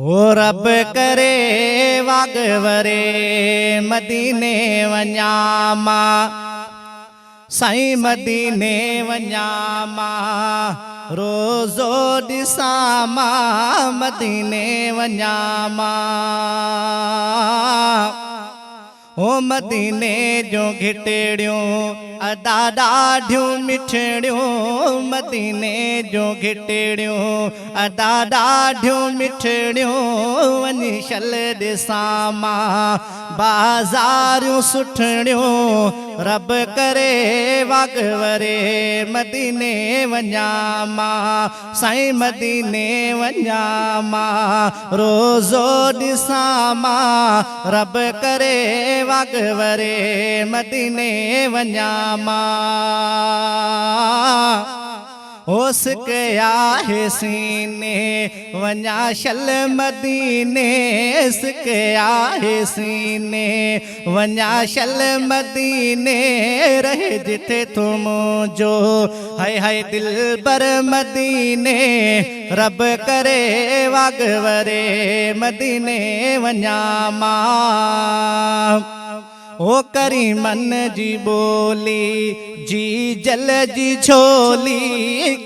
او رب ڪري واڳ وري مديني وڃان مان سائين مديني وڃان مان روضو ڏسان مان مديني وڃان مان. او مديني جون گهٽڙيون ادا ڏاڍيون مٺڙيون مديني جون گهٽڙيون ادا ڏاڍيون مٺڙيون وڃي شل ڏسان مان بازاريون سٺڙيون رب ڪري واڳ وري مديني وڃان مان سائين مديني وڃان مان روضو ڏسان مان رب ڪري واڳ وري مديني وڃان مان هو سڪ آهي سيني وڃان شل مديني سڪ آهي سيني وڃان شل مديني رهي جتي ٿو منهنجو هائي هائي دلبر مديني رب ڪري واڳ وري مديني وڃان مان او ڪريمن جي ٻولي جي جل جي جھولي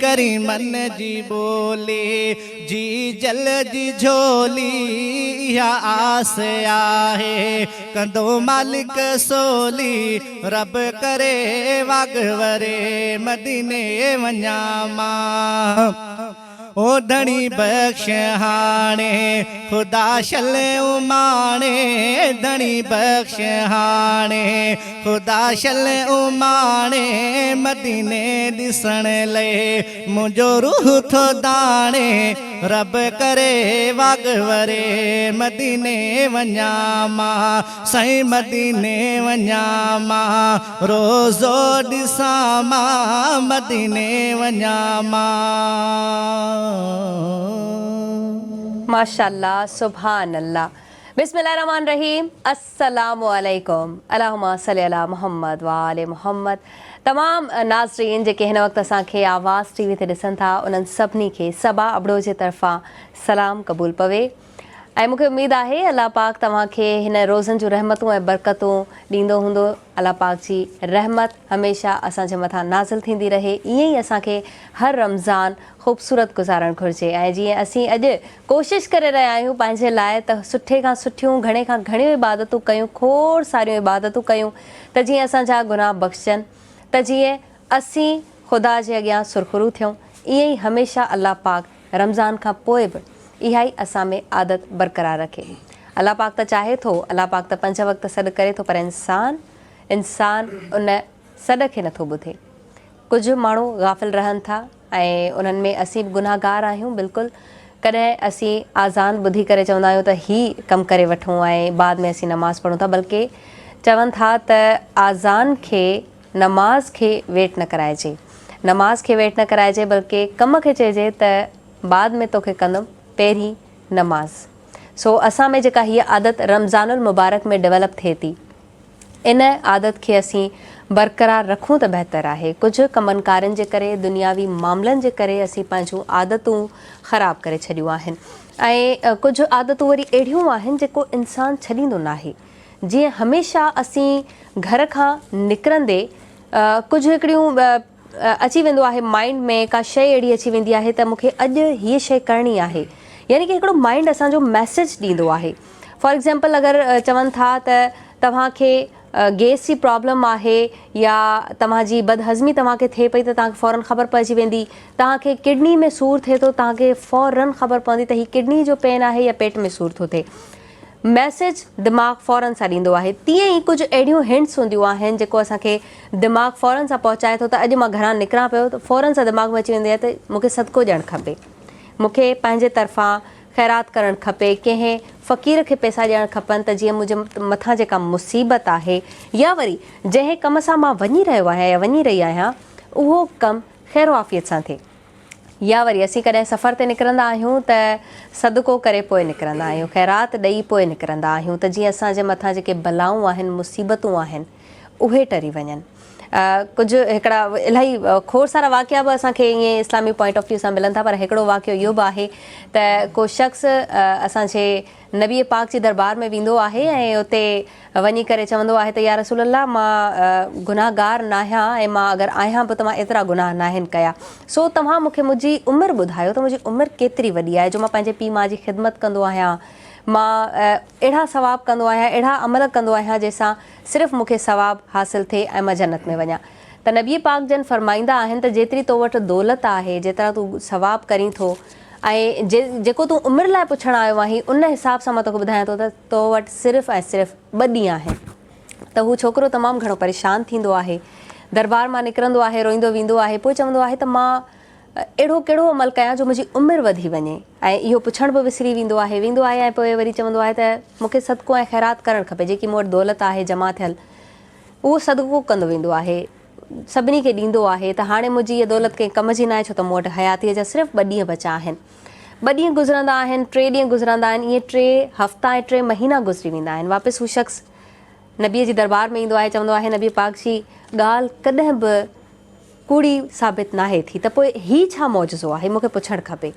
ڪريمن جي ٻولي جي جل جي جھولي اها آس آهي ڪندو مالڪ سولي رب ڪري واڳ وري مديني وڃان مان او ڌڻي بخش هاڻي خدا شل اماڻي ڌڻي بخش هاڻي خدا شل اماڻي مديني ڏسڻ لئي منهنجو روح ٿو داڻي رب ڪري واڳ وري مديني وڃان مان سائين مديني وڃان مان روضو ڏسان مان مديني وڃان مان. ماشاءالله سبحان الله بسم الله الرحمن الرحيم السلام عليڪم اللهم صل علي محمد وآل محمد تمام ناظرين جيڪي هن وقت اسان کي آواز ٽي وي تي ڏسن ٿا انهن سڀني کي صبا ابڙو جي طرفان سلام قبول پوي ۽ مونکي اميد آهي الله پاڪ توهان کي هن روزن جون رحمتون ۽ برڪتون ڏيندو هوندو الله پاڪ جي رحمت هميشه اسان جي مٿان نازل ٿيندي رهي ائين ئي اسان کي هر رمضان خوبصورت گذارڻ گهرجي ۽ جيئن اسين اڄ ڪوشش ڪري رهيا آهيون پنهنجي لاء ته سٺي کان سٺيون گهڻي کان گهڻيون عبادتون ڪيون کوڙ ساريون عبادتون ڪيون ته جيئن اسان جا گناهه بخشجن ته جيئن اسين خدا جي اڳيان سرخرو ٿيون ائين ئي هميشه الله پاڪ رمضان کان پوء به اها ئي اسان ۾ عادت برقرار رکي الله پاڪ ته چاهي ٿو الله پاڪ ته پنج وقت سڏ ڪري ٿو پر انسان انسان ان سڏ کي نٿو ٻڌي ڪجهه ماڻهو غافل رهن ٿا ۽ انهن ۾ اسين به گنهگار آهيون بلڪل ڪڏهن اسين آذان ٻڌي ڪري چوندا آهيون ته هي ڪم ڪري وٺون ۽ بعد ۾ اسين نماز پڙهون ٿا بلڪه چون ٿا ته آذان کي نماز کي ويٽ نه ڪرائجي نماز کي ويٽ نه ڪرائجي بلڪه ڪم کي چئجي ته بعد ۾ توکي ڪندم پهرين نماز سو اسان ۾ جيڪا هيء عادت رمضان المبارڪ ۾ ڊولپ ٿئي ٿي ان عادت کي اسين برقرار رکون ته بهتر آهي. ڪجهه ڪمن ڪارين جي ڪري، دنياوي معاملن جي ڪري اسين پنهنجون عادتون خراب ڪري ڇڏيون آهن ۽ ڪجهه عادتون وري اهڙيون آهن جيڪو انسان ڇڏيندو ناهي. جيئن هميشه اسين گهر کان نڪرندي ڪجهه هڪڙيون اچي ويندو آهي مائنڊ ۾ ڪا شيء اهڙي اچي ويندي آهي ته مون کي اڄ هيء شيء ڪرڻي آهي يعني ڪه هڪڙو مائنڊ اسان جو ميسيج ڏيندو آهي. فار ايگزامپل اگر چون ٿا ته توهان کي گيس جي پرابلم آهي يا توهان جي بد هضمي توهان کي ٿئي پئي ته توهان کي فورن خبر پئجي ويندي توهان کي ڪڊني ۾ سور ٿئي ٿو توهان کي فورن خبر پوندي ته هي ڪڊني جو پين آهي يا پيٽ ۾ سور ٿو ٿئي ميسيج دماغ فورن سان ڏيندو آهي تيئن ئي ڪجهه اهڙيون هنٽس هونديون آهن جيڪو اسان کي دماغ فورن سان پهچائي ٿو ته اڄ مان گهران نڪران پيو ته فورن سان دماغ ۾ اچي ويندي آهي ته مون کي صدقو ڏيڻ کپي مون کي پنهنجي طرفان خيرات ڪرڻ کپي، ڪنهن فقير کي پئسا ڏيڻ کپن ته جيئن منهنجي مٿان جيڪا مصيبت آهي يا وري جنهن ڪم سان مان وڃي رهيو آهيان يا وڃي رهي آهيان اهو ڪم خير و عافيت سان ٿئي. يا وري اسين ڪڏهن سفر تي نڪرندا آهيون ته صدقو ڪري پوء نڪرندا آهيون، خيرات ڏئي پوء نڪرندا آهيون ته جيئن اسان جي مٿان جيڪي بلائون آهن، مصيبتون آهن اهي ٽري وڃن. ڪجهه هڪڙا الاهي کوڙ سارا واقعا به اسان کي ائين اسلامي پوائنٽ آف ويو سان ملن ٿا پر هڪڙو واقعو اهو به آهي ته ڪو شخص اسان جي نبي پاڪ جي دربار ۾ ويندو آهي ۽ اتي وڃي ڪري چوندو آهي ته يا رسول الله مان گناهگار ناهيان ۽ مان اگر آهيان به ته مان ايترا گناهه ناهن ڪيا سو توهان مون کي منهنجي عمر ٻڌايو ته منهنجي عمر ڪيتري وڏي آهي جو مان پنهنجي پيء ماء جي خدمت ڪندو آهيان مان اهڙا ثواب ڪندو آهيان اهڙا عمل ڪندو آهيان جنهن سان صرف مون کي ثواب حاصل ٿئي ۽ مان جنت ۾ وڃان ته نبي پاڪ جن فرمائيندا آهن ته جيتري تو وٽ دولت آهي جيترا تون ثواب ڪرين ٿو ۽ جيڪو تون عمر لاء پڇڻ آيو آهين ان حساب سان مان توکي ٻڌايان ٿو ته تو وٽ صرف ۽ صرف ٻه ڏينهن آهن ته هو ڇوڪرو تمام گهڻو پريشان ٿيندو آهي دربار مان نڪرندو آهي روئيندو ويندو آهي پوء چوندو آهي ته مان اهڙو ڪهڙو عمل ڪيان جو منهنجي عمر وڌي وڃي ۽ اهو پڇڻ به وسري ويندو آهي ويندو آهي ۽ پوء وري چوندو آهي ته مون کي صدقو ۽ خيرات ڪرڻ کپي جيڪي مون وٽ دولت آهي جمع ٿيل اهو صدقو ڪندو ويندو آهي سڀني کي ڏيندو آهي ته هاڻي منهنجي هيء دولت ڪنهن ڪم جي ناهي ڇو ته مون وٽ حياتيء جا صرف ٻه ڏينهن بچا آهن. ٻه ڏينهن گذرندا آهن، ٽي ڏينهن گذرندا آهن، ائين ٽي هفتا ۽ ٽي مهينا گذري ويندا آهن. واپس هو شخص نبيء جي دربار ۾ ايندو آهي، چوندو آهي نبي پاڪ جي ڳالهه ڪڏهن به ڪوڙي ثابت ناهي ٿي ته پوء هي ڇا معجزو آهي مون کي پڇڻ کپي.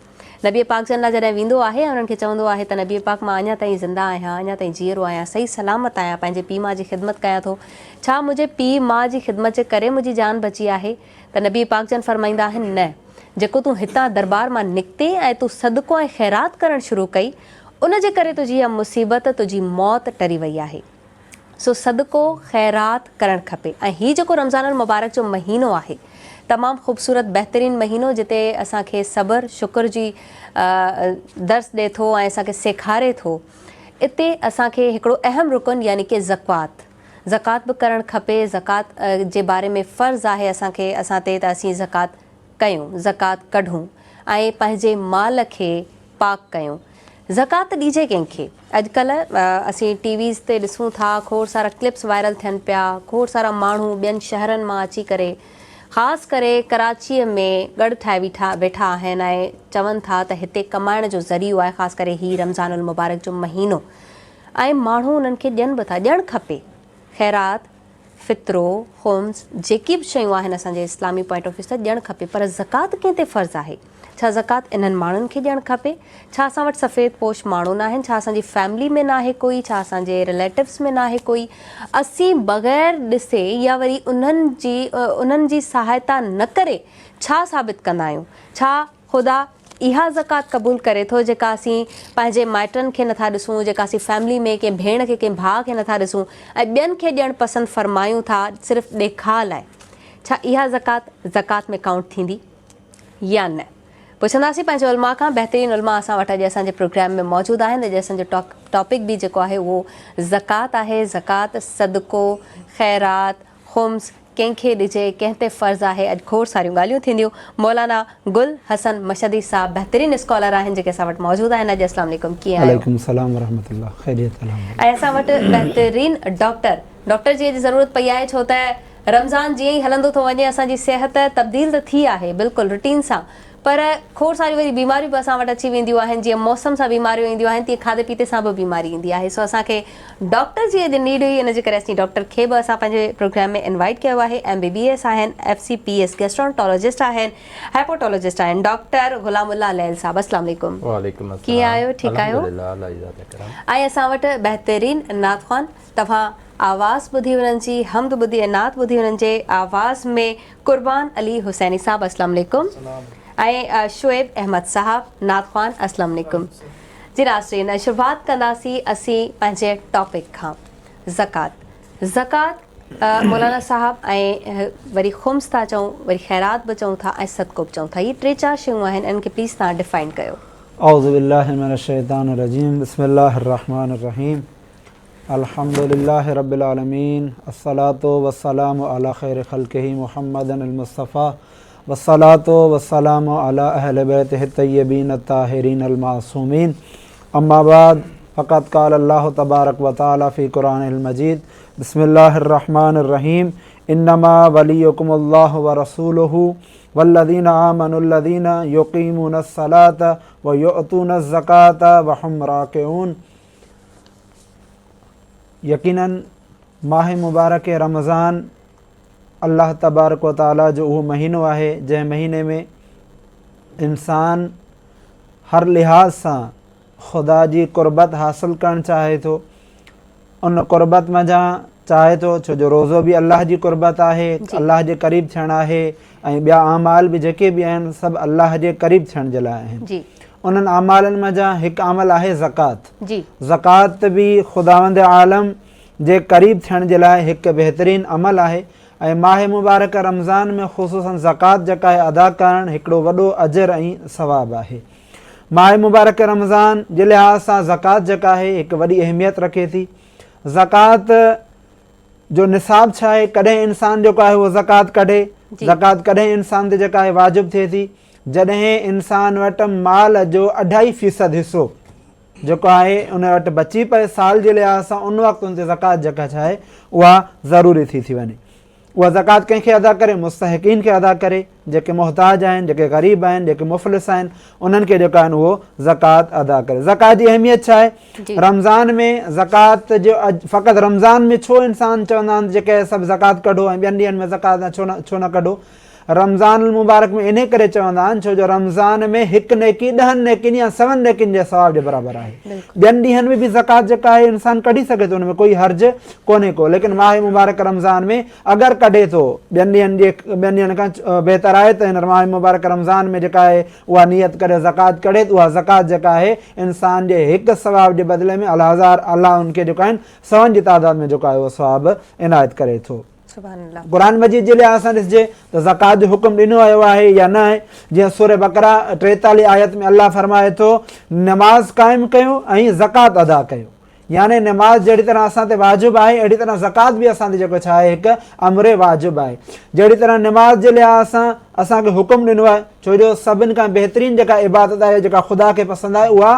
نبي پاڪ جن لاء جڏهن ويندو آهي ۽ انهن کي چوندو آهي ته نبي پاڪ مان اڃا تائين زنده آهيان، اڃا تائين جيئرو آهيان، صحيح سلامت آهيان، پنهنجي پيء ماء جي خدمت ڪيان ٿو، ڇا منهنجي پيء ماء جي خدمت جي ڪري منهنجي جان بچي آهي؟ ته نبي پاڪ جن فرمائيندا آهن نه، جيڪو تون هتان دربار مان نڪتين ۽ تون صدقو ۽ خيرات ڪرڻ شروع ڪئي، ان جي ڪري تنهنجي اها مصيبت، تنهنجي موت ٽري وئي آهي. سو صدقو خيرات ڪرڻ کپي ۽ هي جيڪو رمضان المبارڪ جو مهينو آهي تمام خوبصورت بهترين مهينو جتي اسان کي صبر شڪر جي درس ڏي ٿو ۽ اسان کي سيکاري ٿو اتي اسان کي هڪڙو اهم رڪن يعني ڪي زڪوات زڪوات به ڪرڻ کپي زڪوات جي باري ۾ فرض آهي اسان کي اسان تي ته اسين زڪوات ڪيون زڪوات ڪڍون ۽ پنهنجي مال کي پاڪ ڪيون. زڪوات ڏيجي ڪنهن کي؟ اڄڪلهه اسين ٽي ويز تي ڏسون ٿا کوڙ سارا ڪلپس وائرل ٿين پيا، کوڙ سارا ماڻهو ٻين شهرن مان اچي ڪري خاص ڪري ڪراچيء ۾ ڳڙ ٺاهي ويٺا ويٺا آهن ۽ چون ٿا ته هتي ڪمائڻ جو ذريعو آهي خاص ڪري هي رمضان المبارڪ جو مهينو ۽ ماڻهو انهن کي ڏين به ٿا ڏيڻ کپي خيرات فطرو، خمس، جيڪي به شيون آهن اسان جي اسلامي پوائنٽ آف ويو سان ڏيڻ کپي پر زڪوات ڪنهن تي فرض آهي؟ ڇا زڪوات انهن ماڻهن کي ڏيڻ کپي؟ ڇا اسان وٽ سفيد پوش ماڻهو ناهن؟ ڇا اسان جي فيملي ۾ ناهي ڪوئي؟ ڇا اسان جي رليٽوز ۾ ناهي ڪوئي؟ اسين بغير ڏسي يا وري انهن جي انهن جي سهائتا نه ڪري ڇا ثابت ڪندا آهيون؟ ڇا خدا اها زڪوات قبول ڪري ٿو جيڪا اسين پنهنجي مائٽن کي نٿا ڏسون، جيڪا اسين فيملي ۾ ڪنهن ڀيڻ کي ڪنهن ڀاء کي نٿا ڏسون ۽ ٻين کي ڏيڻ پسند فرمايون ٿا صرف ڏيکاء لاء. ڇا اها زڪوات زڪوات ۾ ڪائونٽ ٿيندي يا نه؟ پڇنداسين پنهنجي علماء کان. بهترين علماء اسان وٽ اڄ اسان جي پروگرام ۾ موجود آهن. اڄ اسان جو ٽاپڪ به جيڪو آهي اهو زڪوات آهي. زڪوات، صدقو، خيرات، خمس ڪنهن کي ڏجي، ڪنهن تي فرض آهي، اڄ کوڙ ساريون ڳالهيون ٿينديون. مولانا گل حسن مشهدي صاحب بهترين اسڪالر آهن جيڪي اسان وٽ موجود آهن اڄ. اسلام عليڪم ڪيئن آهيو؟ عليڪم السلام ورحمة الله خيريت الحمدلله. ۽ اسان وٽ بهترين ڊاڪٽر ڊاڪٽر جي اڄ ضرورت پئي آهي ڇو ته رمضان جيئن ئي هلندو ٿو وڃي اسان جي صحت تبديل ته ٿي آهي بلڪل روٽين سان پر کوڙ ساريون وري بيماريون به اسان وٽ اچي وينديون آهن جيئن موسم سان بيماريون اينديون آهن تيئن کاڌي پيتي سان به بيماري ايندي آهي سو اسان کي ڊاڪٽر جي اڄ نيڊ هئي ان جي ڪري اسين ڊاڪٽر کي به اسان پنهنجي پروگرام ۾ انوائيٽ ڪيو آهي ايم بي بي ايس آهن ايف سي پي ايس گيسٽرونٽالاجسٽ آهن هيپاٽالاجسٽ آهن ڊاڪٽر غلام الله ليل صاحب السلام عليڪم وعليڪم السلام ڪيئن آهيو ٺيڪ آهيو الحمدلله الله جي ذات ڪرم ۽ اسان وٽ بهترين نعت خوان توهان آواز ٻڌي انهن جي حمد ٻڌي ۽ نعت ٻڌي انهن جي آواز ۾ قربان علي حسيني صاحب اسلام عليڪم ۽ شعيب احمد صاحب نعت خوان اسلام عليڪم جي ناظرين شروعات ڪنداسين اسين پنهنجي ٽاپڪ کان زڪوات زڪوات مولانا صاحب ۽ وري خمس ٿا چئون وري خيرات به چئون ٿا ۽ صدقو به چئون ٿا هي ٽي چار شيون آهن انهن کي پليز توهان ڊفائن ڪيو. اعوذ بالله من الشيطان الرجيم بسم الله الرحمن الرحيم الحمد لله رب العالمين الصلاة والسلام علي خير خلقه محمد المصطفي والصلاة والسلام علي اهل بيته الطيبين الطاهرين المعصومين اما بعد فقد قال الله تبارك وتعالى في قرآنه المجيد بسم الله الرحمن الرحيم انما وليكم الله ورسوله والذين آمنوا الذين يقيمون الصلاة ويؤتون الزكاة وهم راكعون يقيناً ماه مبارڪ رمضان الله تبارڪ و تعاليٰ جو اهو مهينو آهي جنهن مهيني ۾ انسان هر لحاظ سان خدا جي قربت حاصل ڪرڻ چاهي ٿو ان قربت منجهان چاهي ٿو ڇو جو روزو به الله جي قربت آهي الله جي قريب ٿيڻ آهي ۽ ٻيا اعمال به جيڪي به آهن سڀ الله جي قريب ٿيڻ جي لاء آهن انهن اعمالن منجهان هڪ عمل آهي زڪوات زڪوات به خداوند عالم جي قريب ٿيڻ جي لاء هڪ بهترين عمل آهي ۽ ماه مبارڪ رمضان ۾ خصوصا زڪوات جيڪا آهي ادا ڪرڻ هڪڙو وڏو اجر ۽ ثواب آهي. ماه مبارڪ رمضان جي لحاظ سان زڪوات جيڪا آهي هڪ وڏي اهميت رکي ٿي. زڪوات جو نصاب ڇا آهي؟ ڪڏهن انسان جيڪو آهي اهو زڪوات ڪڍي؟ زڪوات ڪڏهن انسان تي جيڪا آهي واجب ٿئي ٿي؟ جڏهن انسان وٽ مال جو اڍائي فيصد حصو جيڪو آهي ان وٽ بچي پئي سال جي لحاظ سان ان وقت ان تي زڪوات جيڪا ڇا آهي اها ضروري ٿي ٿي وڃي. اها زڪوات ڪنهن کي ادا ڪري؟ مستحقين کي ادا ڪري، جيڪي محتاج آهن، جيڪي غريب آهن، جيڪي مفلس آهن، انهن کي جيڪو آهن اهو زڪوات ادا ڪري. زڪوات جي اهميت ڇا آهي؟ رمضان ۾ زڪوات جو فقط رمضان ۾ ڇو انسان چوندا آهن جيڪي سڀ زڪوات ڪڍو ۽ ٻين ڏينهن ۾ زڪوات ڇو نه ڪڍو؟ رمضان المبارڪ ۾ انهي ڪري چوندا آهن ڇو جو رمضان ۾ هڪ نيڪي ڏهن نيڪين يا سون نيڪين جي ثواب جي برابر آهي. ٻين ڏينهن ۾ به زڪوات جيڪا آهي انسان ڪڍي سگهي ٿو ان ۾ ڪوئي حرج ڪونهي ڪو ليڪن ماهه مبارڪ رمضان ۾ اگر ڪڍي ٿو ٻين ڏينهن جي ٻين ڏينهن کان بهتر آهي ته هن ماهه مبارڪ رمضان ۾ جيڪا آهي اها نيت ڪري زڪوات ڪڍي ته اها زڪوات جيڪا آهي انسان جي هڪ ثواب جي بدلي ۾ الهزار الله ان کي جيڪو آهن سون جي تعداد ۾ جيڪو آهي اهو ثواب عنايت ڪري ٿو. قرآن مجيد جي لحاظ سان ڏسجي ته زڪوات جو حڪم ڏنو ويو آهي يا نه جيئن سوره بقره 43 آيت ۾ الله فرمائي ٿو نماز قائم ڪيو ۽ زڪوات ادا ڪيو يعني نماز جهڙي طرح اسان تي واجب آهي اهڙي طرح زڪوات به اسان تي جيڪو ڇا آهي هڪ امر واجب آهي جهڙي طرح نماز جي لحاظ سان اسان کي حڪم ڏنو آهي ڇو جو سڀن کان بهترين جيڪا عبادت آهي جيڪا خدا کي پسند آهي اها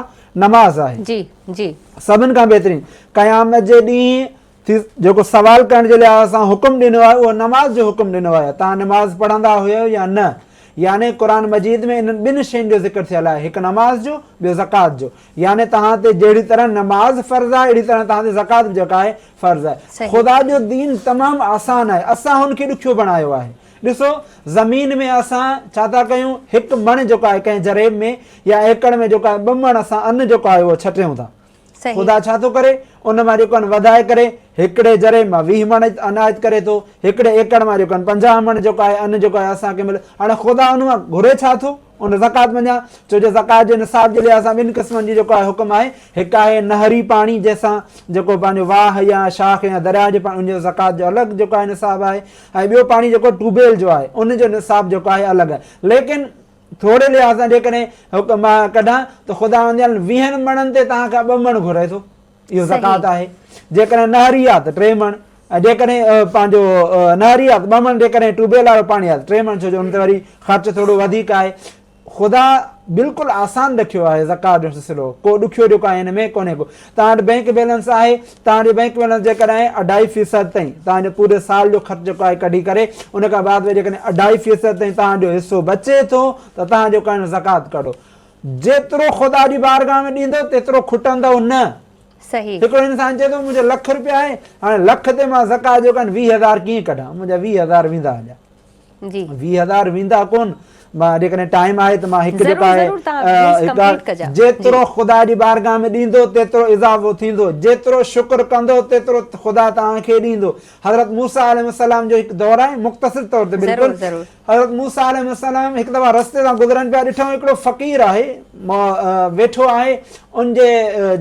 نماز آهي جي جي سڀن کان بهترين قيامت جي ڏينهن ٿي جيڪو سوال ڪرڻ جي لحاظ سان حڪم ڏنو آهي اهو نماز جو حڪم ڏنو آهي توهان نماز پڙهندا هيو يا نه يعني قرآن مجيد ۾ انهن ٻن شين جو ذڪر ٿيل آهي هڪ نماز جو ٻيو زڪوات جو يعني توهان تي جهڙي طرح نماز فرض آهي اهڙي طرح توهان تي زڪوات به جيڪا آهي فرض آهي خدا جو دين تمام آسان آهي اسان هن کي ڏکيو بڻايو آهي ڏسو زمين ۾ اسان ڇا ٿا ڪيون هڪ مڻ جيڪو آهي ڪنهن جريب ۾ يا ايڪڙ ۾ جيڪو آهي ٻه مڻ اسان ان جيڪو آهي اهو ڇٽيون ٿا خدا ڇا ٿو ڪري؟ ان مان جيڪو آهن وڌائي ڪري هڪڙي ذري مان 20 مڻ عنايت ڪري ٿو، هڪڙي ايڪڙ مان جيڪو آهن 50 مڻ جيڪو آهي ان جيڪو آهي اسان کي ملي. هاڻي خدا ان مان گهري ڇا ٿو؟ ان زڪوات منجهان، ڇو جو زڪوات جي نصاب جي لحاظ سان ٻن قسمن جي جيڪو آهي حڪم آهي، هڪ آهي نهري پاڻي جنهن سان جيڪو پنهنجو واهه يا شاخ يا درياء جي پاڻي ان جو زڪوات جو الڳ جيڪو آهي نصاب آهي ۽ ٻيو پاڻي جيڪو ٽيوب ويل جو آهي ان جو نصاب جيڪو آهي الڳ آهي. ليڪن ٿوري لحاظ سان جيڪڏهن حڪم مان ڪڍان ته خداوند جل ويهن مڻن تي توهان کان ٻه مڻ گهري ٿو اهو زڪوات آهي جيڪڏهن نهري آهي ته ٽي مڻ ۽ جيڪڏهن پنهنجو نهري آهي ته ٻه مڻ جيڪڏهن ٽيوب ويل وارو پاڻي آهي ته ٽي مڻ ڇو جو ان تي وري خرچ ٿورو وڌيڪ آهي خدا بلڪل آسان رکيو آهي زڪوات جو سلسلو ڪو ڏکيو جيڪو آهي هن ۾ ڪونهي ڪو توهان وٽ بئنڪ بيلنس آهي، توهان جو بئنڪ بيلنس جيڪڏهن اڍائي فيصد تائين توهان جو پوري سال جو خرچ جيڪو آهي ڪڍي ڪري ان کان بعد ۾ جيڪڏهن اڍائي فيصد تائين توهان جو حصو بچي ٿو ته توهان جيڪو آهي زڪوات ڪڍو. جيترو خدا جي بارگاهه ۾ ڏيندو تيترو کٽندؤ نه. صحيح. هڪڙو انسان چئي ٿو منهنجو لک روپيا آهي هاڻي لک تي مان زڪوات جيڪو آهي 20 هزار ڪيئن ڪڍان منهنجا 20 هزار ويندا هليا. جي. 20 هزار ويندا ڪون مان جيڪڏهن ٽائيم آهي ته مان هڪ ضرور جيڪا آهي ضرور توهان پليز هڪ ڪمپليٽ ڪجا جي. جيترو خدا جي بارگاهه ۾ ڏيندو تيترو اضافو ٿيندو جيترو شڪر ڪندو تيترو خدا توهان کي ڏيندو حضرت موسيٰ عليه السلام جو هڪ دور آهي مختصر طور تي ضرور بلڪل ضرور. حضرت موسيٰ عليه السلام هڪ دفعا رستي تان گذرن پيا ڏٺائون هڪڙو فقير آهي ويٺو آهي ان جي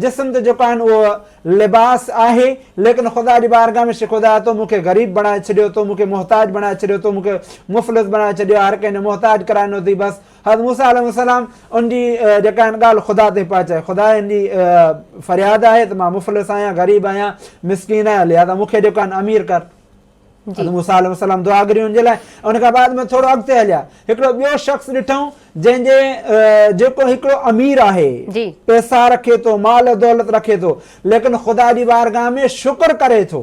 جسم تي جيڪو آهن اهو لباس آهي، ليڪن خدا جي بارگاهه ۾ شي خدا تو مون کي غريب بڻائي ڇڏيو، تو مون کي محتاج بڻائي ڇڏيو، تو مون کي مفلس بڻائي ڇڏيو، هر ڪنهن جو محتاج ڪرائيندو اٿئي، بس حضرت موسيٰ عليه السلام ان جي جيڪا آهن ڳالهه خدا تائين پهچائي، خدا ان جي فرياد آهي ته مان مفلس آهيان، غريب آهيان، مسڪين آهيان، لهذا مون کي جيڪو آهن امير ڪر. حضرت موسيٰ عليه السلام دعا گهري ان جي لاء ان کان بعد ۾ ٿورو اڳتي هليا هڪڙو ٻيو شخص ڏٺائون جنهن جي جيڪو هڪڙو امير آهي پئسا رکي ٿو مال دولت رکي ٿو ليڪن خدا جي بارگاهه ۾ شڪر ڪري ٿو.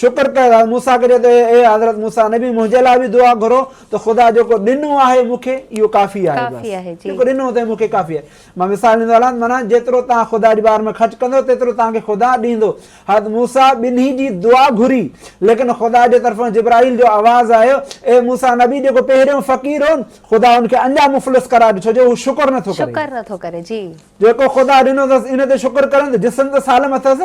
شڪر ڪيو. حضرت موسيٰ کي چيو ته اي حضرت موسيٰ نبي منهنجي لاء به دعا گهرو ته خدا جيڪو ڏنو آهي مون کي اهو ڪافي آهي بس جيڪو ڏنو اٿئي مون کي ڪافي آهي. مان مثال ڏيندو هلان ته معنيٰ جيترو توهان خدا جي بار ۾ خرچ ڪندو تيترو توهان کي خدا ڏيندو. حضرت موسيٰ ٻنهي جي دعا گهري ليڪن خدا جي طرفان جبرائيل جو آواز آيو اي موسيٰ نبي جيڪو پهريون فقير هو خدا ان کي اڃا مفلس قرار ڏنو ڇو جو هو شڪر نٿو ڪري. شڪر نٿو ڪري جي. جيڪو خدا ڏنو اٿس ان تي شڪر ڪرن ته جسم ته سالم اٿس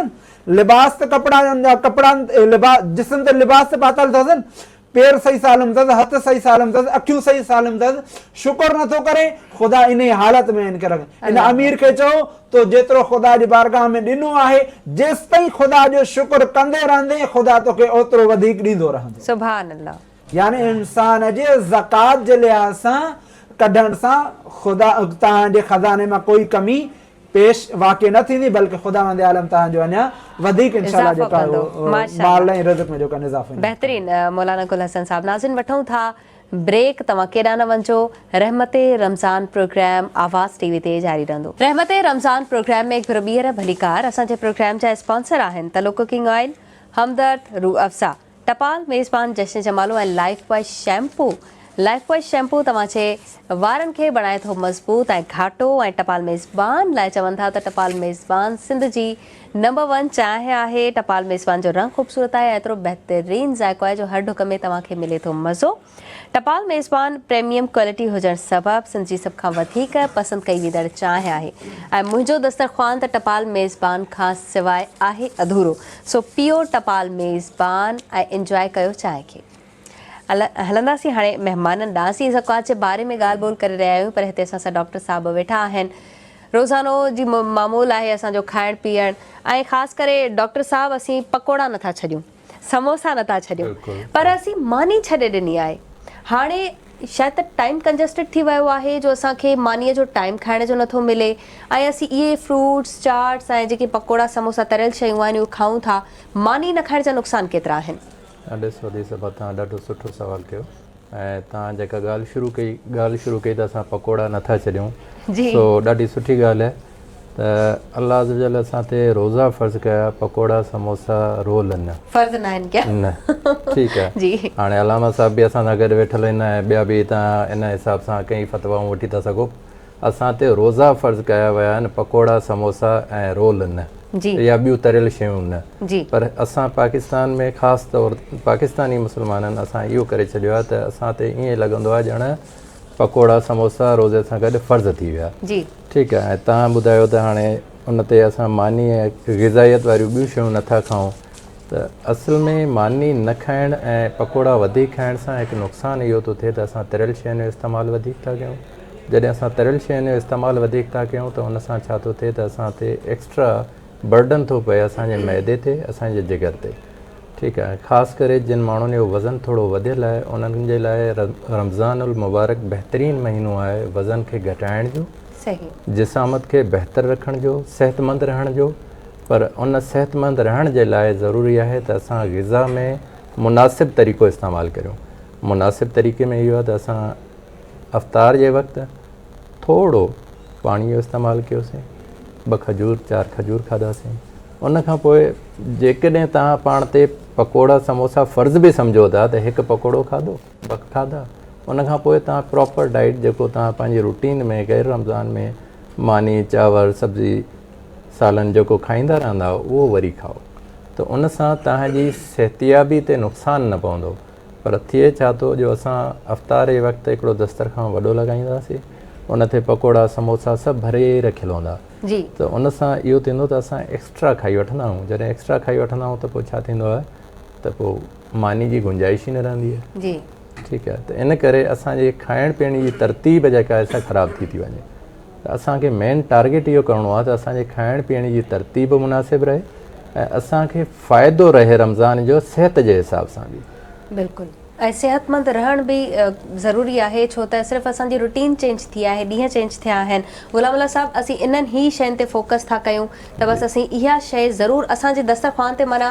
لباس ته ڪپڙا ڪپڙا لباس جسم ته لباس ته پاتل اٿس پير صحيح سالم اٿس هٿ صحيح سالم اٿس اکيون صحيح سالم اٿس شڪر نٿو ڪري خدا انهي حالت ۾ ان کي رک ان امير کي چئو تو جيترو خدا جي بارگاهه ۾ ڏنو آهي جيستائين خدا جو شڪر ڪندي رهندين خدا توکي اوترو وڌيڪ ڏيندو رهندو. سبحان الله. يعني انسان جي زڪوات جي لحاظ سان ڪڍڻ سان خدا توهان جي خزاني مان ڪوئي ڪمي پيش واقع نه ٿيندي بلڪه خداوند عالم توهان جو اڃا وڌيڪ انشاء الله اضافو جيڪا ڪندو اهو ماشاء مال الله ۽ رزق ۾ جيڪا اضافو ڪندو. بهترين مولانا گل حسن صاحب ناظرين وٺون ٿا بريڪ توهان ڪيڏانهن نه وڃجو رحمت رمضان پروگرام آواز ٽي وي تي جاري رهندو. رحمت رمضان پروگرام ۾ هڪ ڀيرو ٻيهر ڀليڪار اسان جي پروگرام جا اسپانسر آهن تلو ڪوڪنگ آئل همدرد روح افزا ٽپال ميزبان Jashan Jamalo ۽ Lifebuoy shampoo Lifebuoy shampoo توهان جي وارن کي بڻائي ٿو مضبوط ۽ گهاٽو ۽ ٽپال ميزبان لاء چون ٿا ته ٽپال ميزبان سنڌ جي نمبر ون چانهه آهي ٽپال ميزبان جو رنگ خوبصورت آهي ۽ ايترو بهترين ذائقو آهي جو هر ڍڪ ۾ توهان کي ملي ٿو مزو ٽپال ميزبان پريميم ڪوالٽي هجڻ سبب سنڌ جي سڀ کان وڌيڪ پسند ڪئي ويندڙ چانهه آهي ۽ منهنجو دسترخوان ته ٽپال ميزبان کان سواء آهي اڌورو سو پيئو ٽپال ميزبان ۽ انجواء ڪيو چانهه کي. هلنداسين هاڻي مهمانن ڏانهن. اسين زڪوات جي باري ۾ ڳالهه ٻولهه ڪري رهيا آهيون پر هتي اسان سان ڊاڪٽر صاحب به ويٺا آهن. روزانو جي معمول آهي اسان جو کائڻ پيئڻ ۽ خاص ڪري ڊاڪٽر صاحب اسين پڪوڙا نٿا ڇڏيون. سموسا نٿا ڇڏيون پر اسين ماني ڇڏي ڏني آهي هاڻي شايد ته ٽائيم ڪنجسٽيڊ ٿي ويو آهي جو اسان کي مانيء جو ٽائيم کائڻ جو نٿو ملي ۽ اسين اهي فروٽس چاٽس ۽ جيڪي پڪوڙا سموسا تريل شيون آهن اهي کائون ٿا ماني نه کائڻ جا نقصان ڪيترا آهن؟ ڏسو ادي صاحبه توهان ڏاڍو سٺو سوال ڪيو ۽ توهان جيڪا ڳالهه شروع ڪئي ڳالهه شروع ڪئي ته اسان پڪوڙا نٿا ڇڏيون سو ڏاڍي سٺي ڳالهه آهي ته الله عزوجل اسان تي روزا فرض ڪيا پڪوڙا سموسا رول نه فرض ناهن ڪيا نه ٺيڪ آهي جي هاڻي علامه صاحب به اسان سان گڏ ويٺل آهن ۽ ٻيا به تان ان حساب سان ڪئين فتوائون وٺي ٿا سگهو اسان تي روزا فرض ڪيا ويا آهن پڪوڙا سموسا ۽ رول نه جي يا ٻيون تريل شيون نه جي پر اسان پاڪستان ۾ خاص طور پاڪستاني مسلمانن اسان اهو ڪري ڇڏيو آهي ته اسان تي ائين لڳندو آهي ڄڻ پڪوڙا سموسا روزي سان گڏ فرض ٿي ويا جي ٺيڪ آهي ۽ توهان ٻڌايو ته هاڻي ان تي اسان ماني ۽ غذائيت واريون ٻيون شيون نٿا کائون ته اصل ۾ ماني نه کائڻ ۽ پڪوڙا وڌيڪ کائڻ سان هڪ نقصان اهو ٿو ٿئي ته اسان تريل شين جو استعمال وڌيڪ ٿا ڪيون جڏهن اسان تريل شين جو استعمال وڌيڪ ٿا ڪيون ته ان سان ڇا ٿو ٿئي ته اسان تي ايڪسٽرا برڊن ٿو پئي اسان جي معدي تي اسان جي جگر تي ٺيڪ آهي خاص ڪري جن ماڻهن جو وزن ٿورو وڌيل آهي انهن جي لاء رمضان المبارڪ بهترين مهينو آهي وزن کي گهٽائڻ جو جسامت کي بهتر رکڻ جو صحتمند رهڻ جو پر ان صحتمند رهڻ جي لاء ضروري آهي ته اسان غذا ۾ مناسب طريقو استعمال ڪريون مناسب طريقي ۾ اهو آهي ته اسان افطار جي وقت ٿورو پاڻي جو استعمال ڪيوسين ٻه کجور چار کجور کاڌاسين ان کان پوء جيڪڏهن توهان پاڻ تي پڪوڙا سموسا فرض به سمجهو ٿا ته هڪ پڪوڙو کاڌو ٻه کاڌا ان کان پوء توهان پراپر ڊائيٽ جيڪو توهان پنهنجي روٽين ۾ غير رمضان ۾ ماني چانور سبزي سالن جيڪو کائيندا رهندا آهيو اهو وري کائو ته ان سان توهان جي صحتيابي تي نقصان نه پوندو پر ٿئي ڇا ٿو جو اسان افطار جي وقت هڪڙو دسترخوان وڏو لڳائينداسين ان تي پڪوڙا سموسا سڀ ڀري رکيل هوندا جي. ته ان سان اهو ٿيندو ته اسان ايڪسٽرا کائي وٺندا آهيون جڏهن ايڪسٽرا کائي وٺندا آهيون ته پوء ڇا ٿيندو آهي ته پوء ماني جي گنجائش ئي نه رهندي آهي جي. ٺيڪ آهي ته ان ڪري اسان جي کائڻ پيئڻ جي ترتيب جيڪا آهي سا خراب ٿي ٿي وڃي ته اسان کي مين ٽارگيٽ اهو ڪرڻو آهي ته اسان جي کائڻ پيئڻ جي ترتيب مناسب رهي ۽ اسان کي فائدو رهي رمضان جو صحت جي حساب سان به. بلڪل ۽ صحتمند رهڻ به ضروري آهي ڇو ته صرف اسان جي روٽين چينج ٿي آهي ڏينهن چينج ٿيا آهن غلام الله صاحب اسين انهن هي شين تي فوڪس ٿا ڪيون ته بس اسين اها شي ضرور اسان جي دسترخوان تي معنيٰ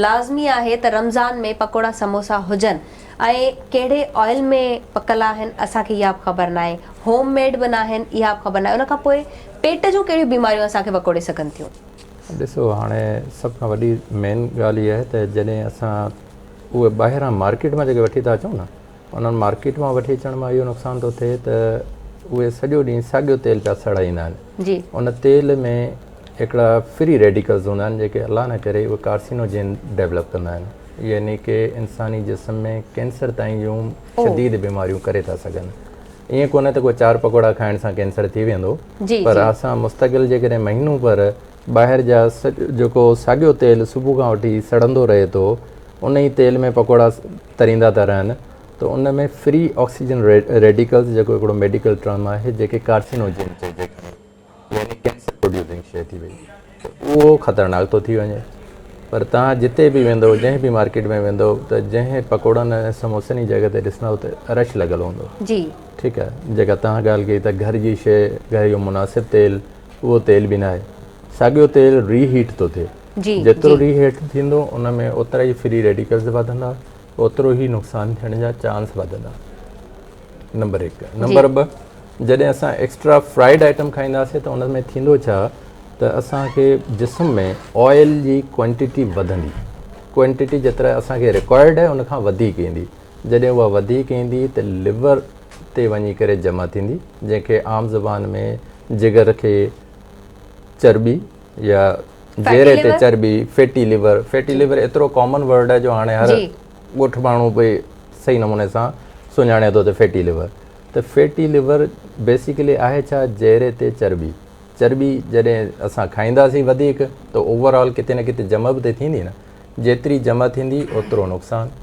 لازمي آهي ته رمضان ۾ پڪوڙا سموسا هجن ۽ ڪهڙي آئل ۾ پڪل آهن اسان کي اها به خبر ناهي هوم ميڊ به ناهن اها به خبر ناهي ان کان پوء پيٽ جون ڪهڙيون بيماريون اسان کي وڪوڙي سگهن ٿيون. ڏسو هاڻي سڀ کان وڏي مين ڳالهه اها آهي ته جڏهن اسان اهي ٻاهران مارڪيٽ مان جيڪي وٺي ٿا اچون نه انهن مارڪيٽ مان وٺي اچڻ مان اهو نقصان ٿو ٿئي ته اهي سڄو ڏينهن ساڳيو تيل پيا سڙائيندا آهن جي ان تيل ۾ هڪڙا فري ريڊيڪلز هوندا آهن جيڪي الله نه ڪري اهي ڪارسينوجين ڊيولپ ڪندا آهن يعني ڪي انساني جسم ۾ ڪينسر تائين جون شديد بيماريون ڪري ٿا سگهن ائين ڪونهي ته ڪو چار پڪوڙا کائڻ سان ڪينسر ٿي ويندو پر اسان مستقل جيڪڏهن مهينو ڀر ٻاهر جا جيڪو ساڳيو تيل صبح کان وٺي سڙندو رهي ٿو ان ئي تيل ۾ پڪوڙا تريندا ٿا رهن ته ان ۾ فري آڪسيجن ريڊيڪلز جيڪو هڪڙو ميڊيڪل ٽرم آهي جيڪي ڪارسينوجين چئجي کڻي يعني ڪينسر پروڊيوسنگ شيء ٿي وئي ته اهو خطرناڪ ٿو ٿي وڃي پر توهان جتي به ويندو جنهن به مارڪيٽ ۾ ويندو ته جنهن پڪوڙن ۽ سموسن جي جڳهه تي ڏسندو ته رش لڳل هوندو جي ٺيڪ آهي جيڪا توهان ڳالهه ڪئي ته گهر جي شيء گهر جو مناسب تيل اهو تيل به ناهي ساڳيو تيل ري هيٽ ٿو ٿئي جي جيترو ري هيٽ ٿيندو ان ۾ اوترا ئي فري ريڊيڪلز وڌندا اوترو ئي نقصان ٿيڻ جا چانس وڌندا نمبر هڪ. نمبر ٻه جڏهن اسان ايڪسٽرا فرائيڊ آئٽم کائينداسين ته ان ۾ ٿيندو ڇا ته اسان کي جسم ۾ آئل جي ڪوانٽيٽي وڌندي ڪوانٽيٽي جيترا اسان کي رڪوائرڊ آهي ان کان وڌيڪ ايندي جڏهن اها وڌيڪ ايندي ته ليور تي وڃي ڪري جمع ٿيندي جنهن کي عام زبان ۾ جگر کي چرٻي يا جيري تي چرٻي فيٽي ليور فيٽي ليور ايترو ڪامن ورڊ آهي جو هاڻي هر ڳوٺ ماڻهو به صحيح نموني سان سڃاڻي ٿو ته فيٽي ليور ته فيٽي ليور بيسيڪلي آهي ڇا جيري تي چرٻي چرٻي جڏهن اسان کائينداسين وڌيڪ ته اوور آل ڪٿي نه ڪٿي جمع به ته ٿيندي نه جيتري جمع ٿيندي اوترو نقصان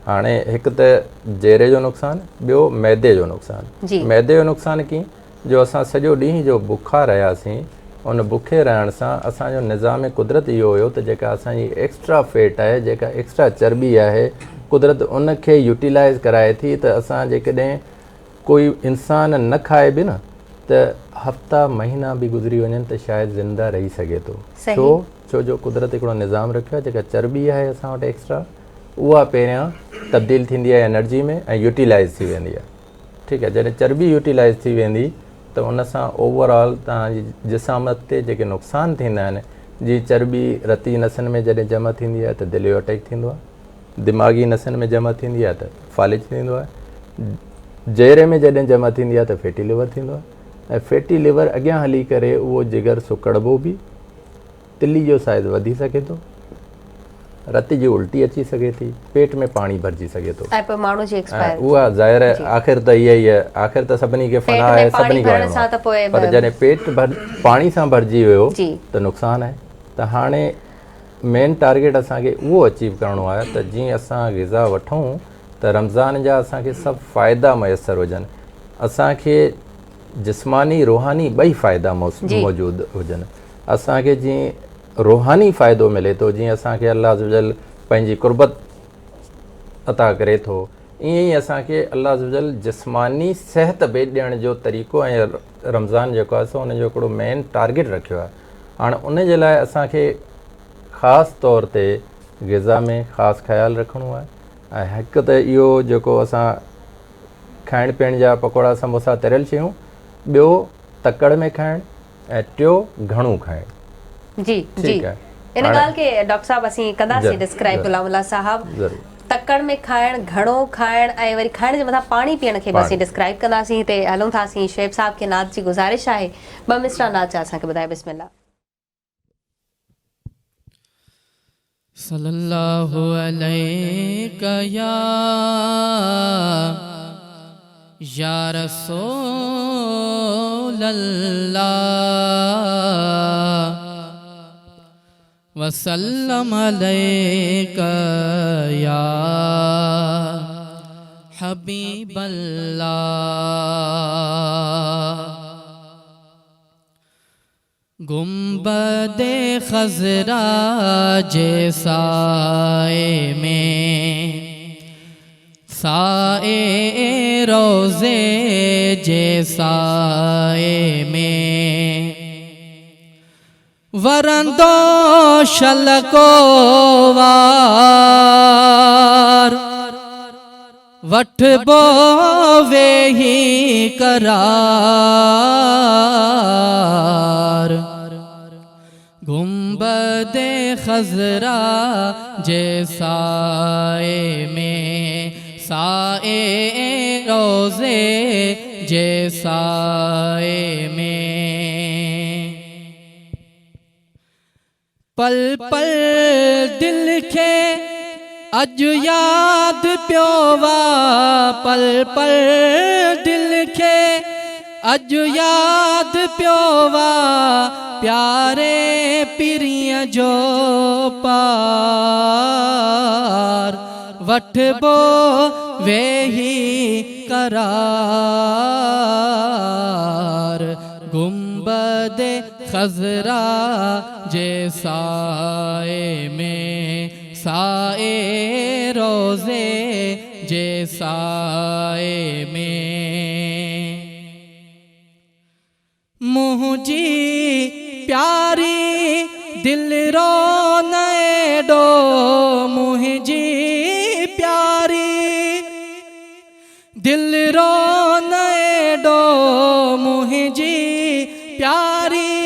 هاڻي هڪ ته جيري جو نقصان ٻيو معدي جو نقصان معدي جو نقصان ڪيئن جو اسان سڄو ڏينهن جو بکا رهياسين، ان بکي رهڻ سان اسان جو نظام قدرت اهو هيو ته جيڪا اسان جي ايڪسٽرا فيٽ آهي، جيڪا ايڪسٽرا چرٻي آهي، قدرت ان کي يوٽيلائيز ڪرائي ٿي ته اسان جيڪڏهن ڪوئي انسان نه کائي به نه ته هفتا مهينا به گذري وڃن ته شايد زنده رهي سگهي ٿو. ڇو؟ ڇو جو قدرت هڪڙو نظام رکيو آهي جيڪا چرٻي آهي اسان وٽ ايڪسٽرا اها پهريان تبديل ٿيندي آهي انرجي ۾ ۽ يوٽيلائيز ٿي ويندي آهي. ٺيڪ آهي جڏهن چرٻي يوٽيلائز ٿي ويندي ته ان سان اوور آل توهان جي جسامت تي جيڪي نقصان ٿيندا آهن جي چرٻي رتي نسن ۾ جڏهن جمع ٿيندي آهي ته دل جو اٽيڪ ٿيندو آهي دماغي نسن ۾ جمع ٿيندي آهي ته فالج ٿيندو آهي جيري ۾ جڏهن جمع ٿيندي آهي ته فيٽي ليور ٿيندو آهي ۽ فيٽي ليور اڳيان هلي ڪري اهو جگر سڪڙبو به تلي جو سائيز وڌي سگهي ٿو، رت جي الٽي اچي سگهي ٿي، پيٽ ۾ پاڻي ڀرجي سگهي ٿو. ۽ پوء ماڻهو جي ايڪسپائر. اها ظاهر آهي آخر ته اها ئي آهي آخر ته سڀني کي فنا آهي سڀني کي وڃڻو آهي پر جڏهن پيٽ پاڻي سان ڀرجي ويو ته نقصان آهي ته هاڻي مين ٽارگيٽ اسان کي اهو اچيو ڪرڻو آهي ته جيئن اسان غذا وٺون ته رمضان جا اسان کي سڀ فائدا ميسر هجن اسان کي جسماني روحاني ٻئي فائدا موجود هجن اسان کي جيئن روحاني فائدو ملي ٿو جيئن اسان کي الله عزوجل پنهنجي قربت عطا ڪري ٿو ائين ئي اسان کي الله عزوجل جسماني صحت به ڏيڻ جو طريقو ۽ رمضان جيڪو آهي سو ان جو هڪڙو مين ٽارگيٽ رکيو آهي هاڻ ان جي لاء اسان کي خاص طور تي غذا ۾ خاص خيال رکڻو آهي ۽ هڪ ته اهو جيڪو اسان کائڻ پيئڻ جا پڪوڙا سموسا تريل شيون ٻيو تڪڙ ۾ کائڻ ۽ ٽيو گهڻو کائڻ. جي جي ان ڳالهه کي ڊاڪٽر صاحب اسين ڪنداسين ڊسڪرائب غلام الله صاحب تڪڙ ۾ کائڻ گهڻو کائڻ ۽ وري کائڻ جي مٿان پاڻي پيئڻ کي به اسين ڊسڪرائب ڪنداسين هتي هلون ٿا اسين شعيب صاحب کي نعت جي گذارش آهي ٻه مصرع نعت جا اسان کي ٻڌايو بسم الله. صلي الله عليڪ يا يا رسول الله وسلم عليڪ يا حبيب الله. گنبد خضرا جي سائي ۾، سائي روضي جي سائي ۾، ورندو شل ڪو وار، وٺبو ويهي قرار. گنبد خضرا جي سائي ۾، سائي روضي جي سائي ۾. پل پل دل کي اڄ ياد پيو آ، پل پل دل کي اڄ ياد پيو آ، پياري پرينء جو پار وٺبو ويهي قرار. گنبد خضرا جي سائي ۾، سائي روضي جي سائي ۾. منهنجي پياري دل رو نه ايڏو، منهنجي پياري دل رو نه ايڏو، منهنجي پياري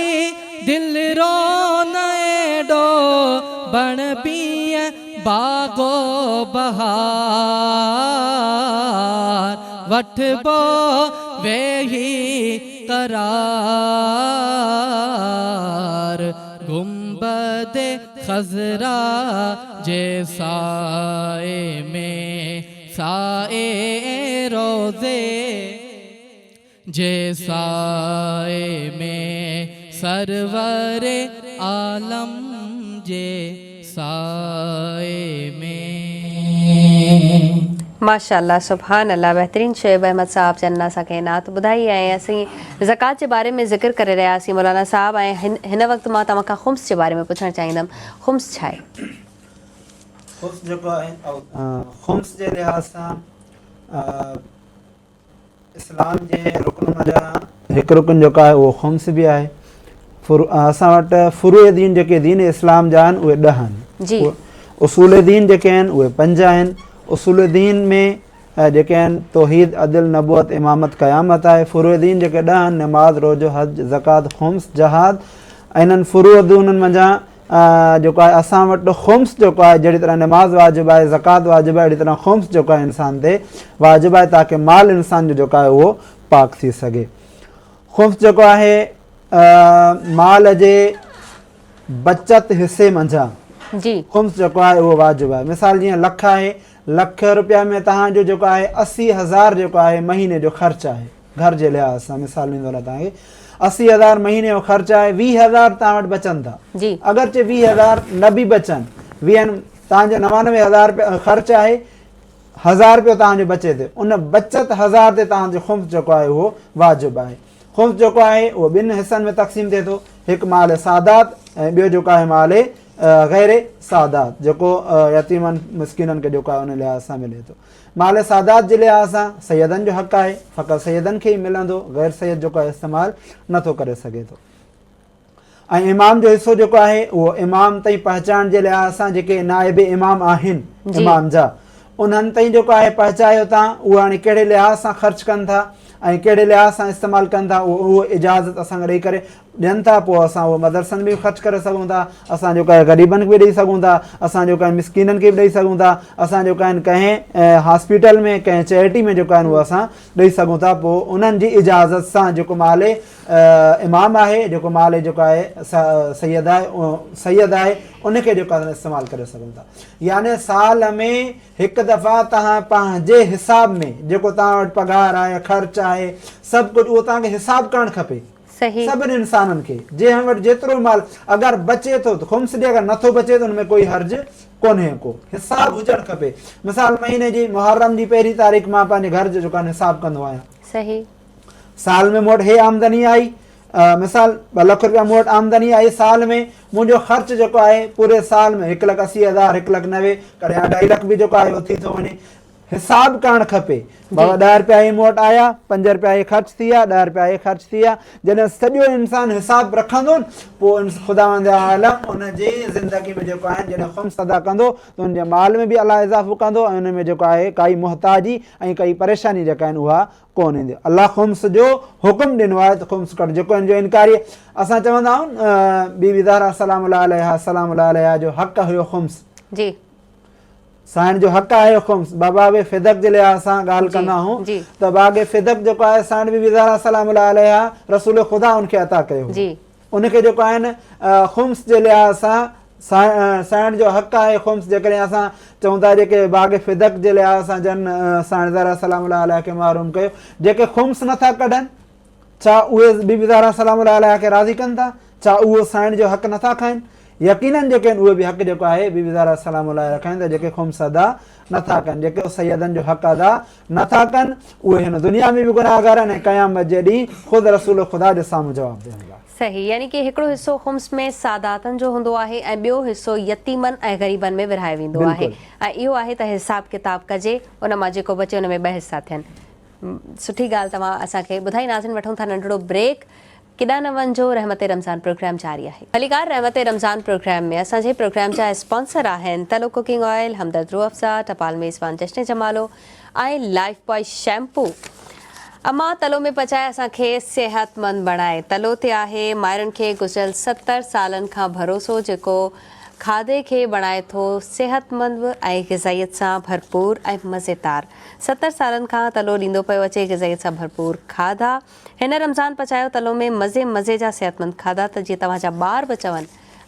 دل رو نه ايڏو، بڻبينء باغ و بهار، وٺبو ويهي قرار، گنبد خضرا جي سائي ۾، سائي روضي جي سائي ۾، سرور عالم جي سائي ۾. ماشاء الله سبحان الله بهترين شعيب احمد صاحب جن اسان کي نعت ٻڌائي ۽ اسين زڪوات جي باري ۾ ذڪر ڪري رهيا هئاسين مولانا صاحب ۽ هن وقت مان توهان کان خمس جي باري ۾ پڇڻ چاهيندم خمس ڇا آهي؟ خمس جيڪو آهي خمس جي لحاظ سان اسلام جي رڪن منجهان هڪ رڪن جيڪو آهي اهو خمس به آهي. اسان وٽ فروع دين جيڪي دين اسلام جا آهن اهي 10 آهن. جي. اصول دين جيڪي آهن اهي 5 آهن. اصول دين ۾ جيڪي آهن توحيد، عدل، نبوت، امامت، قيامت آهي. فروع دين جيڪي 10 آهن نماز، روزو، حج، زڪوات، خمس، جهاد. انهن فروع دينن منجهان جيڪو آهي اسان وٽ خمس جيڪو آهي جهڙي طرح نماز واجب آهي زڪوات واجب آهي اهڙي طرح خمس جيڪو آهي انسان تي واجب آهي تاڪه مال انسان جو جيڪو آهي اهو پاڪ ٿي سگهي. خمس جيڪو آهي مال جي بچت حصي منجهان جي. خمس جيڪو آهي اهو واجب آهي. مثال جيئن لک آهي لک روپيا ۾ توهان جو جيڪو آهي 80 هزار جيڪو آهي مهيني جو خرچ آهي گهر جي لحاظ سان مثال ڏيندو هلان توهان کي 80 هزار مهيني جو خرچ آهي 20 هزار توهان وٽ بچن ٿا جي. اگرچه 20 هزار نه به بچن ويهن توهان جو 99 هزار روپيا خرچ آهي هزار روپيو توهان جو بچي ٿو ان بچت هزار تي توهان جو خمس جيڪو آهي اهو واجب آهي. خمس جيڪو آهي اهو ٻن حصن ۾ تقسيم ٿئي ٿو هڪ مال سادات ۽ ٻيو جيڪو آهي مال غير سادات جيڪو يتيمن مسڪينن کي جيڪو آهي ان لحاظ سان ملي ٿو. مال سادات جي لحاظ سان سيدن جو حق آهي فقط سيدن کي ئي ملندو غير سيد جيڪو آهي استعمال نٿو ڪري سگهي ٿو. ۽ امام جو حصو جيڪو آهي اهو امام تائين پهچائڻ جي لحاظ سان جيڪي نائب امام آهن امام جا انهن تائين جيڪو آهي پهچايو تان اهو هاڻي ڪهڙي لحاظ سان خرچ ڪن ٿا ۽ ڪهڙي لحاظ سان استعمال ڪن ٿا اهو اهو اجازت اسان کي ڏئي ڪري ڏين ٿا پوء اسان اهو مدرسن ۾ به خرچ ڪري سگهون ٿا اسان جيڪو آهي غريبن کي به ڏئي سگهون ٿا اسان جيڪو آهي مسڪينن کي به ڏئي سگهون ٿا اسان جيڪو آهن ڪنهن هاسپيٽل ۾ ڪنهن چيرٽي ۾ جيڪو آهن اهو اسان ڏئي سگهون ٿا پوء انهن جي اجازت سان جيڪو مال امام آهي جيڪو مال جيڪو آهي سيد آهي سيد آهي ان کي جيڪو آهي استعمال ڪري سگهون ٿا يعني سال ۾ هڪ دفعا توهان پنهنجي حساب ۾ جيڪو توهان وٽ پگهار آهي خرچ آهي سڀ ڪجهه اهو توهان کي حساب ڪرڻ کپي صحيح. سڀني انسانن کي جنهن وٽ جيترو مال اگر بچي ٿو ته خمس ڏي اگر نٿو بچي ته ان ۾ ڪوئي حرج ڪونهي ڪو حساب هجڻ کپي مثال مهيني جي محرم جي پهرين تاريخ مان پنهنجي گهر جو جيڪو آهي حساب ڪندو آهيان صحيح. سال ۾ مون وٽ هي آمدني آئي مثال 2 لک روپيا مون وٽ آمدني آئي سال ۾ منهنجو خرچ جيڪو آهي پوري سال ۾ 1 لک 80 هزار 1 لک 90 ڪڏهن اڍائي لک به جيڪو آهي اهو ٿي ٿو وڃي. حساب ڪرڻ کپي. بابا ڏهه رپيا هي مون وٽ آيا، پنج رپيا هي خرچ ٿي ويا، ڏهه رپيا هي خرچ ٿي ويا. جڏهن سڄو انسان حساب رکندو نه پوء خداوند عالم ان جي زندگي ۾ جيڪو آهن جڏهن خمس ادا ڪندو ته ان جي مال ۾ به الله اضافو ڪندو ۽ ان ۾ جيڪو آهي ڪائي محتاجي ۽ ڪائي پريشاني جيڪا آهن اها ڪونه ايندي. الله خمس جو حڪم ڏنو آهي ته خمس ڪڍ جيڪو ان جو انڪاري اسان چوندا آهيون بي بي زهرا سلام الله عليها سلام الله عليها جو حق هيو خمس. جي. سائڻ جو حق آهي خمس. بابا به فدق جي لحاظ سان ڳالهه ڪندا آهيون ته باغ فدق جيڪو آهي سائڻ بي بي زهرا سلام الله عليها رسول خدا ان کي عطا ڪيو هو. ان کي جيڪو آهي نه خمس جي لحاظ سان سائڻ جو حق آهي خمس جيڪڏهن اسان چئون ٿا جيڪي باغ فدق جي لحاظ سان جن سائڻ زهرا سلام الله عليها کي محروم ڪيو جيڪي خمس نٿا ڪڍن ڇا اهي بي بي زهرا سلام الله عليها کي راضي ڪن ٿا؟ ڇا اهو سائڻ جو حق نٿا کائن؟ يقيناً جيڪي آهن اهي به حق جيڪو آهي بي بي زهرا سلام الله عليها کائن ٿا جيڪي خمس ادا نٿا ڪن جيڪي سيدن جو حق ادا نٿا ڪن اهي هن دنيا ۾ به گناهگار آهن ۽ قيامت جي ڏينهن خود رسول خدا جي سامهون جوابده هوندا. صحيح يعني ڪي هڪڙو حصو خمس ۾ ساداتن جو هوندو آهي ۽ ٻيو حصو يتيمن ۽ غريبن ۾ ورهايو ويندو آهي ۽ اهو آهي ته حساب ڪتاب ڪجي ان مان جيڪو بچي ان ۾ ٻه حصا ٿين. سٺي ڳالهه توهان اسان کي ٻڌائي ناظرين وٺون ٿا ننڍڙو بريڪ ڪيڏانهن نه وڃجو رحمت رمضان پروگرام جاري آهي. ڀليڪار رحمت رمضان پروگرام ۾ اسان جي پروگرام جا اسپانسر آهن تلو ڪوڪنگ آئل، همدرد روح افزا، ٽپال ميزبان جشن جمالو ۽ لائف بوائي شيمپو. امان تلو ۾ پچائي اسان کي صحتمند بڻائي. تلو تي آهي مائرن کي گذريل 70 سالن کان ڀروسو جيڪو کاڌي کي بڻائي ٿو صحتمند به ۽ غذائيت سان ڀرپور ۽ مزيدار. 70 سالن کان تلو ڏيندو پيو اچي غذائيت سان ڀرپور کاڌا. هن رمضان پچايو تلو ۾ مزي مزي جا صحتمند کاڌا ته جيئن توهان جا ٻار به چون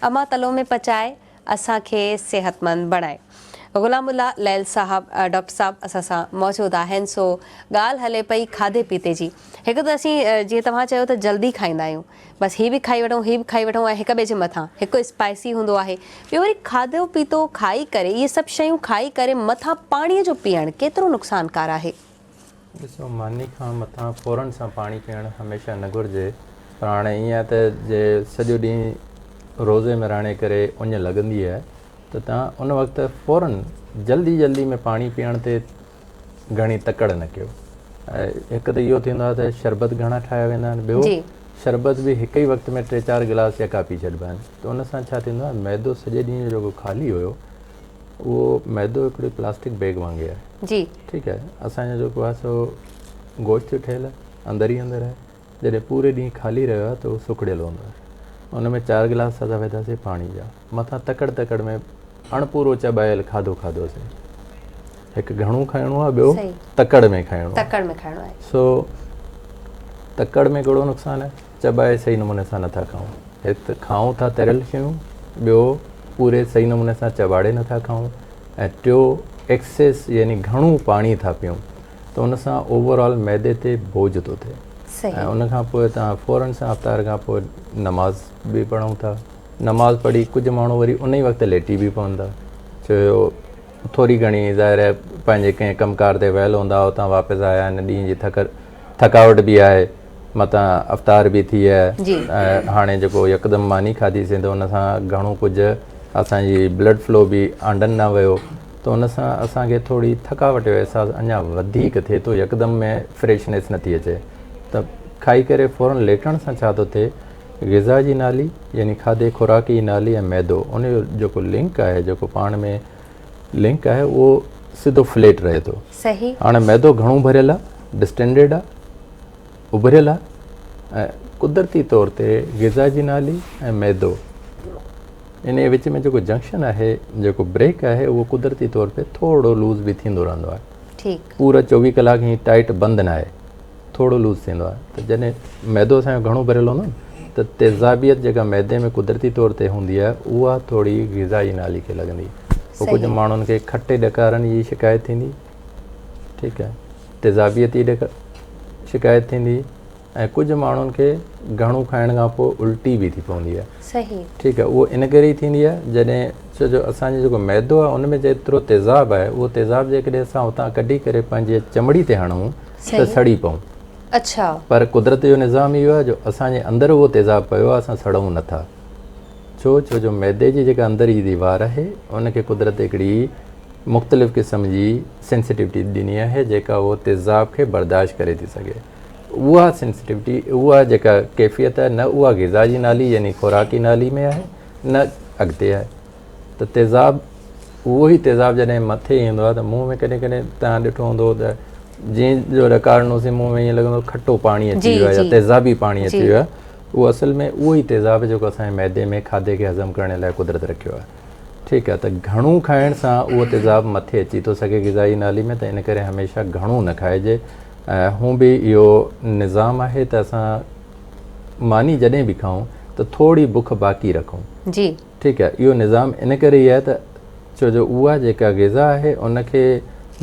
امان تلو ۾ پچائي اسان کي صحتمند بڻائي. غلام الله لعل صاحب ڊاڪٽر صاحب اسان سان موجود آهن سو ڳالهه هلي پئي کاڌي پيتي جي هڪ ته اسين جيئن توهان چيو ته جلدي کائيندا آهيون بس هي به کائي وٺون هي به کائي وٺون ۽ هڪ ٻئي جي مٿان هڪ اسپائسي هوندو آهي ٻيو وري کاڌو پيتو کائي ڪري اهي سڀ شيون کائي ڪري مٿان پاڻي جو پيئڻ ڪيترو نقصانڪار آهي. ڏسو ماني کان مٿان فورن سان پاڻي پيئڻ هميشه نه گهرجي پر هاڻي ائين آهي ته جي سڄو ڏينهن روزي ۾ رهڻ جي ڪري اڃ لڳندي آهي ته توهان ان وقت فورن جلدي جلدي ۾ پاڻي پيئڻ تي گهڻي تڪڙ نه ڪيو. هڪ ته اهو ٿيندو آهي ته شربت گهڻا ٺاهيا ويندا آهن ٻيو شربت به هڪ ئي وقت ۾ ٽي چار گلاس يا ڪاپي ڇڏبا آهن ته ان سان ڇا ٿيندو آهي معدو سڄي ڏينهن جو جيڪو خالي هيو اهو معدو هڪڙي پلاسٽڪ بيگ وانگي آهي جي ٺيڪ آهي اسان جو جيڪو آهي سو گوشت جو ٺهيل آهي اندر ئي اندر آهي جڏهن پوري ڏينهن خالي رهيو آهي ته اهو سڪڙيل هوندو آهي. ان ۾ چار گلاس اسان وڌاسين پاڻي جا. مٿان تڪڙ تڪڙ ۾ اڻپورو چٻايل کاڌو کاڌوسين. هڪ گهڻو کائڻو آهي ٻيو تڪڙ ۾ کائڻو آهي. تڪڙ ۾ کائڻو آهي. سو تڪڙ ۾ ڪهڙو نقصان آهي؟ چٻائي صحيح نموني سان نٿا کائون. هڪ ته کائون ٿا تريل شيون، ٻيو پوري صحيح نموني سان چٻاڙي نٿا کائون ۽ ٽيو ايڪسيس يعني گهڻو پاڻي ٿا پيئون. ته ان سان اوور آل معدي تي بوجهه ٿو ٿئي ۽ ان کان پوء توهان فورن سان افطار کان پوء نماز به پڙهون ٿا نماز پڙهي ڪجهه ماڻهو وري ان ئي وقت ليٽي به پون ٿا ڇو جو ٿوري گهڻي ظاهر آهي پنهنجي ڪنهن ڪم ڪار تي ويل هوندا اتان واپس آيا آهن ڏينهن جي ٿڪ ٿڪاوٽ به آهي متان افطار به ٿي آهي ۽ هاڻي جيڪو يڪدم ماني کاڌيسين ته ان سان گهڻو ڪجهه اسانجي بلڊ فلو به آنڊن ڏانهن ويو ته ان سان اسان کي ٿوري ٿڪاوٽ جو احساس اڃا وڌيڪ ٿئي ٿو يڪدم ۾ فريشنيس نٿي اچي ته کائي ڪري فورن ليٽڻ سان ڇا ٿو ٿئي غذا جي نالي يعني کاڌي خوراڪ جي نالي ۽ معدو ان جو جيڪو لنڪ آهي جيڪو پاڻ ۾ لنڪ آهي اهو سڌو فليٽ رهي ٿو صحيح هاڻي معدو گهڻو ڀريل آهي ڊسٽينڊيڊ آهي اڀريل آهي ۽ قدرتي طور تي غذا جي نالي ۽ معدو انهيء وچ ۾ جيڪو جنڪشن آهي، جيڪو بريڪ آهي، اهو قدرتي طور تي ٿورو لوز به ٿيندو رهندو آهي. ٺيڪ. پورا 24 ڪلاڪ هي ٽائيٽ بند ناهي، ٿورو لوز ٿيندو آهي ته جڏهن معدو اسان جو گهڻو ڀريل هوندو آهي نه ته تيزابيت جيڪا معدي ۾ قدرتي طور تي هوندي آهي اها ٿوري غذائي نالي کي لڳندي. پوء ڪجهه ماڻهن کي کٽي ڏڪارن جي شڪايت ٿيندي، ٺيڪ آهي، تيزابيت جي شڪايت ٿيندي. ۽ ڪجهه ماڻهن کي گهڻو کائڻ کان پوء الٽي به ٿي پوندي آهي. صحيح. ٺيڪ آهي اهو ان ڪري ئي ٿيندي آهي جڏهن ڇو جو اسان جو جيڪو معدو آهي ان ۾ جيترو تيزاب آهي اهو تيزاب جيڪڏهن اسان اتان ڪڍي ڪري پنهنجي چمڙي تي هڻون ته سڙي پئون. اڇا. پر قدرت جو نظام اهو آهي جو اسان جي اندر اهو تيزاب پيو آهي اسان سڙون نه ٿا. ڇو ڇو جو معدي جي جيڪا اندر جي ديوار آهي ان کي قدرت هڪڙي مختلف قسم جي سينسٽيوٽي ڏني آهي جيڪا اهو تيزاب کي برداشت ڪري ٿي سگهي. اها سينسٽيوٽي اها جيڪا ڪيفيت آهي نه اها غذا جي نالي يعني خوراڪي نالي ۾ آهي نه اڳتي آهي ته تيزاب اهو ئي تيزاب جڏهن مٿي ايندو آهي ته منهن ۾ ڪڏهن ڪڏهن توهان ڏٺو هوندو ته جيئن جو ڏڪارنوسين منهن ۾ ائين لڳندو کٽو پاڻي اچي ويو آهي يا تيزابي پاڻي اچي ويو آهي اهو اصل ۾ اهو ئي تيزاب جيڪو اسان جي معدي ۾ کاڌي کي هضم ڪرڻ لاء قدرت رکيو آهي ٺيڪ آهي ته گهڻو کائڻ سان اهو تيزاب مٿي اچي ٿو سگهي غذائي نالي ۾ ته ان ڪري هميشه گهڻو نه کائجي ۽ هون به اهو نظام آهي ته اسان ماني جڏهن به کائون ته ٿوري بک باقي رکون. جي. ٺيڪ آهي اهو نظام ان ڪري ئي آهي ته ڇو جو اها جيڪا غذا آهي ان کي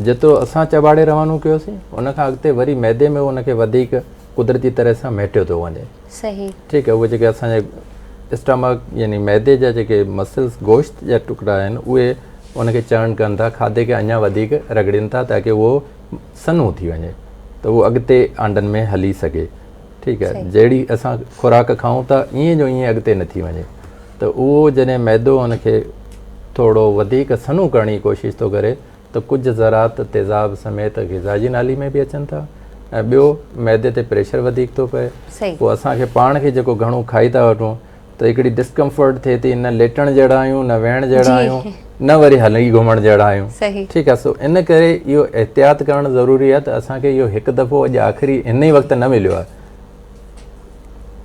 جيترو اسان چٻاڙي روانو ڪيوسين ان کان اڳتي وري معدي ۾ ان کي وڌيڪ قدرتي طرح سان مهٽيو ٿو وڃي. صحيح. ٺيڪ آهي اهي جيڪي اسان جي اسٽامڪ يعني معدي جا جيڪي مسلس گوشت جا ٽڪڙا آهن اهي ان کي چرن ڪن ٿا کاڌي کي اڃا وڌيڪ رڳڙين ٿا تاڪي اهو سنهو ٿي وڃي ته اهو اڳتي آنڊن ۾ هلي سگهي ٺيڪ آهي جهڙي اسان خوراڪ کائون ٿا ائين جو ائين اڳتي نه ٿي وڃي ته اهو جڏهن معدو ان کي ٿورو وڌيڪ سنهو ڪرڻ جي ڪوشش ٿو ڪري ته ڪجهه ذرات تيزاب سميت غذا جي نالي ۾ به اچن ٿا ۽ ٻيو معدي تي پريشر وڌيڪ ٿو پئي پوء اسان کي پاڻ کي جيڪو گهڻو کائي ٿا وٺون ته هڪڙي ڊسڪمفرٽ ٿئي ٿي نه ليٽڻ جهڙا آهيون نه ويهڻ جهڙا آهيون نه وري هلي گهمڻ جهڙا آهيون ٺيڪ آهي سو ان ڪري اهو احتياط ڪرڻ ضروري آهي ته اسان کي اهو هڪ دفعو اڄ آخري هن ئي وقت نه مليو آهي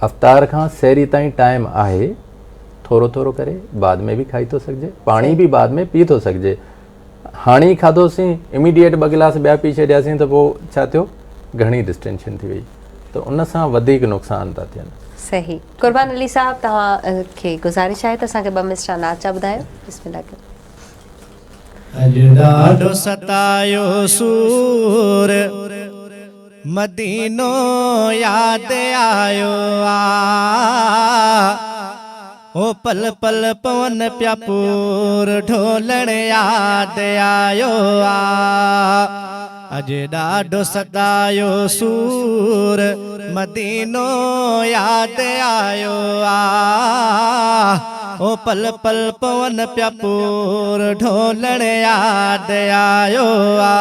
افطار کان سحري تائين ٽائيم آهي ٿورو ٿورو ڪري بعد ۾ به کائي ٿو سگهجي پاڻي به بعد ۾ پي ٿو سگهجي هاڻي ئي کاڌوسين اميڊيٽ ٻه گلاس ٻيا پي ڇڏياسين ته پوء ڇا ٿيو گهڻي ڊسٽينشن ٿي وئي ته ان سان وڌيڪ نقصان ٿا ٿين. صحيح قربان علي صاحب توهان کي گذارش آهي ته اسان کي ٻه مصرع نعت جا ٻڌايو بسم الله ڪيو. اڄ ڏاڍو ستايو سور مدينو ياد آيو آ. او پل پل پون پيا پور ڍولڻ ياد آيو آ اڄ ڏاڍو ستايو سور مدينو ياد آيو آ او پل پل پون پيا پور ڍولڻ ياد آيو آ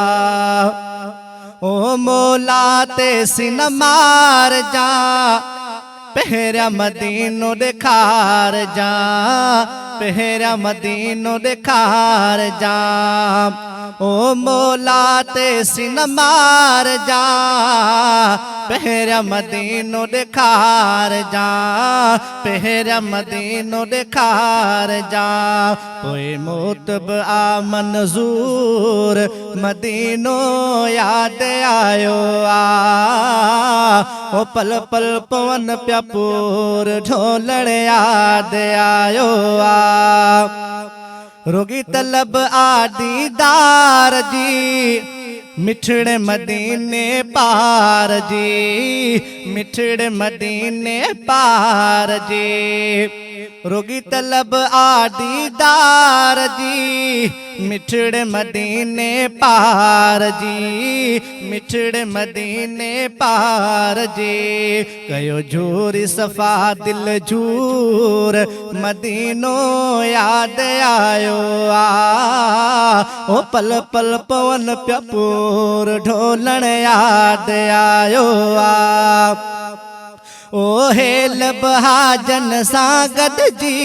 او مولا تي سين مار جا پهريان مدينو ڏيکار جان پهريان مدينو ڏيکار جان او مولا تي سين مار جان پهريان مدينو ڏيکار جان پهريان مدينو ڏيکار جان پوء موت به آ منظور مدينو ياد آيو آ او پل پل پون پيا پور ڍولڻ ياد آيو آ رڳي طلب آ ديدار جي مٺڙي مديني پار جي مٺڙي مديني پار جي رڳي طلب آ ديدار جي مٺڙي مديني پار جي مٺڙي مديني پار جي ڪيو جھوري صفا دل جھور مدينو ياد آيو آ او پل پل پون پيا پور ڍولڻ ياد آيو آ او هيل بهاجن سان گڏجي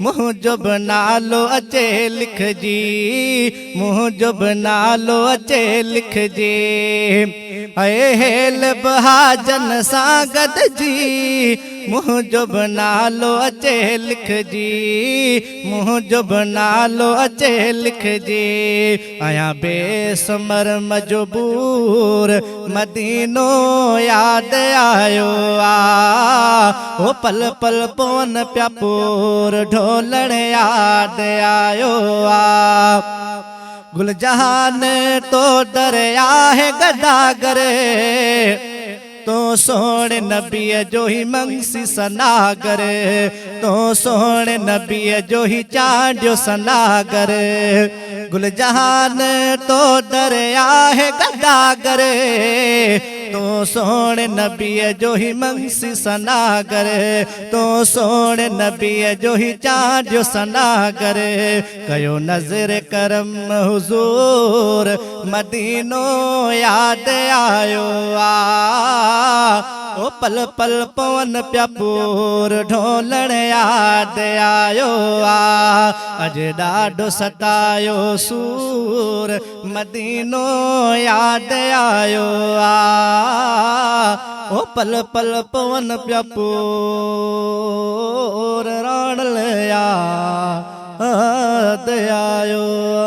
منهنجو به نالو اچي لکجي منهنجو به نالو اچي لکجي اي هيل بهاجن سان گڏجي منهنجو به نالو اچي لکجي منهنجو به نالو اچي لکجي آهيان بي ثمر مجبور مدينو ياد آيو آ او پل پل پون پيا پور ڍولڻ ياد آيو آ گل جهان تو در آهي گداگر تون سهڻي نبيء جو هي منگسي سناگر تون سهڻي نبيء جو هي چانڊيو سناگر گل جهان تو در آهي گداگر تون سهڻي نبيء جو هي منگسي سناگر، تون سهڻي نبيء جو هي چانڊيو سناگر، ڪيو نظر ڪرم حضور مدينو ياد آيو آ، او پل پل پون پيا پور ڍولڻ ياد آيو آ، اڄ ڏاڍو ستايو سور مدينو ياد آيو آ، او پل پل پون پيا پور راڻل ياد آيو آ.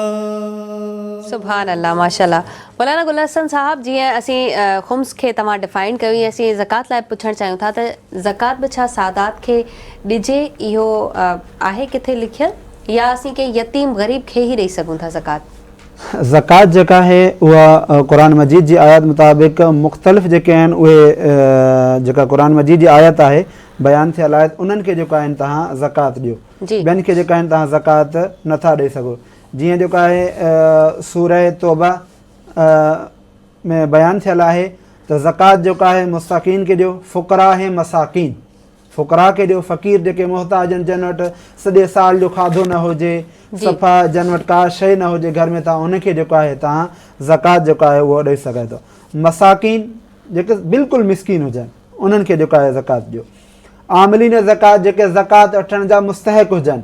سبحان الله ماشاءالله مولانا گل حسن صاحب جيئن اسين خمس کي توهان ڊفائن ڪيو ايئن اسين زڪوات لاء پڇڻ چاهيون ٿا ته زڪوات به ڇا سادات کي ڏجي اهو آهي ڪٿي لکيل يا اسين ڪنهن يتيم غريب کي ئي ڏئي سگهون ٿا زڪوات؟ زڪوات جيڪا آهي اها قرآن مجيد جي آيات مطابق مختلف جيڪي آهن اهي جيڪا قرآن مجيد جي آيت آهي بيان ٿيل آهي انهن کي جيڪو آهن توهان زڪوات ڏيو ٻين کي جيڪا آهن توهان زڪوات نٿا ڏئي سگهو جيئن جيڪو آهي سوره توبه ۾ بيان ٿيل آهي ته زڪوات جيڪو آهي مستحقين کي ڏيو فقراء ۽ مساڪين فقراء کي ڏيو، فقير جيڪي محتاج آهن جن وٽ سڄي سال جو کاڌو نه هجي، صفا جن وٽ ڪا شيء نه هجي گهر ۾ تان انهن کي جيڪو آهي تان زڪوات جيڪو آهي اهو ڏئي سگهي ٿو. مساڪين جيڪي بلڪل مسڪين هجن انهن کي جيڪو آهي زڪوات ڏيو. عاملين زڪوات جيڪي زڪوات وٺڻ جا مستحق هجن.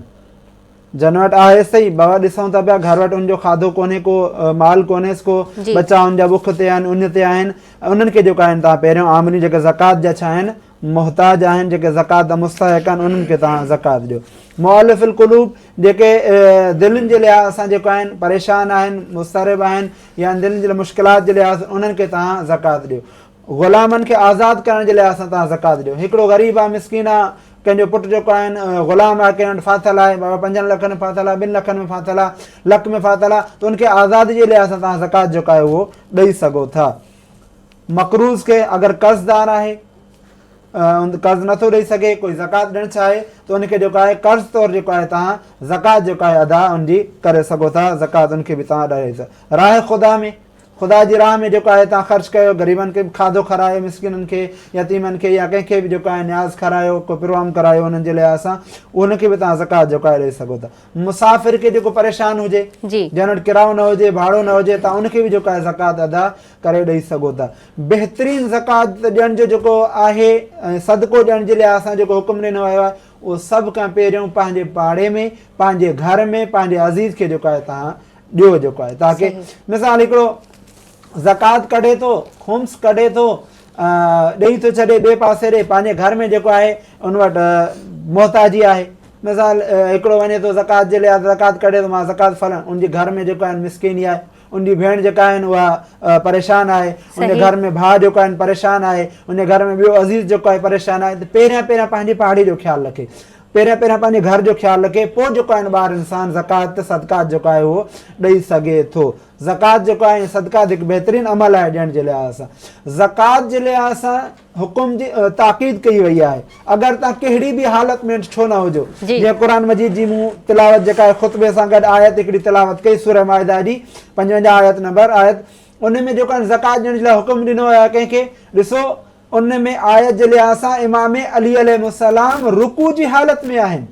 جن وٽ آهي سهي بابا ڏسون ٿا پيا گهر وٽ ان جو کاڌو ڪونهي ڪو مال ڪونهيس ڪو ٻچا ان جا بک تي آهن اڃ تي آهن انهن کي جيڪو آهن تان پهريون عاملين جيڪي زڪوات جا ڇا آهن محتاج آهن جيڪي زڪوات جا مستحق آهن انهن کي توهان زڪوات ڏيو. مؤلف القلوب جيڪي دلين جي لحاظ سان جيڪو آهن پريشان آهن مضطرب آهن يا دلين جي مشڪلات جي لحاظ سان انهن کي توهان زڪوات ڏيو. غلامن کي آزاد ڪرڻ جي لحاظ سان توهان زڪوات ڏيو. هڪڙو غريب آهي مسڪين آهي ڪنهن جو پٽ جيڪو آهن غلام آهي ڪنهن وٽ ڦاٿل آهي بابا پنجن لکن ۾ ڦاٿل آهي ٻن لکن ۾ ڦاٿل آهي لک ۾ ڦاٿل آهي ته ان کي آزادي جي لحاظ سان توهان زڪوات جيڪو آهي اهو ڏئي سگهو ٿا. مقروض کي اگر قرضدار آهي قرض نٿو ڏئي سگهي ڪوئي زڪوات ڏيڻ چاهي ته ان کي جيڪو آهي قرض طور جيڪو آهي توهان زڪوات جيڪو آهي ادا ان جي ڪري سگهو ٿا زڪوات ان کي به توهان ڏئي سگهو راهه خدا ۾ خدا جي راهه ۾ جيڪو آهي توهان خرچ ڪيو غريبن کي به کاڌو کارايو مسڪينن کي يتيمن کي يا ڪنهن کي به جيڪو آهي نياز کارايو ڪو پروگرام ڪرايو انهن جي لحاظ سان ان کي به توهان زڪوات جيڪو آهي ڏئي سگهو ٿا مسافر کي جيڪو پريشان هجي جنهن وٽ ڪرايو نه هجي ڀاڙو نه هجي توهان ان کي به جيڪو آهي زڪوات ادا ڪري ڏئي سگهو ٿا. بهترين زڪوات ڏيڻ جو جيڪو آهي ۽ صدقو ڏيڻ جي لحاظ سان جيڪو حڪم ڏنو ويو آهي اهو سڀ کان پهريون پنهنجي پاڙي ۾ پنهنجي گهر ۾ پنهنجي عزيز کي جيڪو آهي توهان ڏيو جيڪو آهي تاڪه مثال هڪڙو زڪوات ڪڍي ٿو خمس ڪڍي ٿو ڏئي ٿو ڇڏي ٻئي پاسي ڏي پنهنجي گهر ۾ جيڪو آهي ان وٽ محتاجي آهي مثال هڪڙو وڃي ٿو زڪوات جي لحاظ زڪوات ڪڍي ٿو مان زڪوات فلان ان جي گهر ۾ جيڪو آهي مسڪيني آهي ان جي ڀيڻ جيڪا آهن اها پريشان آهي ان جي گهر ۾ ڀاء جيڪو آهن پريشان آهي ان جي گهر ۾ ٻيو عزيز جيڪو آهي پريشان آهي ته پهريان پهريان پنهنجي پاڙي جو خيال رکي پهريان پهريان پنهنجي گهر جو خيال رکي پوء جيڪو آهن ٻاهر انسان زڪوات صدقات جيڪو آهي اهو ڏئي سگهي ٿو زڪوات جيڪو آهي صدقات هڪ بهترين عمل آهي ڏيڻ جي لحاظ سان زڪوات جي لحاظ سان حڪم جي تاڪيد ڪئي وئي آهي اگر توهان ڪهڙي به حالت ۾ ڇو نه هجو جيئن قرآن مجيد جي مون تلاوت جيڪا آهي خطبي سان گڏ آيت هڪڙي تلاوت ڪئي سوره مائده جي 55 آيت نمبر آيت ان ۾ جيڪو آهي زڪوات ڏيڻ جي لاء حڪم ڏنو ويو آهي ڪنهن کي ڏسو ان ۾ آيت جي لحاظ سان امام علي عليه السلام رڪوع جي حالت ۾ آهن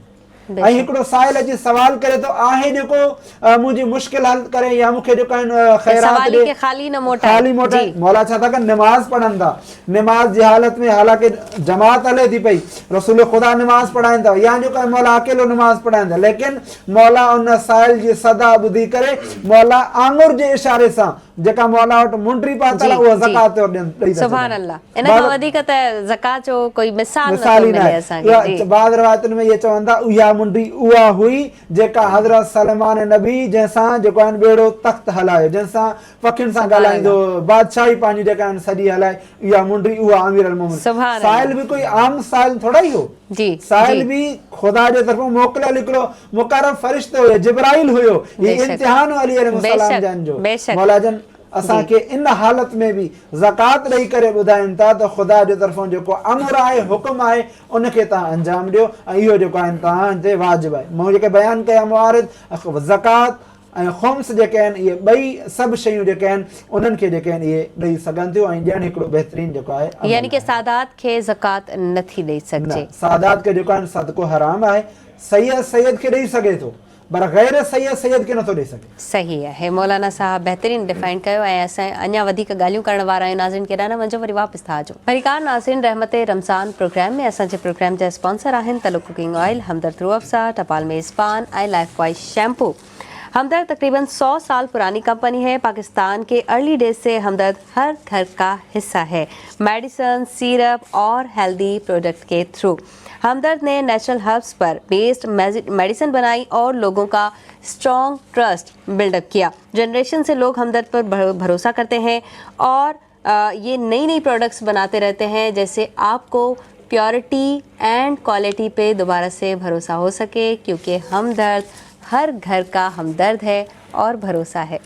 ۽ هڪڙو سائل اچي سوال ڪري ٿو آهي جيڪو منهنجي مشڪل حل ڪري يا مون کي جيڪو آهن خيرات ڏي خالي نه موٽائي خالي موٽائي مولا ڇا ٿا ڪن نماز پڙهن ٿا نماز جي حالت ۾ حالانڪه جماعت هلي ٿي پئي رسول خدا نماز پڙهائين ٿا يا جيڪو آهي مولا اڪيلو نماز پڙهائين ٿا ليڪن مولا ان سائل جي صدا ٻڌي ڪري مولا آڱر جي اشاري سان جيڪا مولا وٽ منڊي پاتل آهي اها زڪوات طور ڏين ڏئي ٿا سبحان الله ان کان وڌيڪ ته زڪوات جو ڪوئي مثال نه ٿو ملي اسان کي جي بعض روايتن ۾ اهي چون ٿا اها منڊي اها هئي جيڪا حضرت سليمان نبي جنهن سان جيڪو آهن ٻيڙو تخت هلايو جنهن سان پکين سان ڳالهائيندو هو بادشاهي پنهنجي جيڪا آهن سڄي هلائي اها منڊي اها امير المومنين سائل به ڪوئي عام سائل ٿورا ئي هو سائل به خدا جي طرفون موڪليل هڪڙو مقرب فرشتو هيو جبرائيل هيو هي امتحان هو علي عليه السلام جن جو مولا جن اسان کي ان حالت ۾ به زڪوات ڏئي ڪري ٻڌائين ٿا ته خدا جي طرفون جيڪو امر آهي حڪم آهي ان کي توهان انجام ڏيو ۽ اهو جيڪو آهي توهان تي واجب آهي مون جيڪي بيان ڪيا موارد زڪوات ۽ خمس جيڪي آهن اهي ٻئي سڀ شيون جيڪي آهن انهن کي جيڪي آهن اهي ڏئي سگهن ٿيون ۽ ڏيڻ هڪڙو بهترين جيڪو آهي عمل يعني ڪي آهي. سادات کي زڪوات نه ٿي ڏئي نه سگهجي. سادات کي جيڪو آهن صدقو حرام آهي سيد سيد کي ڏئي سگهي ٿو پر غير سيد سيد کي نٿو ڏئي سگهي. صحيح آهي مولانا صاحب بهترين ڊفائن ڪيو ۽ اسان اڃا وڌيڪ ڳالهيون ڪرڻ وارا آهيون ناظرين ڪيڏانهن نه وڃجو وري واپس ٿا اچون. ڀليڪار ناظرين رحمت رمضان پروگرام ۾ اسان جي پروگرام جا اسپانسر آهن تلو ڪوڪنگ آئل، همدرد روح افزا، ٽپال ميزبان ۽ لائف بوائي شيمپو. همدرد تقريبن 100 سال پراني ڪمپني هي پاڪستان ڪي ارلي ڊيز سي همدرد هر گهر ڪا حصه هي ميڊيسن، سيرپ اور هيلدي پروڊڪٽ ڪي ٿرو همدرد ني نيچرل هربس پر بيسڊ ميڊيسن بنائي اور لوگون ڪا اسٽرانگ ٽرسٽ بلڊ اپ ڪيا جنريشن سي لوگ همدرد پر ڀروسا ڪرتي هين اور یہ نئی نئی پروڊڪٽس بناتي رهتي هين جيسي آپ ڪو پيورٽي اينڊ ڪوالٽي پي دوباره سي ڀروسا هو سڪي ڪيونڪه همدرد هر گهر ڪا همدرد هي اور ڀروسا هي.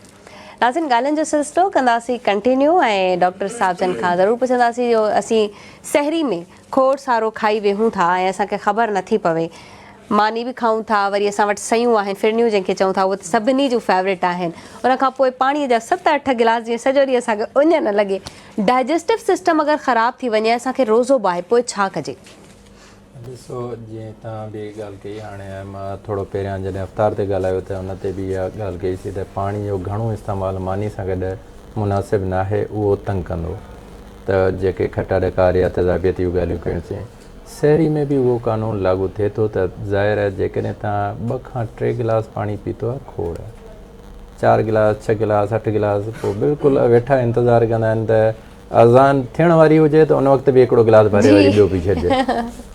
ناظرين ڳالهين جو سلسلو ڪنداسين ڪنٽينيو ۽ ڊاڪٽر صاحب جن کان ضرور پڇنداسين جو اسين سحري ۾ کوڙ سارو کائي ويهون ٿا ۽ اسان کي خبر نٿي پوي ماني به کائون ٿا وري اسان وٽ سيون آهن فرنيون جنهن کي چئون ٿا اهي ته سڀني جون فيورٽ آهن ان کان پوء پاڻي جا ست اٺ گلاس جيئن سڄو ڏينهن اسان کي اڃ نه لڳي ڊائجسٽو سسٽم اگر خراب ٿي وڃي اسان کي روزو به آهي پوء ڇا ڪجي؟ ڏسو جيئن توهان به ڳالهه ڪئي هاڻي مان ٿورو پهريان جڏهن افطار تي ڳالهايو ته ان تي به اها ڳالهه ڪئي سي ته پاڻي جو گهڻو استعمال ماني سان گڏ مناسب ناهي اهو تنگ ڪندو ته جيڪي کٽا ڏڪار يا تيزابيت جون ڳالهيون ڪيون سين سحري ۾ به اهو قانون لاڳو ٿئي ٿو ته ظاهر آهي جيڪڏهن توهان ٻه کان ٽي گلاس پاڻي پيتو آهي کوڙ آهي چار گلاس ڇهه گلاس اٺ گلاس پوء بلڪل ويٺا انتظار ڪندا آهن ته اذان ٿيڻ واري هجي ته ان وقت به هڪڙو گلاس ڀري وري ٻيو پي ڇڏجي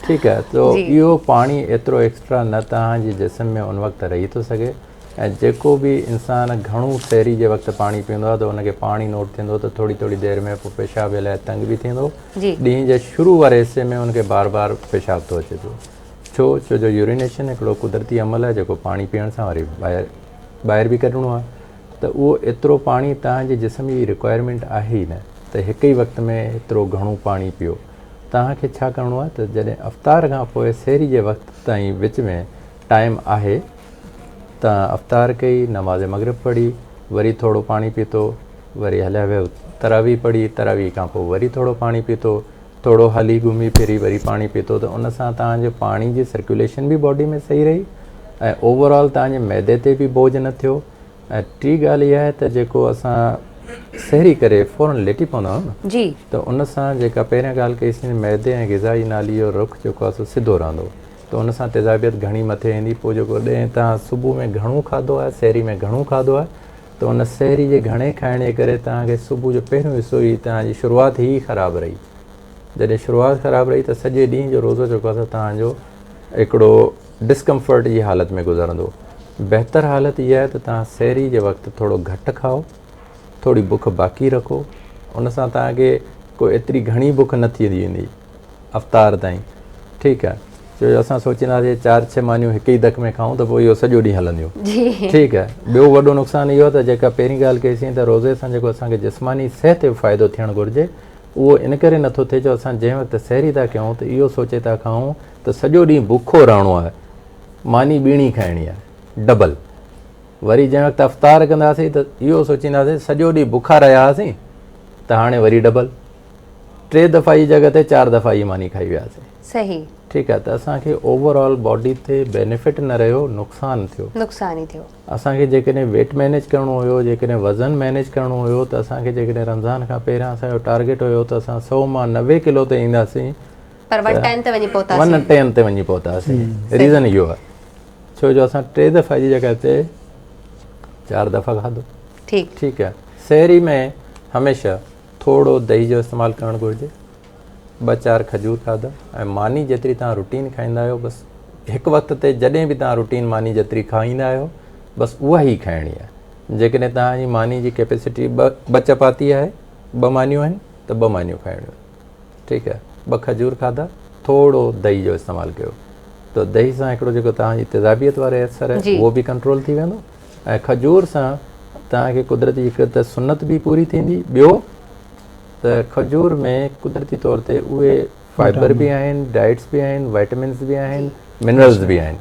ٺيڪ آهي تو اهو پاڻي ايترو ايڪسٽرا نه توهان جي جسم ۾ ان وقت رهي ٿو سگهي ۽ جيڪو به انسان گهڻو سحري جي وقت پاڻي پيئندو آهي ته ان کي پاڻ ئي نوٽ ٿيندو ته ٿوري ٿوري دير ۾ پوء پيشاب جي لاء تنگ به ٿيندو ڏينهن جي شروع واري حصي ۾ ان کي بار بار پيشاب ٿو اچي پيو ڇو ڇو جو يورينيشن هڪڙو قدرتي عمل آهي جيڪو پاڻي پيئڻ سان وري ٻاهر ٻاهر به ڪڍڻو آهي ته اهو ايترو پاڻي توهان جي جسم جي رڪوائرمينٽ آهي ئي نه ته هڪ ئي وقت ۾ ايترو گهڻو پاڻي پيئو توهان کي ڇا ڪرڻو آهي ته جڏهن افطار کان پوء سحري جي وقت تائين وچ ۾ ٽائيم آهي ته افطار ڪئي، نماز مغرب پڙهي، وري ٿورو پاڻي پيتو، وري هليا ويو تراويح پڙهي، تراويح کان پوء وري ٿورو پاڻي پيتو، ٿورو هلي گهمي ڦري وري پاڻي پيتو ته ان سان توهان جي پاڻي جي سرڪيوليشن به باڊي ۾ صحيح رهي ۽ اوور آل توهان جي معدي تي به بوجهه نه ٿيو ۽ ٽي ڳالهه اها آهي ته جيڪو اسان سحري ڪري فورن ليٽي پوندا آهيون نه جي. ته ان سان جيڪا پهريان ڳالهه ڪئي سين معدي ۽ غذائي نالي جو رخ جيڪو آهي سو سڌو رهندو. ته ان سان تيزابيت گهڻي مٿي ايندي پوء جيڪو ڏهين توهان صبح ۾ گهڻو کاڌو آهي سحري ۾ گهڻو کاڌو آهي ته ان سحري جي گهڻي کائڻ جي ڪري توهان کي صبح جو پهريون حصو ئي توهان جي شروعات ئي خراب رهي جڏهن شروعات خراب رهي ته سڄي ڏينهن جو روزو جيڪو آهي توهان جو هڪڙو ڊسڪمفرٽ جي حالت ۾ گذرندو بهتر حالت اها آهي ته توهان سحري جي وقت ٿورو گهٽ کائو ٿوري بک باقي رکو ان سان توهان کي ڪو ايتري گهڻي بک نه ٿيندي ويندي افطار تائين ٺيڪ آ ڇو جو اسان سوچينداسين چار ڇهه مانيون هڪ ئي دڪ ۾ کائون ته پوء اهو سڄو ڏينهن هلنديون ٺيڪ آ ٻيو وڏو نقصان اهو ته جيڪا پهرين ڳالهه ڪئي سين ته روزي سان جيڪو اسان کي جسماني صحت جو فائدو ٿيڻ گهرجي اهو ان ڪري نٿو ٿئي جو اسان جنهن وقت سحري ٿا ڪيون ته اهو سوچي ٿا کائون ته سڄو ڏينهن بکو رهڻو آهي ماني ٻيڻي کائڻي آهي ڊبل وري جنهن وقت افطار ڪنداسين ته اهو سوچينداسين سڄو ڏينهن بکا رهيا هئاسين ته هاڻي وري ڊبل ٽي دفعا جي جڳهه تي چار دفعا جي ماني کائي وياسين. صحيح. ٺيڪ آهي ته اسان کي اوور آل باڊي تي بينيفٽ نه رهيو نقصان ٿيو. نقصان ئي ٿيو. اسان کي جيڪڏهن ويٽ مينيج ڪرڻو هيو جيڪڏهن وزن مينيج ڪرڻو هيو ته اسان کي جيڪڏهن رمضان کان پهريان اسان جو ٽارگيٽ هيو ته اسان سو مان 90 ڪلو تي اينداسين پر ون ٽين تي وڃي پهتاسين. ون ٽين تي وڃي پهتاسين ريزن اهو آهي ڇو جو اسان ٽي دفعا جي جڳهه تي چار دفعا کاڌو. ٺيڪ. ٺيڪ آهي سحري ۾ هميشه ٿورو دهي جو استعمال ڪرڻ گهرجي. ٻه چار کجور کاڌا ۽ ماني جيتري توهان روٽين کائيندا آهيو بس هڪ وقت تي جڏهن به توهان روٽين ماني جيتري کائيندا آهيو بس اها ئي کائڻي آهي. جيڪڏهن توهان جي ماني جي ڪيپيسٽي ٻه ٻه چپاتي آهي ٻه مانيون آهن ته ٻه مانيون کائڻيون آهن ٺيڪ آهي ٻه کجور کاڌا ٿورو دهي جو استعمال ڪيو ته دهي سان هڪڙو جيڪو توهان جي تيزابيت واري اثر آهي اهو به ڪنٽرول ٿي ويندو ۽ کجور سان توهان کي قدرتي هڪ ته سنت به پوري ٿيندي ٻيو ته کجور ۾ قدرتي طور تي اهي فائبر به آهن ڊائٽس به آهن وائٽمنس به آهن منرلز به آهن.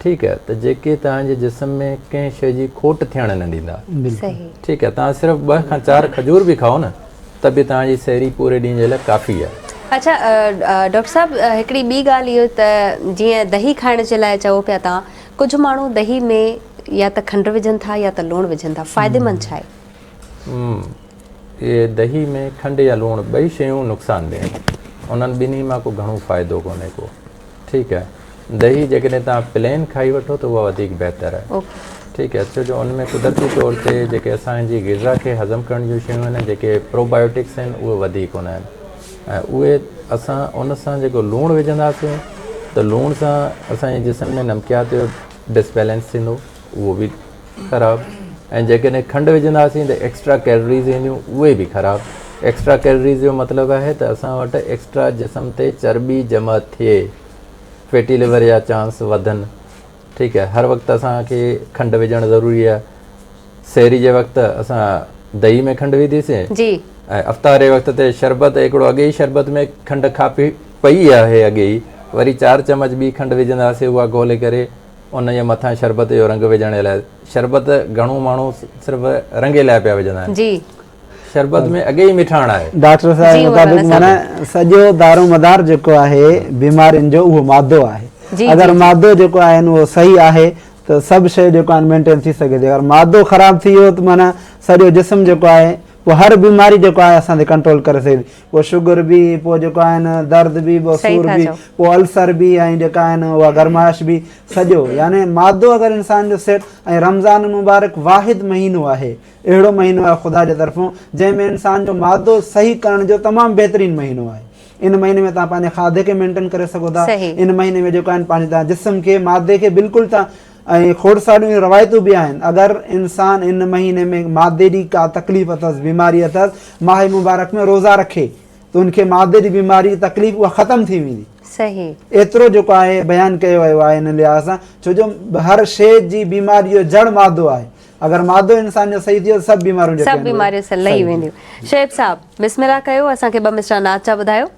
ٺيڪ آهي ته جيڪي توهان جي جسم ۾ ڪنهن شيء جي کوٽ ٿيڻ نه ڏيندا. ٺيڪ آهي توهان صرف 2 کان 4 کجور به کائو نه ته به توهان جي سحري پوري ڏينهن جي لاء ڪافي آهي. اڇا ڊاڪٽر صاحب هڪڙي ٻي ڳالهه اهو ته جيئن دهي کائڻ جي لاء چئو پيا توهان ڪجهه ماڻهو دهي ۾ يا ته کنڊ وجهن ٿا يا ته لوڻ وجهن ٿا فائديمند ڇا آهي؟ اهي دهي ۾ کنڊ يا لوڻ ٻئي شيون نقصان ده آهن انهن ٻنهي مان ڪو گهڻو فائدو ڪونهي ڪو ٺيڪ آهي دهي جيڪڏهن توهان پلين کائي وٺو ته اها وڌيڪ بهتر آهي ٺيڪ آهي ڇو جو ان ۾ قدرتي طور تي جيڪي اسان جي غذا کي هضم ڪرڻ جون شيون آهن جيڪي پروبايوٽڪس آهن اهي وڌيڪ هوندا آهن ۽ اهي اسان ان سان جيڪو لوڻ وجهنداسين ته لوڻ سان اسان جي جسم ۾ نمڪيات جو ڊسبيلنس ٿيندو اهو به خراب ۽ جيڪڏهن کنڊ وجهنداسين ته ايڪسٽرا ڪيلريز اينديون اهي به خراب ايڪسٽرا ڪيلريز جو مطلب آهي ته اسان وٽ ايڪسٽرا جسم تي چرٻي جمع ٿئي فيٽي ليور جا چانس وڌن ٺيڪ آهي هر وقت اسان کي کنڊ وجهڻ ضروري آهي سحري جي وقت اسان دهي ۾ کنڊ وڌيسين جي ۽ افطار جي وقت تي شربت هڪڙو اڳي ئي شربت ۾ کنڊ کاپي پئي آهي اڳي ئي وري 4 چمچ ٻي کنڊ وجهنداسين اها گهولي ڪري ان جي مٿان شربت جو رنگ وجهڻ جي لاء شربت گهڻو ماڻهو صرف رنگ لاء پيا وجهندا آهن جي شربت ۾ اڳي ئي مٺاڻ آهي. ڊاڪٽر صاحب جي مطابق مولانا صاحب. معنيٰ سڄو دارو مدار جيڪو آهي بيمارين جو اهو مادو آهي جي اگر جي جي. مادو جيڪو آهي اهو صحيح آهي ته سڀ شيء جيڪو آهي مينٽين ٿي سگهي ٿي اگر مادو خراب ٿي ويو ته معنيٰ سڄو جسم جيڪو آهي پوء هر بيماري جيڪو آهي اسان تي ڪنٽرول ڪري سگهي ٿي پوء شگر به پوء جيڪو آهي نه درد به پوء صحيح سور ٿا به چئو. پوء السر به ۽ جيڪا آهي نه اها گرمائش به سڄو يعني مادو اگر انسان جو سيٽ ۽ رمضان المبارڪ واحد مهينو آهي اهڙو مهينو آهي خدا جي طرفون جنهن ۾ انسان جو مادو صحيح ڪرڻ جو تمام بهترين مهينو آهي ان مهيني ۾ توهان پنهنجي کاڌي کي مينٽين ڪري سگهو ٿا ان مهيني ۾ جيڪو آهن پنهنجي توهان جسم کي مادي کي بلڪل توهان ۽ کوڙ ساريون روايتون به آهن اگر انسان ان مهيني ۾ مادي جي ڪا تڪليف اٿس بيماري اٿس ماه مبارڪ ۾ روزا رکي ته ان کي مادي جي بيماري جي تڪليف اها ختم ٿي ويندي. ايترو جيڪو آهي بيان ڪيو ويو آهي ان لحاظ سان ڇو جو هر شيء جي بيماري جو جڙ مادو آهي اگر مادو انسان جو صحيح ٿي ويو ته سڀ بيماريون جيڪي سڀ آهن اهي بيماريون لهي صحيح ٿي وينديون. شعيب صاحب بسم الله ڪيو اسان کي ٻه مصرع نعت جا ٻڌايو.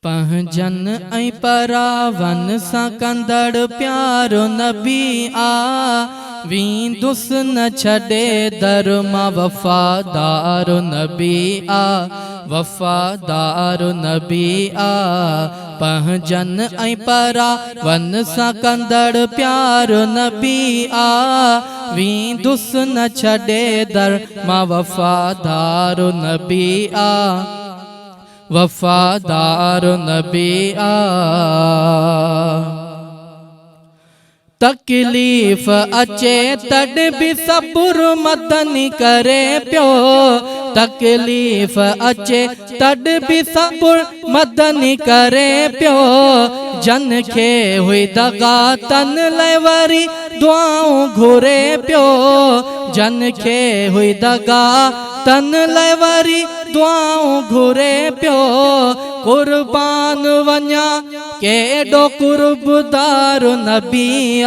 پنهنجن ۽ پراون سان ڪندڙ پيارو نبي آ ويندس نه ڇڏي در مان وفادار نبي آ وفادار نبي آ پنهنجن ۽ پراون سان ڪندڙ پيارو نبي آ ويندس نه ڇڏي در مان وفادار نبي آ وفادار نبي آ. تڪليف اچي تڏ به صبر مدني ڪري پيو تڪليف اچي تڏ به صبر مدني ڪري پيو جن کي هئي دغا تن لئه وري دعائون گهري پيو جن کي هئي دغا تن لئه وري دعائون گهري پيو قربان وڃان ڪيڏو قربدار نبي آ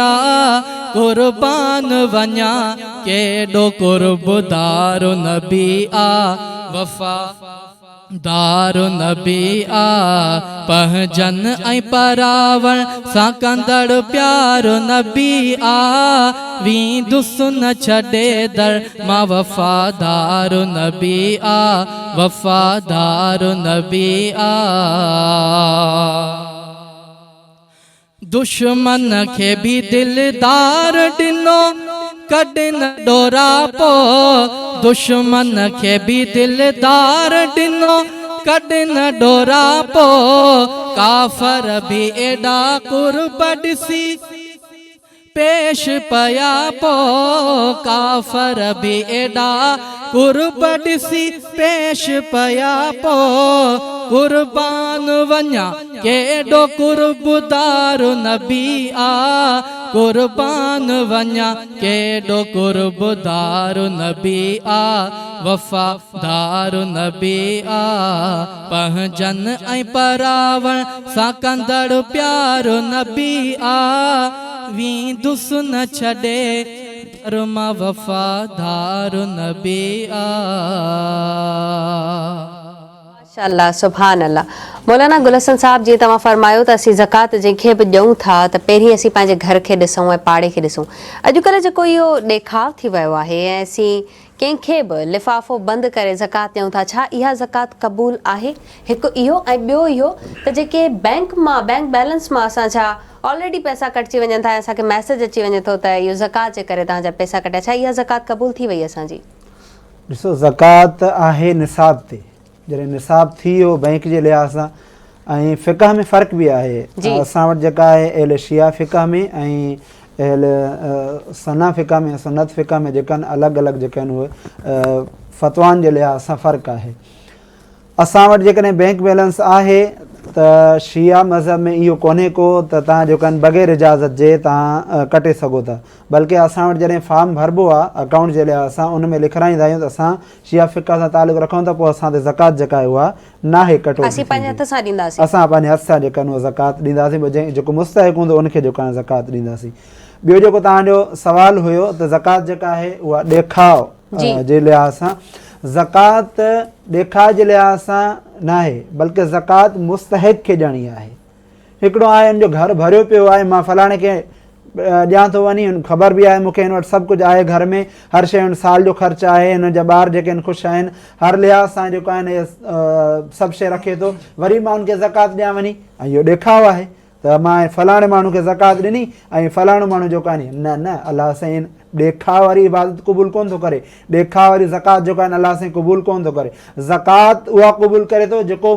قربان وڃان ڪيڏو قربدار نبي آ وفا دار نبي آ پنهنجن ۽ پراون سان ڪندڙ پيار نبي آ ويندس نه ڇڏي در مان وفادار نبي آ وفادار نبي آ. دشمن کي به دلدار ڏنو ڪڏهن نه ڏوراپو دشمن کي به دلدار ڏنو ڪڏهن نه ڏوراپو ڪافر به ايڏا قرب ڏسي پيش پيا پو ڪافر به ايڏا قرب ڏسي پيش پيا پو قربان وڃان ڪيڏو قربدار نبي آ قربان وڃان ڪيڏو قربدار نبي آ وفادار نبي آ پنهنجن ۽ پراون سان ڪندڙ پيار نبي آ ويندس نه ڇڏي در مان وفادار نبي آ. ماشاء الله سبحان الله مولانا گل حسن صاحب جيئن توهان فرمايو ته اسين زڪوات جنهن کي به ڏيون ٿا ته پهرين اسين پنهنجي گهر کي ڏسون ۽ پاڙي کي ڏسون اڄڪلهه جيڪو اهو ڏيکاء ٿي ويو آهي ۽ اسين ڪنهن کي به لفافو بند ڪري زڪوات ڏيون ٿا ڇا اها زڪوات قبول آهي هڪ اهو ۽ ٻيو اهو ته جيڪي بئنڪ مان بئنڪ بيلنس مان اسان جا آلريڊي پئسا ڪٽجي وڃن ٿا ۽ اسان کي ميسيج اچي وڃي ٿو ته اهو زڪوات جي ڪري توهان جا پئسا ڪٽيا ڇا اها زڪوات قبول ٿي وئي اسان جي. ڏسو زڪوات آهي نصاب تي جڏهن نصاب ٿي ويو بئنڪ جي لحاظ سان ۽ فقه ۾ فرق به آهي اسان وٽ جيڪا آهي اهل شيعه فقه ۾ ۽ اهل سنه فقه ۾ سنت فقه ۾ جيڪا آهن الڳ الڳ جيڪا آهن اهي فتوائن جي لحاظ سان فرق آهي اسان وٽ جيڪڏهن بئنڪ بيلنس آهي ته شيعه مذهب ۾ اهو ڪونهي ڪو ته توهان جيڪو آهن بغير اجازت جي توهان ڪٽي سگهو ٿا بلڪه اسان وٽ جڏهن فارم ڀربو آهي اڪائونٽ جي لحاظ سان ان ۾ لکرائيندا آهيون ته اسان شيعه فقه سان تعلق رکون ٿا پوء اسان تي زڪوات جيڪا آهي اها ناهي ڪٽوتي اسين پنهنجي هٿ سان ڏينداسين. اسان پنهنجي هٿ سان جيڪا آهن اها زڪوات ڏينداسين پوء جنهن جيڪو مستحق هوندو ان کي جيڪو آهي زڪوات ڏينداسين ٻيو جيڪو توهان جو سوال هيو ته زڪوات جيڪا آهي اها ڏيکاء جي لحاظ سان زڪوات ڏيکاء جي لحاظ سان ناهي بلڪه زڪوات مستحق کي ڏيڻي آهي هڪڙو آهي ان جو گهر ڀريو پيو آهي مان فلاڻي کي ڏيان ٿو وڃي هن خبر به آهي مونکي هن وٽ سڀ ڪجهه آهي گهر ۾ هر شيء هن سال جو خرچ آهي هن جا ٻار جيڪي آهن خوش آهن هر لحاظ سان جيڪو آهن سڀ شيء رکي ٿو وري مان ان کي زڪوات ڏيان وڃي ۽ اهو ڏيکاء آهي ته مان فلاڻي ماڻهو کي زڪوات ڏني ۽ فلاڻو ماڻهو جيڪو آهي نه نه الله سائين ڏيکاء واري عبادت قبول ڪون ٿو ڪري ڏيکاء واري زڪوات جيڪو آهي الله سائين قبول ڪون ٿو ڪري زڪوات اها قبول ڪري ٿو جيڪو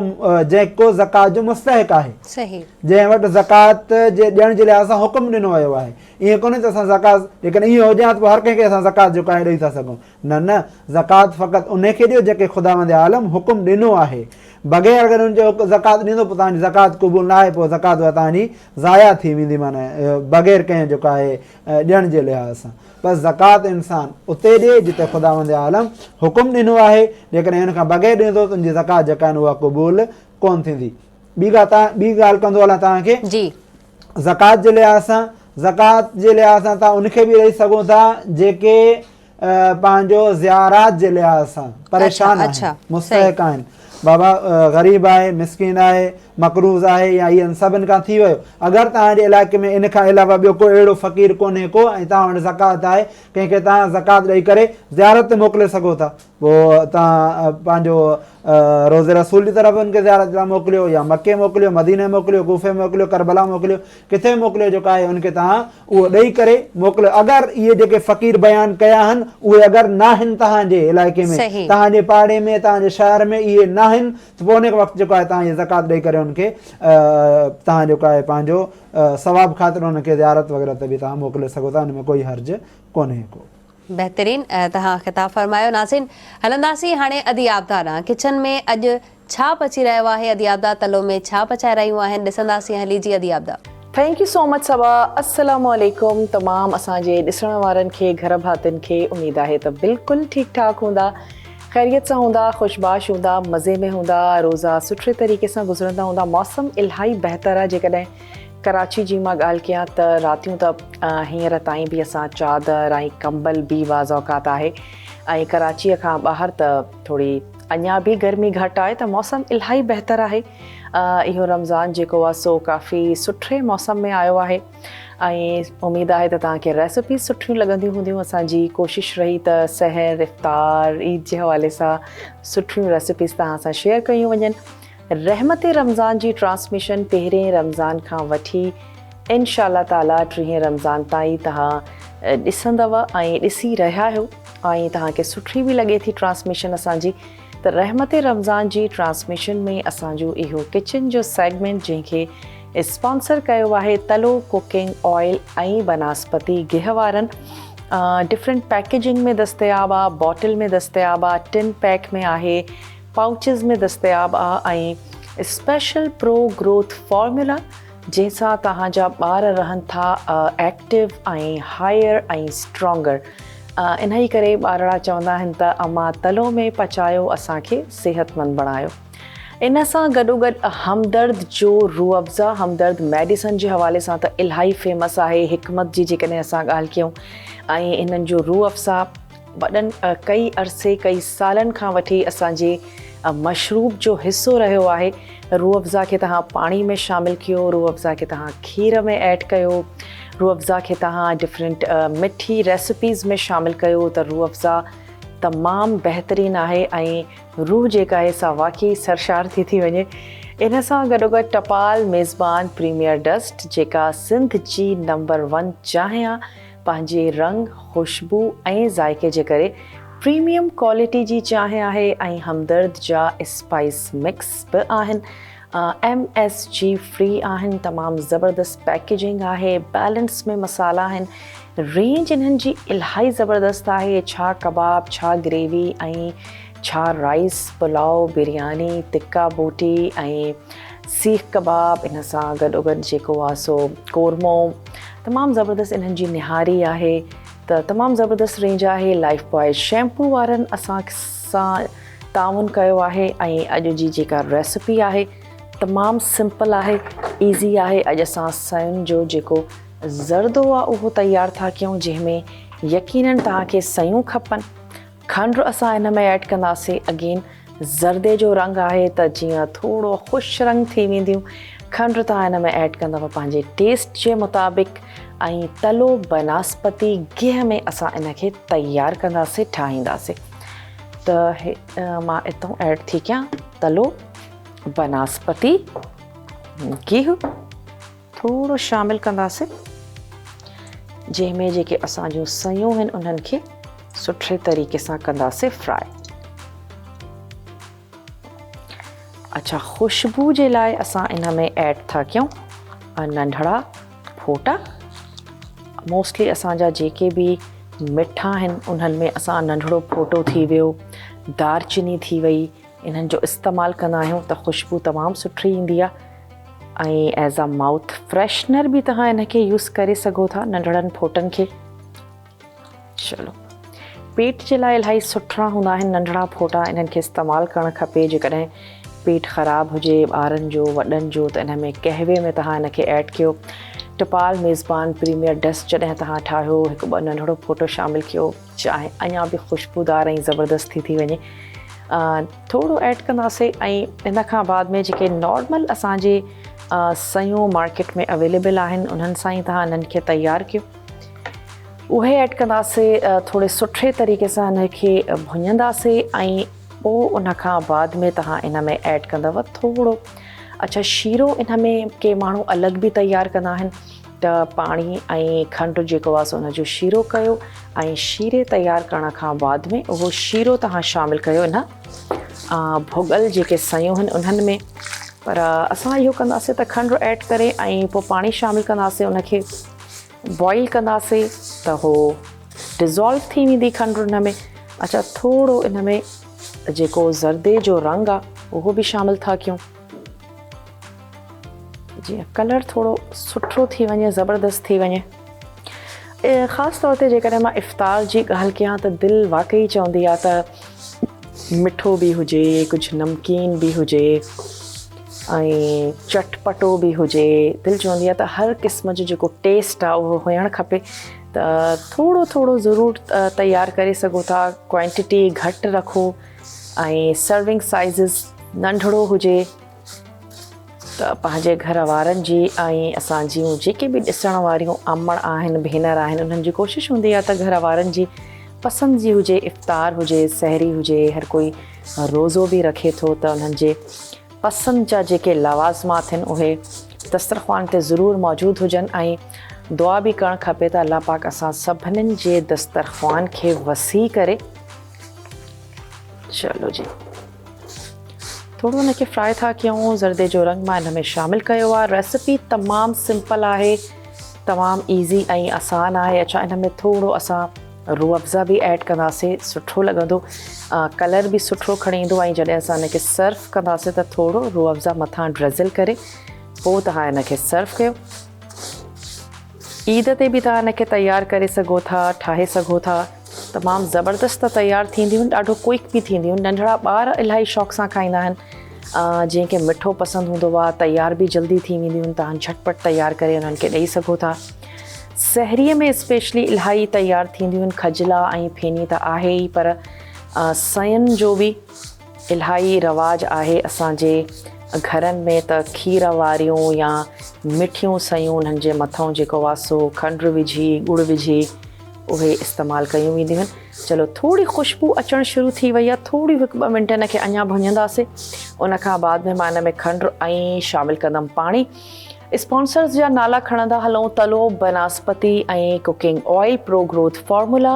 جيڪو زڪوات جو مستحق آهي صحيح جنهن وٽ زڪوات جي ڏيڻ جي لحاظ سان حڪم ڏنو ويو آهي ائين ڪونهي ته اسان زڪوات جيڪڏهن ائين هجي ها ته پوء هر ڪنهن کي اسان زڪوات جيڪو آهي ڏئي ٿا سگهون نه نه، زڪوات فقط انهي کي ڏيو جنهن کي خداوند عالم حڪم ڏنو آهي. بغير اگر ان جو زڪوات ڏيندو پوء توهان جي زڪوات قبول نه آهي پوء زڪوات اها توهان جي ضايع ٿي ويندي معنيٰ بغير ڪنهن جيڪو آهي ڏيڻ جي لحاظ سان. بس زڪوات انسان اتي ڏي جتي خداوند عالم حڪم ڏنو آهي جيڪڏهن ان کان بغير ڏيندو ته ان جي زڪوات جيڪا آهي اها قبول ڪونه ٿيندي. ٻي ڳالهه ڪندو هلان توهان کي. جي. زڪوات جي لحاظ سان زڪوات جي لحاظ سان توهان ان کي به ڏئي سگهو ٿا جيڪي پنهنجو زيارات جي لحاظ سان پريشان آهن مستحق آهن بابا غريب آهي مسڪين آهي مقروض آهي يا اهن سڀن کان ٿي ويو اگر توهان جي علائقي ۾ ان کان علاوه ٻيو ڪو اهڙو فقير ڪونهي ڪو ۽ توهان وٽ زڪوات آهي ڪنهن کي توهان زڪوات ڏئي ڪري زيارت تي موڪلي سگهو ٿا پوء توهان پنهنجو روضي رسول جي طرف ان کي زيارت لاء موڪليو يا مڪي موڪليو مديني موڪليو ڪوفي موڪليو ڪربلا موڪليو ڪٿي به موڪليو جيڪو آهي ان کي توهان اهو ڏئي ڪري موڪليو اگر اهي جيڪي فقير بيان ڪيا آهن اهي اگر ناهن توهان جي علائقي ۾ توهان جي پاڙي ۾ توهان جي شهر ۾ اهي ناهن ته پوء ان وقت جيڪو آهي توهان اهي زڪوات ڏئي ڪري ان کي توهان جيڪو آهي پنهنجو ثواب خاطر ان کي زيارت وغيره تي به توهان موڪلي سگهو ٿا ان ۾ ڪوئي حرج ڪونهي ڪو. بهترين توهان خطاب فرمايو ناظرين هلنداسين هاڻي ادي عابده ڏانهن ڪچن ۾ اڄ ڇا پچي رهيو آهي ادي عابده تلو ۾ ڇا پچائي رهيون آهن ڏسنداسين هلي جي ادي Abida. Thank you so much Saba السلام عليڪم تمام اسان جي ڏسڻ وارن کي گهر ڀاتين کي اميد آهي ته بلڪل ٺيڪ ٺاڪ هوندا خيريت سان هوندا خوش باش هوندا مزي ۾ هوندا روزا سٺي طريقي سان گذرندا هوندا موسم الاهي بهتر آهي جيڪڏهن ڪراچي جي مان ڳالهه ڪيان ته راتيون ته هينئر تائين به اسان چادر ۽ ڪمبل به بعض اوقات آهي ۽ ڪراچيء کان ٻاهر ته ٿوري اڃا به گرمي گهٽ آهي ته موسم الاهي بهتر آهي اهو رمضان جيڪو آهي سو ڪافي سٺي موسم ۾ آيو آهي ۽ اميد آهي ته توهان کي ريسپيز سٺيون لڳنديون هونديون اسان جي ڪوشش رهي ته سحر افطار عيد جي حوالي سان سٺيون ريسپيز توهان سان شيئر ڪيون وڃن رحمت رمضان جي ٽرانسميشن پهرين رمضان کان وٺي انشاء الله تعالي ٽيهين رمضان تائين توهان ڏسندؤ ۽ ڏسي رهيا آهيو ۽ توهان کي سٺي به لڳي ٿي ٽرانسميشن اسان جي ته رحمت رمضان جي ٽرانسميشن ۾ اسان جو اهو ڪچن جو سيگمينٽ جنهن کي اسپانسر ڪيو آهي تلو ڪوڪنگ آئل ۽ بناسپتي گيهه وارن ڊفرنٽ پيڪيجنگ ۾ دستياب آ باٽل ۾ دستياب آ ٽن پيڪ ۾ آهي پائوچز ۾ دستياب آ ۽ اسپيشل پرو گروٿ فارمولا جنهن سان توهان جا ٻار رهن ٿا ايڪٽو ۽ هائير ۽ اسٽرانگر انهي ڪري ٻارڙا چوندا آهن ته اما تلو ۾ پچايو اسان کي صحتمند بڻايو ان سان گڏوگڏ همدرد جو روح افزا همدرد ميڊيسن جي حوالي سان ته الاهي فيمس آهي حڪمت جي جيڪڏهن اسان ڳالهه ڪيون ۽ انهن جو روح افزا وڏن ڪئي عرصي ڪئي سالن کان وٺي اسان جي مشروب جو حصو رهيو آهي. روح افزا کي توهان پاڻي ۾ شامل ڪيو، روح افزا کي توهان کير ۾ ايڊ ڪيو، روح افزا کي توهان ڊفرنٽ مٺي ريسپيز ۾ شامل ڪيو ته روح افزا تمام بهترين آهي ۽ روح جيڪا آهي سا واقعي سرشار ٿي ٿي وڃي. ان سان گڏوگڏ ٽپال ميزبان پريميئر ڊسٽ جيڪا سنڌ جي نمبر ون چانهه آ پنهنجي رنگ، خوشبو ۽ ذائقي جي ڪري پريميئم ڪوالٽي جي چانهه آهي ۽ همدرد جا اسپائس مڪس به آهن. ايم ايس جي فري آهن، تمام زبردست پيڪيجنگ آهي، بيلنس ۾ مصالحا آهن، رينج انهن جي الاهي زبردست آهي، ڇا ڪباب، ڇا گريوي ۽ ڇا رائس، پلاء، برياني، تڪا بوٽي ۽ سيخ ڪباب ان سان گڏوگڏ جيڪو آ سو قورمو تمام زبردست انهن جي نهاري آهي ته تمام زبردست رينج آهي لائف بوائي شيمپو وارن اسان سان تعاون ڪيو آهي ۽ اڄ جي جيڪا ريسپي آهي تمام سمپل آهي ايزي آهي اڄ اسان سين جو جيڪو زردو آ اهو تيار ٿا ڪيون جنهن ۾ يقينن توهان کي سيون کپن کنڊ اسان ان ۾ ايڊ ڪنداسين اگين زردي جو رنگ آهي ته جيئن ٿورو خوش رنگ ٿي وينديون کنڊ توهان ان ۾ ايڊ ڪندؤ پنهنجي ٽيسٽ جي مطابق ۽ تلو بناسپتي گيهه ۾ اسان ان کي تيار ڪنداسين ٺاهينداسين ته مان اتو ايڊ ٿي ڪيان تلو بناسپتي گيهه ٿورو شامل ڪنداسين جنهن ۾ جيڪي اسان جون سيون آهن انهن کي سٺي طريقي سان ڪنداسين فرائي. اڇا خوشبو جي لاء اسان ان ۾ ايڊ ٿا ڪيون ننڍڙا ڦوٽا. موسٽلي اسان جا جيڪي به مٺا آهن انهن ۾ اسان ننڍڙو ڦوٽو ٿي ويو، دارچيني ٿي وئي، انهن جو استعمال ڪندا آهيون ته خوشبو تمام سٺي ايندي آهي ۽ ايز آ مائوٿ فريشنر به توهان ان کي يوز ڪري سگهو ٿا ننڍڙن ڦوٽن کي. چلو پيٽ جي لاء الاهي سٺا هوندا آهن ننڍڙا ڦوٽا، انهن کي استعمال ڪرڻ کپي. جيڪڏهن پيٽ خراب هجي ٻارن جو وڏن جو ته ان ۾ قهوي ۾ توهان ان کي ايڊ ڪيو. ٽپال ميزبان پريميئر ڊسٽ جڏهن توهان ٺاهيو هڪ ٻه ننڍڙو ڦوٽو شامل ڪيو، چانهه اڃا به خوشبودار ۽ زبردست ٿي ٿي وڃي. ٿورو ايڊ ڪنداسي ۽ ان کان بعد ۾ جيڪي نارمل اسان جي سيون مارڪيٽ ۾ اويليبل آهن انهن سان ئي توهان انهن کي تيار ڪيو اهي ايڊ ڪنداسي ٿوري سٺي طريقي سان ان کي ڀڃنداسي ۽ پوء ان کان بعد ۾ توهان ان ۾ ايڊ ڪندو ٿورو اڇا شيرو ان ۾ ڪي ماڻهو الڳ به تيار ڪندا آهن ته پاڻي ۽ کنڊ جيڪو آهي سو ان جو شيرو ڪيو ۽ شيري تيار ڪرڻ کان بعد ۾ اهو شيرو توهان شامل ڪيو ان ڀڳل جيڪي سيون آهن انهن ۾ پر اسان اهو ڪنداسين ته کنڊ ايڊ ڪري ۽ پوء پاڻي شامل ڪنداسين ان کي بوائل ڪنداسين ته هو ڊزالو ٿي ويندي کنڊ ان ۾ اڇا ٿورو ان ۾ جيڪو زردي جو رنگ آهي اهو به شامل ٿا ڪيون جيئن ڪلر ٿورو سٺو ٿي وڃي زبردست ٿي وڃي. خاص طور تي جيڪڏهن مان افطار جي ڳالهه ڪيان ته دل واقعي چوندي آهي ته مٺو به هجي ڪجهه نمڪين به هجي ۽ چٽپٽو به هجي دل چوندي آهي ته هر قسم جو جيڪو ٽيسٽ آهي اهو هجڻ کپي ته ٿورو ٿورو ضرور تيار ڪري سگهو ٿا ڪوانٽيٽي گهٽ رکو ۽ سرونگ سائيزز ننڍڙو هجي ته پنهنجي گهر وارن جي ۽ اسان جون جيڪي به ڏسڻ واريون امڙ آهن ڀينر آهن انهن جي ڪوشش هوندي آهي ته گهر وارن جي پسند جي هجي افطار هجي سحري هجي هر ڪوئي روزو به رکي ٿو ته انهن جي پسند جا جيڪي لوازمات آهن اهي دسترخوان تي ضرور موجود هجن ۽ دعا به ڪرڻ کپي ته الله پاڪ اسان سڀنين جي دسترخوان کي وسيع ڪري. چلو جي ٿورو ان کي فرائي ٿا ڪيون زردي جو رنگ مان ان ۾ شامل ڪيو آهي ريسپي تمام سمپل آهي تمام ايزي ۽ آسان آهي اڇا ان ۾ ٿورو اسان روح افزا به ايڊ ڪنداسين سٺو لڳندو ڪلر به سٺو کڻي ايندو ۽ جڏهن اسان ان کي سرو ڪنداسين ته ٿورو روح افزا مٿان ڊرزل ڪري پوء توهان ان کي سرو ڪيو عيد تي به توهان ان کي تيار ڪري سگهو ٿا، ٺاهي سگهو ٿا. تمام زبردست ته تيار ٿينديون آهن، ڏاڍو ڪوئڪ به ٿينديون آهن. ننڍڙا ٻار الاهي شوق سان کائيندا آهن. جنهن کي مٺو پسند هوندو آهي، تيار به جلدي ٿي وينديون آهن، توهان جهٽ پٽ تيار ڪري انهن کي ڏئي سگهو ٿا. سحريء ۾ اسپيشلي الاهي تيار ٿينديون آهن، کجلا ۽ ڦيني ته آهي ئي پر سين جو به. الاهي رواج آهي اسان جي گهرن ۾ ته کير واريون يا مٺيون سيون انهن جي مٿئون جيڪو آ سو کنڊ وجهي ڳڙ وجهي اهي استعمال ڪيون وينديون آهن. چلو ٿوري خوشبو اچڻ شروع ٿي وئي آ ٿوري هڪ ٻه منٽ ان کي اڃا ڀڃنداسي ان کان بعد ۾ مان ان ۾ کنڊ ۽ شامل ڪندم پاڻي. اسپانسرز جا نالا کڻندا هلون تلو بناسپتي ۽ cooking oil pro growth formula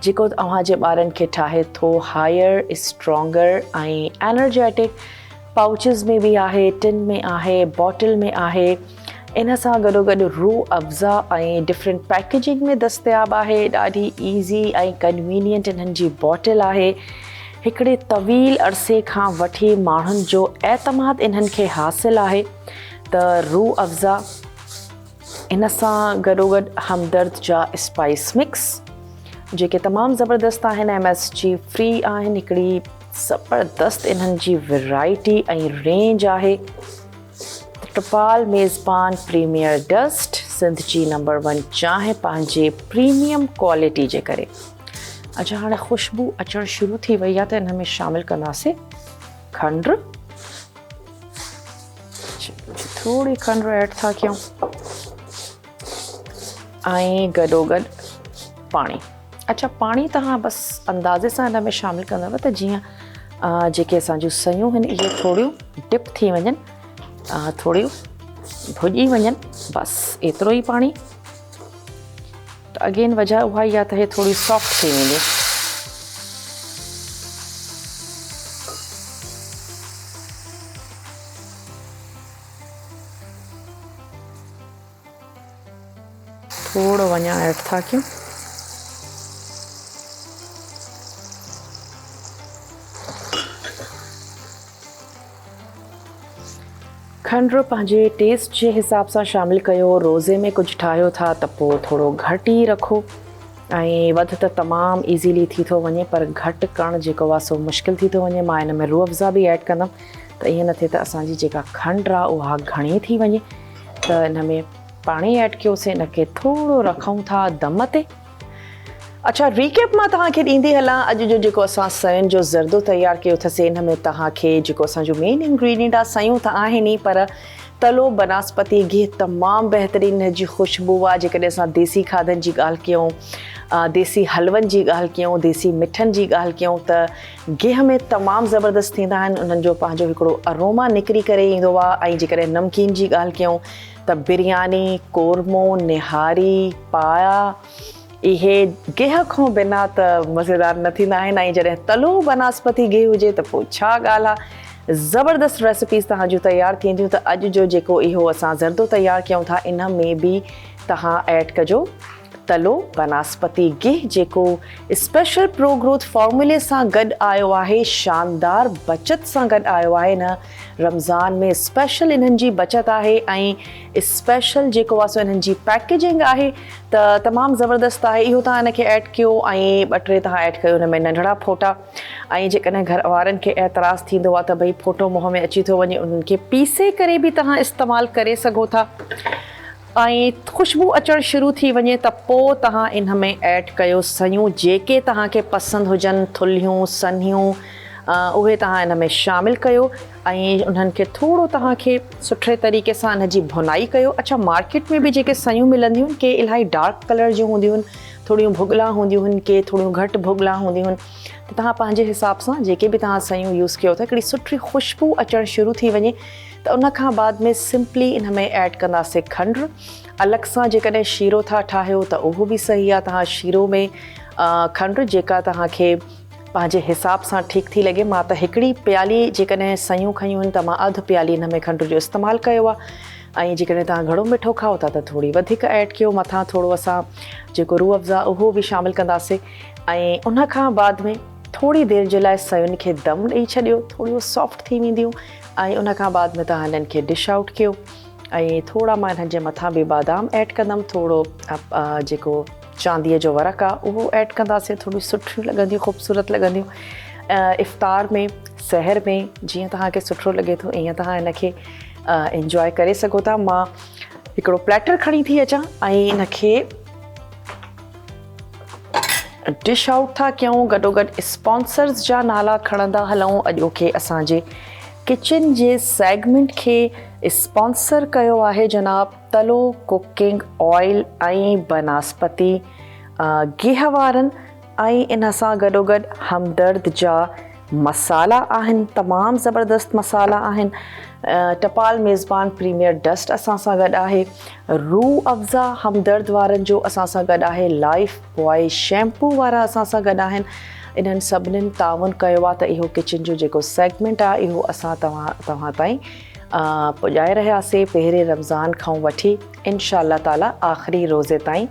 جيڪو اوهان جي ٻارن کي ٺاهي ٿو هائر اسٽرانگر ۽ انرجيٽڪ پائوچز ۾ به آهي ٽن ۾ آهي باٽل ۾ آهي ان سان گڏو گڏ روح افزا ۽ ڊفرنٽ پيڪيجنگ ۾ دستياب آهي ڏاڍي ايزي ۽ ڪنوينينٽ انهن جي باٽل آهي هڪڙي طويل عرصي کان وٺي ماڻهن جو اعتماد انهن کي حاصل آهي ته روح افزا ان سان گڏوگڏ همدرد جا اسپائس مڪس جيڪي تمام زبردست آهن ايم ايس جي فري آهن هڪڙي زبردست انهن جي ورائٽي ۽ رينج آهي ٽپال ميزبان پريميئر ڊسٽ سنڌ جي نمبر ون چانهه پنهنجي پريميئم ڪوالٽي جي ڪري اچھا هاڻي خوشبو اچڻ شروع ٿي وئي آهي ته ان ۾ شامل ڪنداسين کنڊ ٿوري کنڊ ايڊ ٿا ڪيون ۽ گڏو گڏ پاڻي اچھا پاڻي توهان بس اندازي سان ان ۾ شامل ڪندو ته جيئن جيڪي اسان جون سيون آهن اهي ٿوريون ڊپ ٿي وڃن ٿوريون ڀڄي وڃن بس ايترو ئي پاڻي ته اگين وجه اها ئي آهي ته هي ٿوري سافٽ ٿي ويندي. ٿورو اڃا ايڊ ٿا ڪيون. کنڊ پنهنجي ٽيسٽ جي حساب سان شامل ڪيو، روزي ۾ ڪجهه ٺاهيو ٿا ته پوء ٿورو گهٽ ئي رکو ۽ وڌ ته تمام ايزيلي ٿي ٿو وڃي پر گهٽ ڪرڻ جيڪو آهي سو مشڪل ٿي ٿو وڃي مان ان ۾ روح افزا به ايڊ ڪندم ته ائين نه ٿئي ته اسان جي جيڪا کنڊ آهي اها گهڻي ٿي وڃي ته ان ۾ پاڻي ايڊ ڪيوسين ان کي ٿورو رکون ٿا دم تي. اڇا ريڪيپ مان توهان کي ڏيندي هلان اڄ جو جيڪو اسان سين جو زردو تيار ڪيو اٿسي ان ۾ توهان کي جيڪو اسان جو مين انگريڊينٽ آ سيون ته آهن ئي پر تلو بناسپتي گيهه تمام بهترين ان جي خوشبو آ جيڪڏهن اسان ديسي کاڌن جي ڳالهه ڪيون ديسي حلون جي ڳالهه ڪيون ديسي مٺن جي ڳالهه ڪيون ته گيهه ۾ تمام زبردست ٿيندا آهن انهن جو پنهنجو هڪڙو اروما نڪري ڪري ايندو آ ۽ جيڪڏهن نمڪين جي ڳالهه ڪيون ته برياني، قورمو، نهاري، پايا اهي گيهه کان بنا ته مزيدار نه ٿيندا آهن ۽ جڏهن تلو بناسپتي گيهه هجي ته پوء ڇا ڳالهه آ زبردست ريسپيز توهان جون تيار ٿينديون ته اڄ جو جيڪو اهو اسان زردو تيار ڪيون ٿا ان ۾ به توهان ايڊ ڪجو تلو بناسپتي گيهه جيڪو اسپيشل پرو گروٿ فارمولي سان گڏ آيو آهي شاندار بچت سان گڏ آيو آهي نه رمضان ۾ اسپيشل انهن جي بچت آهي ۽ اسپيشل جيڪو آهي سو انهن جي پيڪيجنگ آهي ته تمام زبردست آهي اهو توهان ان کي ايڊ ڪيو ۽ ٻه ٽي توهان ايڊ ڪيو ان ۾ ننڍڙا ڦوٽا ۽ جيڪڏهن گهر وارن کي اعتراض ٿيندو آهي ته ڀئي ڦوٽو منهن ۾ اچي ٿو وڃي انهن کي پيسي ڪري به توهان استعمال ڪري سگهو ٿا ۽ خوشبو اچڻ شروع ٿي وڃي ته پوء توهان ان ۾ ايڊ ڪيو سيون جيڪي توهان کي پسند هجن ٿلهيون سنهيون اهي توهان ان ۾ شامل ڪيو ۽ انهن کي ٿورو توهان کي سٺي طريقي سان ان جي ڀنائي ڪيو اڇا مارڪيٽ ۾ به جيڪي سيون ملنديون آهن ڪي الاهي ڊارڪ ڪلر جون هونديون آهن ٿوريون ڀڳلا هونديون آهن ڪي ٿوريون گهٽ ڀڳلا هونديون آهن ته توهان پنهنجي حساب سان جيڪي به توهان سيون يوز ڪيو ٿا هڪڙي سٺي خوشبو اچڻ شروع ٿي وڃي ته ان کان بعد ۾ سمپلي ان ۾ ايڊ ڪنداسين کنڊ الڳ سان جيڪڏهن شيرو ٿا ٺاهيو ته اهو به صحيح آهي توهان شيرو ۾ کنڊ جيڪا توهان کي پنهنجي حساب سان ٺيڪ ٿي لڳي مان ته هڪڙي پيالي جيڪڏهن سيون کنيون آهن ته مان اڌ پيالي ان ۾ کنڊ جو استعمال ڪيو آهي ۽ جيڪڏهن توهان گهڻو مٺو کائو ٿا ته ٿوري وڌيڪ ايڊ ڪيو مٿان ٿورو اسان جيڪو روح افزا اهو به شامل ڪنداسين ۽ ان کان بعد ۾ ٿوري دير جي لاء سين کي دم ڏئي ڇڏيو ٿوريون سافٽ ٿي وينديون ۽ ان کان بعد ۾ توهان انهن کي ڊش آئوٽ ڪيو ۽ ٿورا مان انهن جي مٿان به بادام ايڊ ڪندم ٿورو جيڪو چانديء جو ورق آهي اهو ايڊ ڪنداسين ٿوريون سٺيون لڳنديون خوبصورت لڳنديون افطار ۾ سحر ۾ جيئن توهان کي سٺو لڳي ٿو ائين توهان ان کي انجواء ڪري سگهو ٿا مان هڪڙو پليٽر کڻي ٿي اچان ۽ ان کي ڊش آئوٽ ٿا ڪيون گڏوگڏ اسپانسرز جا نالا کڻندا هلون اڄوڪي اسان جي ڪچن جي سيگمينٽ کي اسپانسر ڪيو آهي جناب تلو ڪوڪنگ آئل ۽ بناسپتي گيهه وارن ۽ ان سان گڏوگڏ همدرد جا مصالحا آهن تمام زبردست مصالحا آهن ٽپال ميزبان پريميئر ڊسٽ اسان سان گڏ آهي روح افزا همدرد وارن جو اسان سان گڏ آهي لائف بوائي شيمپو وارا اسان سان گڏ آهن انهن سڀنين تعاون ڪيو آهي ته اهو ڪچن جو جيڪو سيگمينٽ آهي اهو اسان توهان توهان تائين پڄائي رهياسي پهرين رمضان کان وٺي انشاء الله تعالي آخري روزي تائين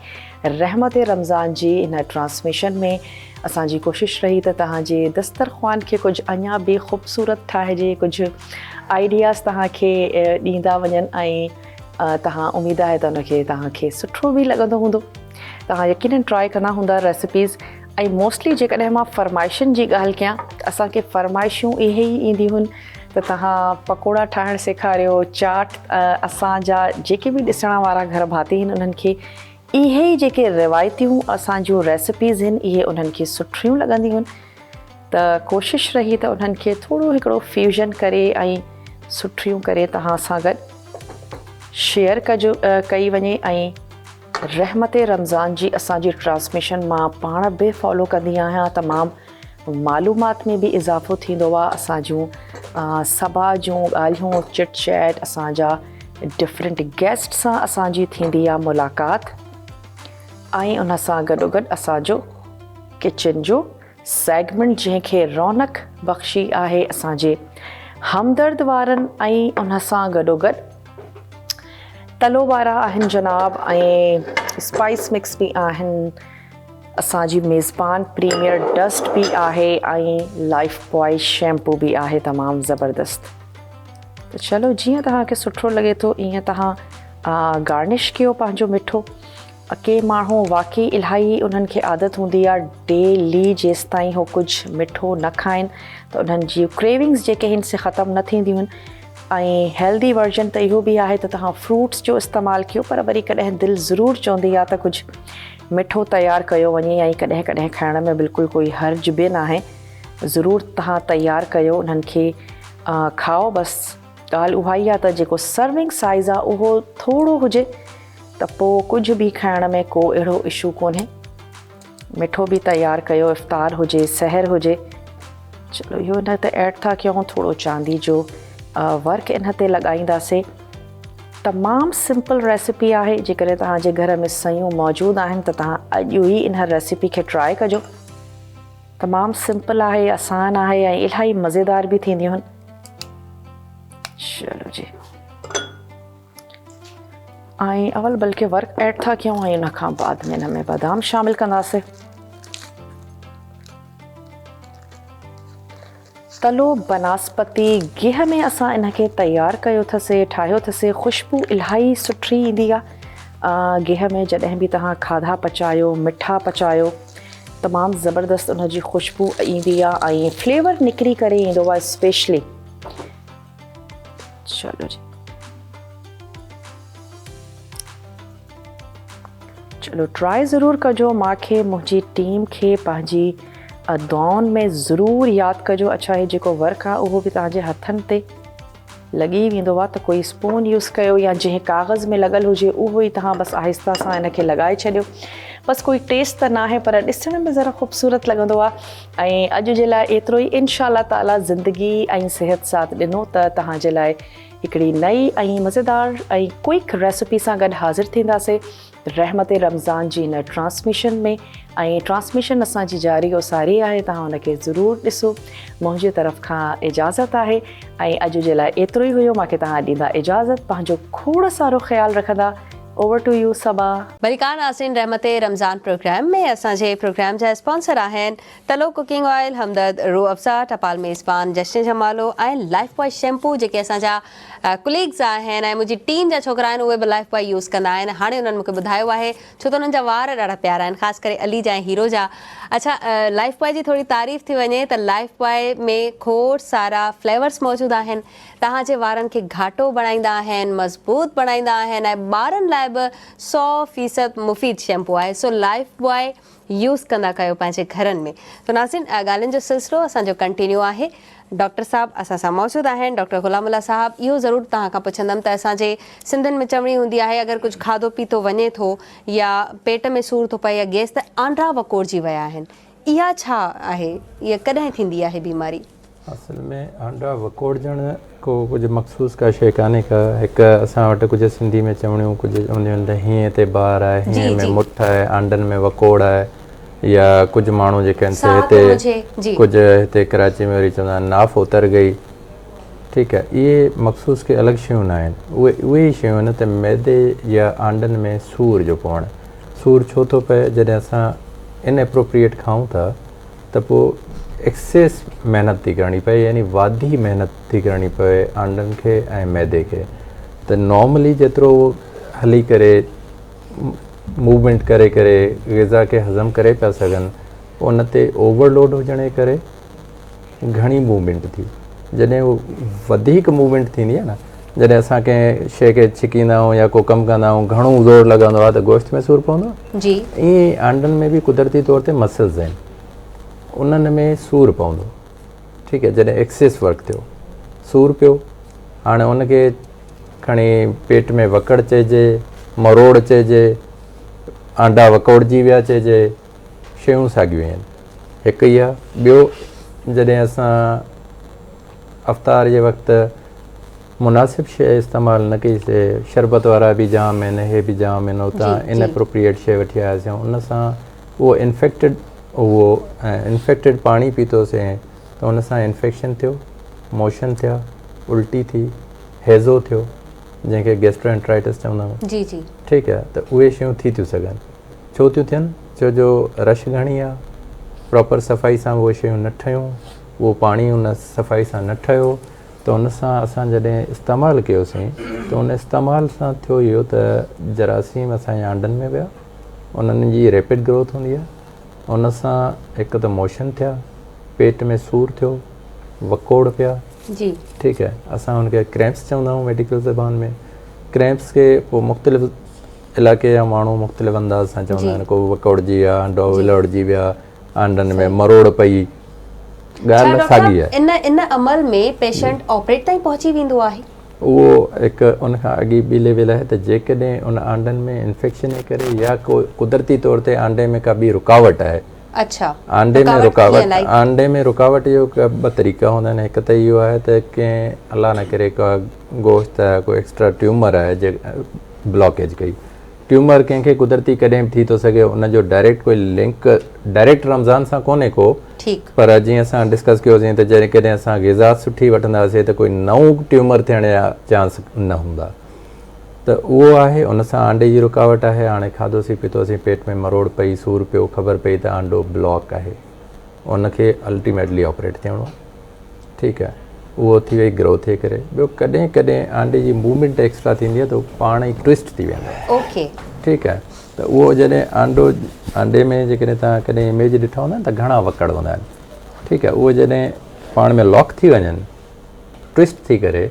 رحمت رمضان جي ان ٽرانسميشن ۾ اسان جي ڪوشش رهي ته توهان جي دسترخوان کي ڪجهه اڃا به خوبصورت ٺاهجي ڪجهه آئيڊياز توهان کي ڏيندا وڃن ۽ توهان اميد آهي ته ان کي توهان کي سٺو به لڳندو هوندو توهان يقينن ٽرائي ڪندا هوندا ريسپيز ۽ موسٽلي جيڪڏهن مان فرمائشن جي ڳالهه ڪيان ته اسان کي فرمائشون اهي ئي اينديون هن ته توهان پڪوڙا ٺاهڻ سيکاريو چاٽ اسان جا جيڪي به ڏسڻ وارا گهر ڀاتي آهن انهن کي اهي ئي جيڪي روايتيون اسان جون ريسپيز آهن اهي انهن کي سٺيون لڳنديون آهن ته ڪوشش رهي ته انهن کي ٿورو هڪڙو فيوزن ڪري ۽ سٺيون ڪري توهان سان گڏ شيئر ڪجو ڪئي وڃي ۽ رحمت رمضان جي اسان جي ٽرانسميشن مان پاڻ به فالو ڪندي آهيان تمام معلومات ۾ به اضافو ٿيندو آ اسان جون صبا جون ڳالهيون چٽ چيٽ اسان جا ڊفرنٽ گيسٽ سان اسان جي ٿيندي آ ملاقات ۽ ان سان گڏو گڏ اسان جو ڪچن جو سيگمنٽ جنهن کي رونق بخشي آهي اسان جي همدرد وارن ۽ ان سان گڏو گڏ تلو وارا آهن جناب ۽ اسپائس مڪس به آهن اسان جي ميزبان پريميئر ڊسٽ به آهي ۽ لائف بوائي شيمپو به آهي تمام زبردست ته چلو جيئن توهان کي سٺو لڳي ٿو ائين توهان گارنش ڪيو پنهنجو مٺو ڪي ماڻهو واقعي الاهي انهن کي عادت هوندي آهي ڊيلي جيستائين هو ڪجهه مٺو نه کائن ته انهن جي ڪريونگس جيڪي آهن سي ختم نه ٿينديون آهن ۽ هيلدي ورجن ته اهو به آهي ته توهان فروٽس جو استعمال ڪيو پر وري ڪڏهن دل ضرور چوندي آهي ته ڪجهه مٺو تيار ڪيو وڃي ۽ ڪڏهن ڪڏهن کائڻ ۾ بلڪل ڪوئي حرج به ناهي ضرور توهان تيار ڪيو انهن کي کائو بس ڳالهه اها ئي آهي ته جيڪو سرونگ سائز آهي اهو ٿورو هجي ته پوء ڪجهه به کائڻ ۾ ڪو اهڙو اشو ڪونهي مٺو به تيار ڪيو افطار هجي سحر هجي چلو اهو ان تي ايڊ ٿا ڪيون ٿورو چاندي جو ورڪ ان تي لڳائينداسي تمام سمپل ريسپي آهي جيڪڏهن توهان جي گهر ۾ سيون موجود آهن ته توهان اڄ ئي ان ريسپي کي ٽرائي ڪجو تمام سمپل آهي آسان آهي ۽ الاهي مزيدار به ٿينديون آهن چلو جي ۽ اول بلڪه ورڪ ايڊ ٿا ڪيون ۽ ان کان بعد ۾ ان ۾ بادام شامل ڪنداسي تلو بناسپتي گيهه ۾ اسان ان کي تيار ڪيو اٿسي ٺاهيو اٿسي خوشبو الاهي سٺي ايندي آهي گيهه ۾ جڏهن به توهان کاڌا پچايو مٺا پچايو تمام زبردست ان جي خوشبو ايندي آهي ۽ فليور نڪري ڪري ايندو آهي اسپيشلي چلو جي چلو ٽرائي ضرور ڪجو ماکي منهنجي ٽيم کي پنهنجي دعائن ۾ ضرور ياد ڪجو اڇا هي جيڪو ورڪ آ اهو به توهان جي هٿن تي لڳي ويندو آ ته ڪوئي اسپون يوز ڪيو يا جنهن ڪاغذ ۾ لڳل هجي اهو ئي توهان بس آهسته سان ان کي لڳائي ڇڏيو بس ڪوئي ٽيسٽ ته ناهي پر ڏسڻ ۾ ذرا خوبصورت لڳندو آ ۽ اڄ جي لاء ايترو ئي انشاء الله تعالي زندگي ۽ صحت ساٿ ڏنو ته توهان جي لاء هڪڙي نئي ۽ مزيدار ۽ ڪوئڪ ريسپي سان گڏ حاضر ٿينداسي رحمت رمضان جي هن ٽرانسميشن ۾ ۽ ٽرانسميشن اسان جي جاري و ساري آهي توهان ان کي ضرور ڏسو منهنجي طرف کان اجازت آهي ۽ اڄ جي لاء ايترو ئي هيو مانکي توهان ڏيندا اجازت پنهنجو کوڙ سارو خيال رکندا اوور ٽو يو صبا. ڀليڪار ناظرين رحمت رمضان پروگرام ۾ اسان جي پروگرام جا اسپانسر آهن تلو ڪوڪنگ آئل، همدرد روح افزا، ٽپال ميزبان جشن جمالو ۽ لائف بوائي شيمپو جيڪي اسان جا ڪليگز آهن ۽ منهنجي ٽيم جا ڇوڪرا آهن اهي به لائف بوائي يوز ڪندا آهن هاڻي انهن مونکي ٻڌايو آهي ڇو ته انهن جا وار ڏاڍا پيارا آهن خاص ڪري علي جا ۽ هيرو جا اڇا لائف بوائي جي ٿوري تعريف ٿي وڃي ته لائف بوائي ۾ کوڙ سارا فليورس موجود آهن توهان جي وارن کي گهاٽو بڻائيندا آهن مضبوط بڻائيندا آهن ۽ ٻارن لاء به 100% مفيد شيمپو آهي سو لائف بوائي. يوز ڪندا ڪيو پنهنجي گهرن ۾. تو ناظرين ڳالهين جو سلسلو اسان جو ڪنٽينيو آهي. ڊاڪٽر صاحب اسان سان موجود آهن. ڊاڪٽر غلام الله صاحب اهو ضرور توهان کان پڇندم ته اسان جي سنڌين ۾ چوڻي هوندي آهي اگر ڪجهه کاڌو پيتو وڃي ٿو يا پيٽ ۾ سور ٿو پئي يا گيس ته آنڊا وڪوڙجي ويا آهن اها ڇا آهي اها ڪڏهن ٿيندي آهي بيماري؟ اصل ۾ آنڊا وڪوڙجڻ ڪو ڪجهه مخصوص ڪا شيء ڪانهي ڪا هڪ اسان وٽ ڪجهه سنڌي ۾ چوڻيون ڪجهه هونديون آهن ته هينئين تي بار آهي هينئين ۾ مٺ آهي آنڊن ۾ وڪوڙ آهي يا ڪجهه ماڻهو جيڪي آهن سي هتي ڪجهه هتي ڪراچي ۾ وري چوندا آهن ناف اتر گئي ٺيڪ آهي اهي مخصوص ڪي الڳ شيون نه آهن اهي اهي ئي شيون آهن ته معدي يا آنڊن ۾ سور جو پوڻ سور ڇو ٿو پئي جڏهن اسان ان اپروپريٽ کائون ٿا ته پوء ايڪسيس محنت ٿي ڪرڻي پئي يعني واڌي محنت ٿي ڪرڻي پوي آنڊن کي ۽ معدي کي ته نارملي جيترو هلي ڪري موومينٽ ڪري ڪري غذا کي هضم ڪري پيا سگهن ان تي اوور لوڊ هجڻ جي ڪري گهڻي موومينٽ ٿي جڏهن هو وڌيڪ موومينٽ ٿيندي آهي نه جڏهن اسان ڪنهن شيء کي ڇڪيندا آهيون يا ڪو ڪم ڪندا آهيون گهڻو زور لڳندو آهي ته گوشت ۾ سور پوندو آهي جي ائين ئي آنڊن ۾ به قدرتي طور تي مسلز آهن انهن ۾ سور پوندو ٺيڪ آهي جڏهن ايڪسيس ورڪ ٿيو سور پيو هاڻي ان کي کڻي پيٽ ۾ وڪڙ چئجي مروڙ چئجي آنڊا وڪوڙجي ويا چئجي شيون ساڳيون آهن هڪ ئي آهي ٻيو جڏهن اسان افطار جي وقت مناسب شيء استعمال نه ڪئي سي شربت وارا به جام آهن هي به جام آهن اتان ان اپروپريٽ شيء وٺي آياسين ان سان اهو انفيڪٽيڊ اهو انفيڪٽيڊ پاڻي پيتوسين ته ان سان انفيڪشن ٿيو موشن ٿيا الٽي ٿي هيضو ٿيو جنهن کي گيسٽرو انٽرائٽس چوندا آهيون جي جي ٺيڪ آهي ته اهي شيون ٿي ٿيون سگهن ڇو ٿيون ٿين ڇو جو رش گهڻي آهي پراپر صفائي سان اهي شيون نه ٺهيون اهو پاڻي ان صفائي سان نه ٺهيو ته ان سان اسان جڏهن استعمال ڪيوسين ته ان استعمال سان ٿيو اهو ته جراثيم اسان جي آنڊن ۾ ويا انهن جي ريپڊ گروٿ هوندي آهي ان سان هڪ ته موشن ٿيا پيٽ ۾ سور ٿيو وڪوڙ پيا جي ٺيڪ آهي اسان ان کي ڪريمپس چوندا آهيون ميڊيڪل زبان ۾ ڪريمپس کي پوء مختلف علائقي جا ماڻهو مختلف انداز سان چوندا آهن ڪو وڪوڙجي ويا آنڊو ولوڙجي ويا آنڊن ۾ مروڙ پئي ڳالهه ساڳي آهي ان ان عمل ۾ پيشنٽ آپريٽ تائين پهچي ويندو آهي اهو هڪ ان کان اڳي ٻي ليول آهي ته جيڪڏهن ان آنڊن ۾ انفيڪشن جي ڪري يا ڪو قدرتي طور تي آنڊي ۾ ڪا ٻي رڪاوٽ آهي اڇا آنڊي ۾ رڪاوٽ آنڊي ۾ رڪاوٽ جو ٻه طريقا هوندا آهن هڪ ته اهو آهي ته ڪنهن الله نه ڪري ڪا گوشت آهي ڪو ايڪسٽرا ٽيومر آهي جي بلاڪيج ڪئي ٽيومر ڪنهن کي قدرتي ڪڏهن به ٿي ٿو سگهي ان جو ڊائريڪٽ ڪوئي لنڪ ڊائريڪٽ رمضان سان ڪونهي ڪو ٺيڪ پر جيئن اسان ڊسڪس ڪيوسين ته جڏهن ڪڏهن اسان غذا سٺي وٺنداسين ته ڪوئي نئون ٽيومر ٿيڻ جا چانس نه هوندا ته اهو آهي ان سان آنڊي جي رڪاوٽ آهي هاڻي کاڌوسين پيتوسين پيٽ ۾ مروڙ پئي سور پيو خبر پئي ته آنڊو بلاڪ آهي ان کي الٽيميٽلي آپريٽ ٿيڻو آهي ٺيڪ آهي اهو ٿي وئي گروٿ جي ڪري ٻيو ڪڏهن ڪڏهن آنڊي جي موومينٽ ايڪسٽرا ٿيندي آهي ته پاڻ ئي ٽوئسٽ ٿي ويندو آهي اوڪي ٺيڪ آهي ته اهو جڏهن آنڊو آنڊي ۾ جيڪڏهن توهان ڪڏهن اميج ڏٺا هوندا ته گهڻا وڪڙ هوندا آهن ٺيڪ آهي اهو جڏهن پاڻ ۾ لاڪ ٿي وڃن ٽوئسٽ ٿي ڪري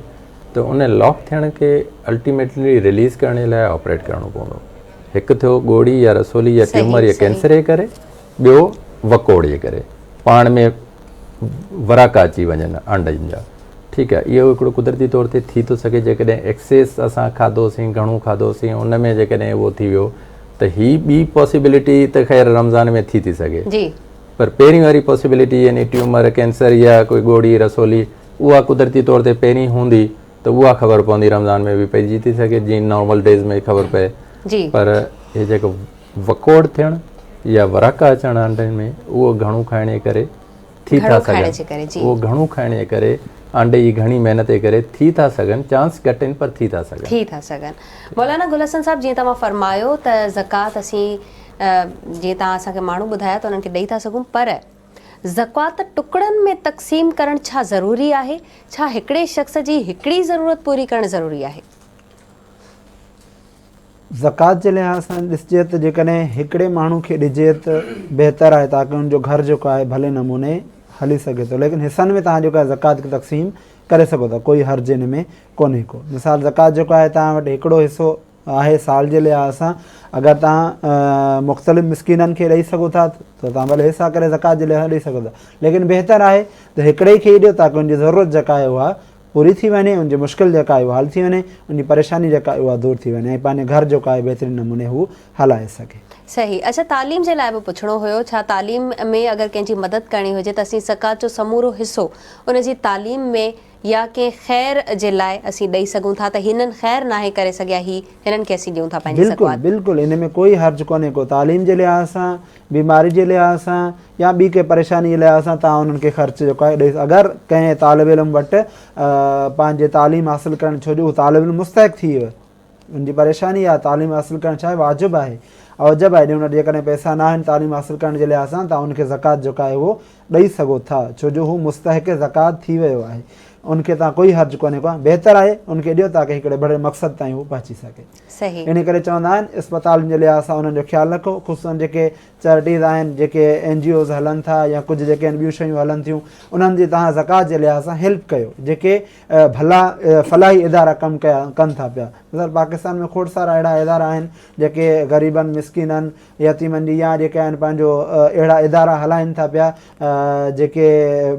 ته ان لاڪ ٿيڻ کي الٽيميٽلي رليز ڪرڻ جي لاء آپريٽ ڪرڻو پوندو هڪ ٿيو ڳوڙهي يا رسولي يا ٽيومر يا ڪينسر جي ڪري ٻيو وڪوڙ جي ڪري پاڻ ۾ وراڪا اچي وڃن آنڊن جا ٺيڪ آهي اهو هڪڙو قدرتي طور تي ٿي ٿو سگهي جيڪڏهن ايڪسيس اسان کاڌوسين گهڻو کاڌوسين ان ۾ جيڪڏهن اهو ٿي ويو ته هي ٻي پاسيبلٽي ته خير رمضان ۾ ٿي ٿي سگهي جي پر پهرين واري پاسيبلٽي يعني ٽيومر ڪينسر يا ڪوئي ڳوڙهي رسولي اها قدرتي طور تي پهرين هوندي ته اها خبر پوندي رمضان ۾ به پئجي ٿي سگهي جيئن نارمل ڊيز ۾ خبر پئي جي پر هي جيڪو وڪوڙ ٿيڻ يا وراڪا اچڻ آنڊن ۾ اهو گهڻو کائڻ جي ڪري ٿي ٿا سگهن اهو گهڻو کائڻ جي ڪري آنڊي جي گهڻي محنت جي ڪري ٿي ٿا سگهن چانس گهٽ آهن پر ٿي ٿا سگهن. ٿي ٿا سگهن. مولانا گل حسن صاحب جيئن توهان فرمايو ته زڪوات اسين جيئن توهان اسان کي ماڻهو ٻڌايا ته انهن کي ڏئي ٿا سگهون پر زڪوات ٽڪڙن ۾ تقسيم ڪرڻ ڇا ضروري آهي؟ ڇا هڪڙي شخص جي هڪڙي ضرورت پوري ڪرڻ ضروري آهي؟ زڪوات جي لحاظ سان ڏسجي ته جيڪڏهن هڪڙي ماڻهو کي ڏجي ته بهتر آهي تاڪه ان جو گهر جيڪو آهي ڀلي نموني هلي سگهي ٿو ليڪن حصن ۾ توهان جيڪو آهي زڪوات کي تقسيم ڪري سگهو ٿا ڪوئي حرج ان ۾ ڪونهي ڪو مثال زڪوات جيڪو آهي توهان وٽ هڪڙو حصو آهي سال جي لحاظ سان اگر توهان مختلف مسڪينن کي ڏئي سگهو ٿا ته توهان ڀلي حصا ڪري زڪوات جي لحاظ سان ڏئي سگهو ٿا ليڪن بهتر آهي ته هڪڙي کي ئي ڏيو تاڪه ان جي ضرورت جيڪا آهي اها پوري ٿي وڃي ان جي مشڪل جيڪا آهي اها حل ٿي وڃي ان جي پريشاني جيڪا آهي اها دور ٿي وڃي ۽ پنهنجي گهر جيڪو آهي بهترين نموني هو هلائي سگهي. صحيح اڇا تعليم جي لاء به پڇڻو هيو ڇا تعليم ۾ اگر ڪنهن جي مدد ڪرڻي هجي ته اسين زڪوات جو سمورو حصو ان جي تعليم ۾ يا ڪنهن خير جي لاء اسين ڏئي سگهون ٿا ته هنن خير ناهي ڪري سگهيا هي هنن کي اسين ڏيون ٿا پنهنجي بلڪل زڪوات. بلڪل ان ۾ ڪوئي حرج ڪونهي ڪو تعليم جي لحاظ سان بيماري جي لحاظ سان يا ٻي ڪنهن پريشاني جي لحاظ سان توهان انهن کي خرچ جيڪو آهي ڏئي اگر ڪنهن طالب علم وٽ پنهنجي تعليم حاصل ڪرڻ ڇو جو هو طالب علم مستحق ٿي ويو ان جي پريشاني آهي تعليم حاصل ڪرڻ ڇا آهي واجب آهي اوجب آهي جي ان وٽ جيڪڏهن پئسا نه آهن تعليم حاصل ڪرڻ جي لحاظ سان توهان ان کي زڪوات جيڪو آهي اهو ڏئي سگهو ٿا ڇو جو هو مستحق زڪوات ٿي ويو آهي ان کي توهان ڪوئي حرج ڪونهي ڪو بهتر آهي ان کي ڏيو تاڪه هڪڙي ڀلي مقصد تائين هو پهچي سگهي صحيح ان ڪري چوندا آهن اسپتالن جي لحاظ سان انهن جو خيال رکو خصوصا جيڪي چيرٽيز آهن جيڪي اين جي اوز هلن ٿا يا ڪجهه جيڪي آهن ٻيون شيون هلن ٿيون انهن جي توهان زڪوات جي لحاظ سان هيلپ ڪيو جيڪي ڀلا فلاحي ادارا ڪم ڪيا ڪن ٿا پيا مثال پاڪستان ۾ کوڙ سارا اهڙا ادارا آهن جيڪي غريبن مسڪينن يتيمن جي يا جيڪي آهن پنهنجو اهڙا ادارا هلائن ٿا پيا جيڪي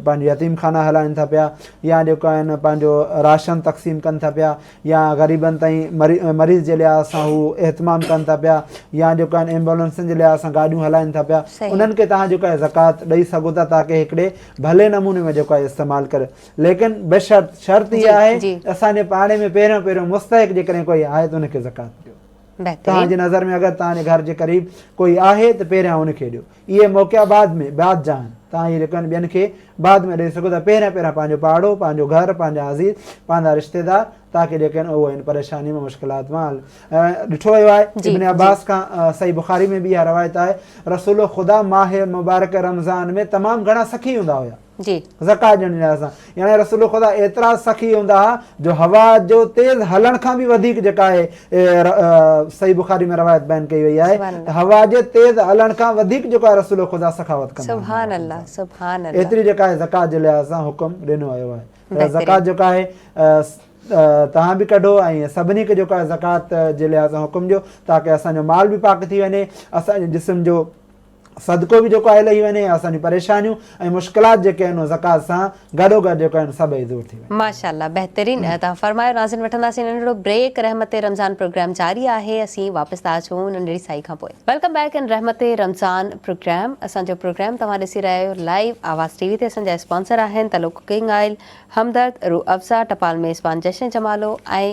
پنهنجو يتيم خانا هلائن ٿا پيا يا جيڪو آهن پنهنجو راشن تقسيم ڪن ٿا پيا يا غريبن تائين مريض جي لحاظ سان هو اهتمام ڪن ٿا پيا يا جيڪو آهن ايمبولنسن جي لحاظ سان گاڏيون هلائن ٿا پيا انهن کي توهان جيڪو آهي زڪوات ڏئي سگهو ٿا تاڪه هڪڙي ڀلي نموني ۾ جيڪو آهي استعمال ڪري ليڪن بشرط شرط اها آهي اسان جي پاڙي ۾ پهريون پهريون مستحق جيڪڏهن ڪوئي آهي ته ان کي زڪوات ڏيو. توهان جي نظر ۾ اگر توهان جي گهر جي قريب ڪوئي آهي ته پهريان ان کي ڏيو. اهي موقعا بعد ۾ بعد جا آهن. توهان اهي جيڪو آهن ٻين کي بعد ۾ ڏئي سگهو ٿا. پهريان پهريان پنهنجو پاڙو، پنهنجو گهر، پنهنجا عزيز، پنهنجا رشتيدار تاڪه جيڪي آهن اهو ان پريشاني مان مشڪلات مان ڏٺو ويو آهي ابن عباس کان صحيح بخاري ۾ به اها روايت آهي رسول خدا ماه مبارڪ رمضان ۾ تمام گهڻا سخي هوندا هيا. جي. زڪوات ڏيڻ جي لحاظ سان يعني رسول خدا ايترا سخي هوندا ها جو هوا جو تيز هلڻ کان به وڌيڪ جيڪا آهي صحيح بخاري ۾ روايت بيان ڪئي وئي آهي ته هوا جي تيز هلڻ کان وڌيڪ جيڪو آهي رسول خدا سخاوت ڪندا سبحان الله سبحان الله ايتري جيڪا آهي زڪوات جي لحاظ سان حڪم ڏنو ويو آهي ته زڪوات جيڪا آهي توهان به ڪڍو ۽ سڀني کي جيڪو آهي زڪوات جي لحاظ سان حڪم ڏيو تاڪه اسان جو مال به پاڪ ٿي وڃي اسان جي جسم جو صدقو به جيڪو آهي لهي وڃي ۽ اسان جون پريشانيون ۽ مشڪلات جيڪي آهن اهي زڪوات سان گڏو گڏ جيڪو آهن سڀئي دور ٿي وڃن. ماشاءالله بهترين توهان فرمايو ناظرين وٺنداسين ننڍڙو بريڪ رحمت رمضان پروگرام جاري آهي اسين واپس ٿا اچون ننڍڙي سائي کان پوء. Welcome back in رحمت رمضان پروگرام اسان جو پروگرام توهان ڏسي رهيا آهيو لائيو آواز ٽي وي تي اسان جا اسپانسر آهن تلو ڪوڪنگ آئل همدرد روح افزا ٽپال ميزبان جشن جمالو ۽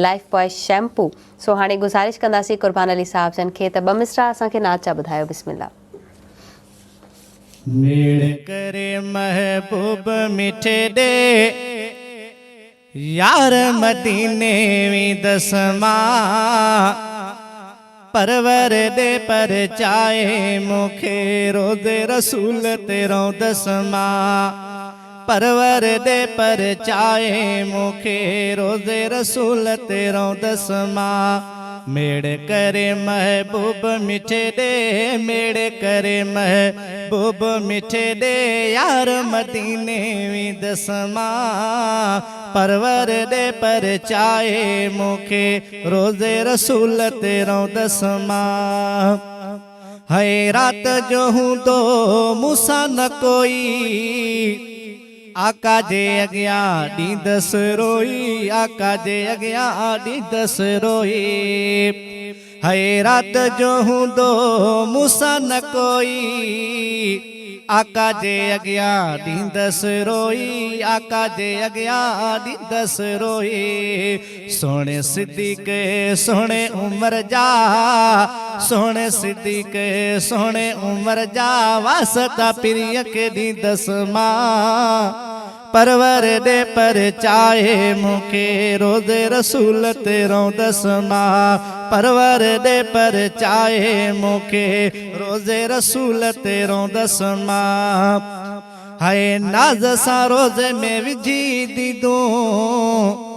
لائف بوائي شيمپو سو هاڻي گذارش ڪنداسين قربان علي صاحب جن کي ته ٻه مصرع اسان کي نعت جا ٻڌايو بسم الله. ميڙ ڪري محبوب مٺي ڏي يار مديني ويندس مان پرور ڏي پرچائي مون کي روضي رسول تي رهندس مان پرور ڏي پرچائي مون کي روضي رسول تي رهندس مان ميڙ ڪري محبوب مٺي ڏي ميڙ ڪري محبوب مٺي ڏي يار مديني ويندس مان پرور ڏي پرچائي مون کي روضي رسول تي رهندس مان. هئي رات جو هوندو مون سان نه ڪوئي آقا جي اڳيان ڏيندس روئي آقا جي اڳيان ڏيندس روئي هئي رات جو هوندو مون سان نه ڪوئي آقا جي اڳيان ڏيندس روئي آقا جي اڳيان ڏيندس روئي سهڻي صديق سهڻي عمر جا سهڻي صديق سهڻي عمر جا واسطا پرينء کي ڏيندس مان پرور ڏي پرچائي مون کي روضي رسول تي رهندس مان پرور ڏي پرچائي مون کي روضي رسول تي رهندس مان هئي ناز سان روضي ۾ وجهي ديدون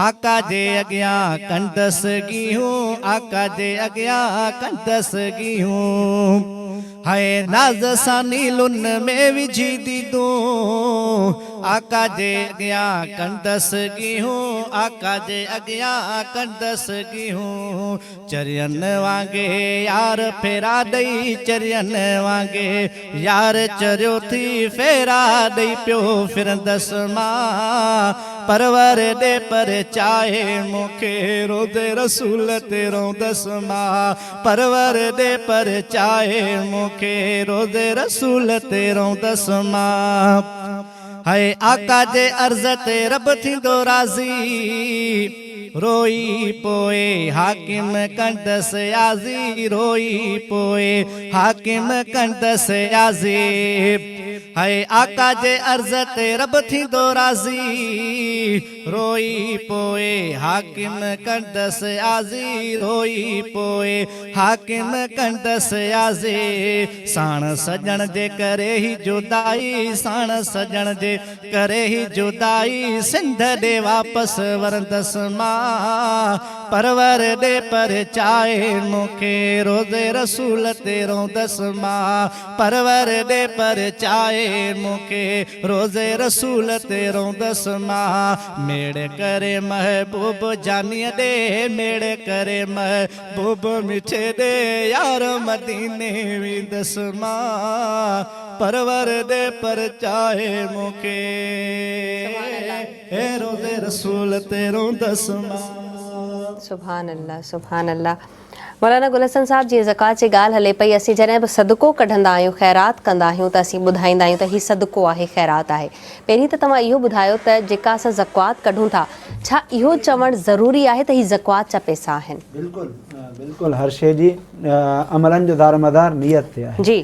آقا جي اڳيان ڪندس گيهون آقا جي اڳيان ڪندس گيهون. هاء ناز سان نيلن ۾ وجهي ديدون، آقا جي اڳيان ڪندس گيهون، آقا جي اڳيان ڪندس گيهون. چرين وانگي يار ڦيرا ڏئي، چرين وانگي يار چريو ٿي ڦيرا ڏئي پيو ڦرندس مان. پرور ڏي پرچائي مون کي، روضي رسول تي روندس مان. پرور ڏي پرچائي مون کي، روضي رسول تي روندس مان. هاء آقا جي عرض تي رب ٿيندو راضي، روئي پوء حاڪم ڪندس آزي، روئي پوء حاڪم ڪندس آزي. هاء آقا جي عرض تي رب ٿيندو راضي، روئي پوء حاڪم ڪندس آزي، روئي پوء حاڪم ڪندس آزي. ساڻ سڄڻ جي ڪري هي جدائي، ساڻ سڄڻ جي ڪري هي جدائي، سنڌ ڏي واپس ورندس مان. پرور ڏي پرچائي مون کي، روضي رسول تي روندس مان. پرور ڏي پرچائي مون کي، روضي رسول تي روندس مان. ميڙ ڪري محبوب جانيء ڏي، ميڙ ڪري محبوب مٺي ڏي، يار مديني ويندس مان. پرور ڏي پرچائي مون کي، روضي رسول تي روندس مان. سبحان الله سبحان الله. مولانا گل حسن صاحب جيئن زڪوات جي ڳالهه هلي پئي اسين جڏهن به صدقو ڪڍندا آهيون خيرات ڪندا آهيون ته اسين ٻڌائيندا آهيون ته هي صدقو آهي خيرات آهي پهرين ته توهان اهو ٻڌايو ته جيڪا اسان زڪوات ڪڍون ٿا ڇا اهو چوڻ ضروري آهي ته هي زڪوات جا پئسا آهن. بلڪل بلڪل هر شيء جي عملن جو دارومدار نيت تي آهي جي.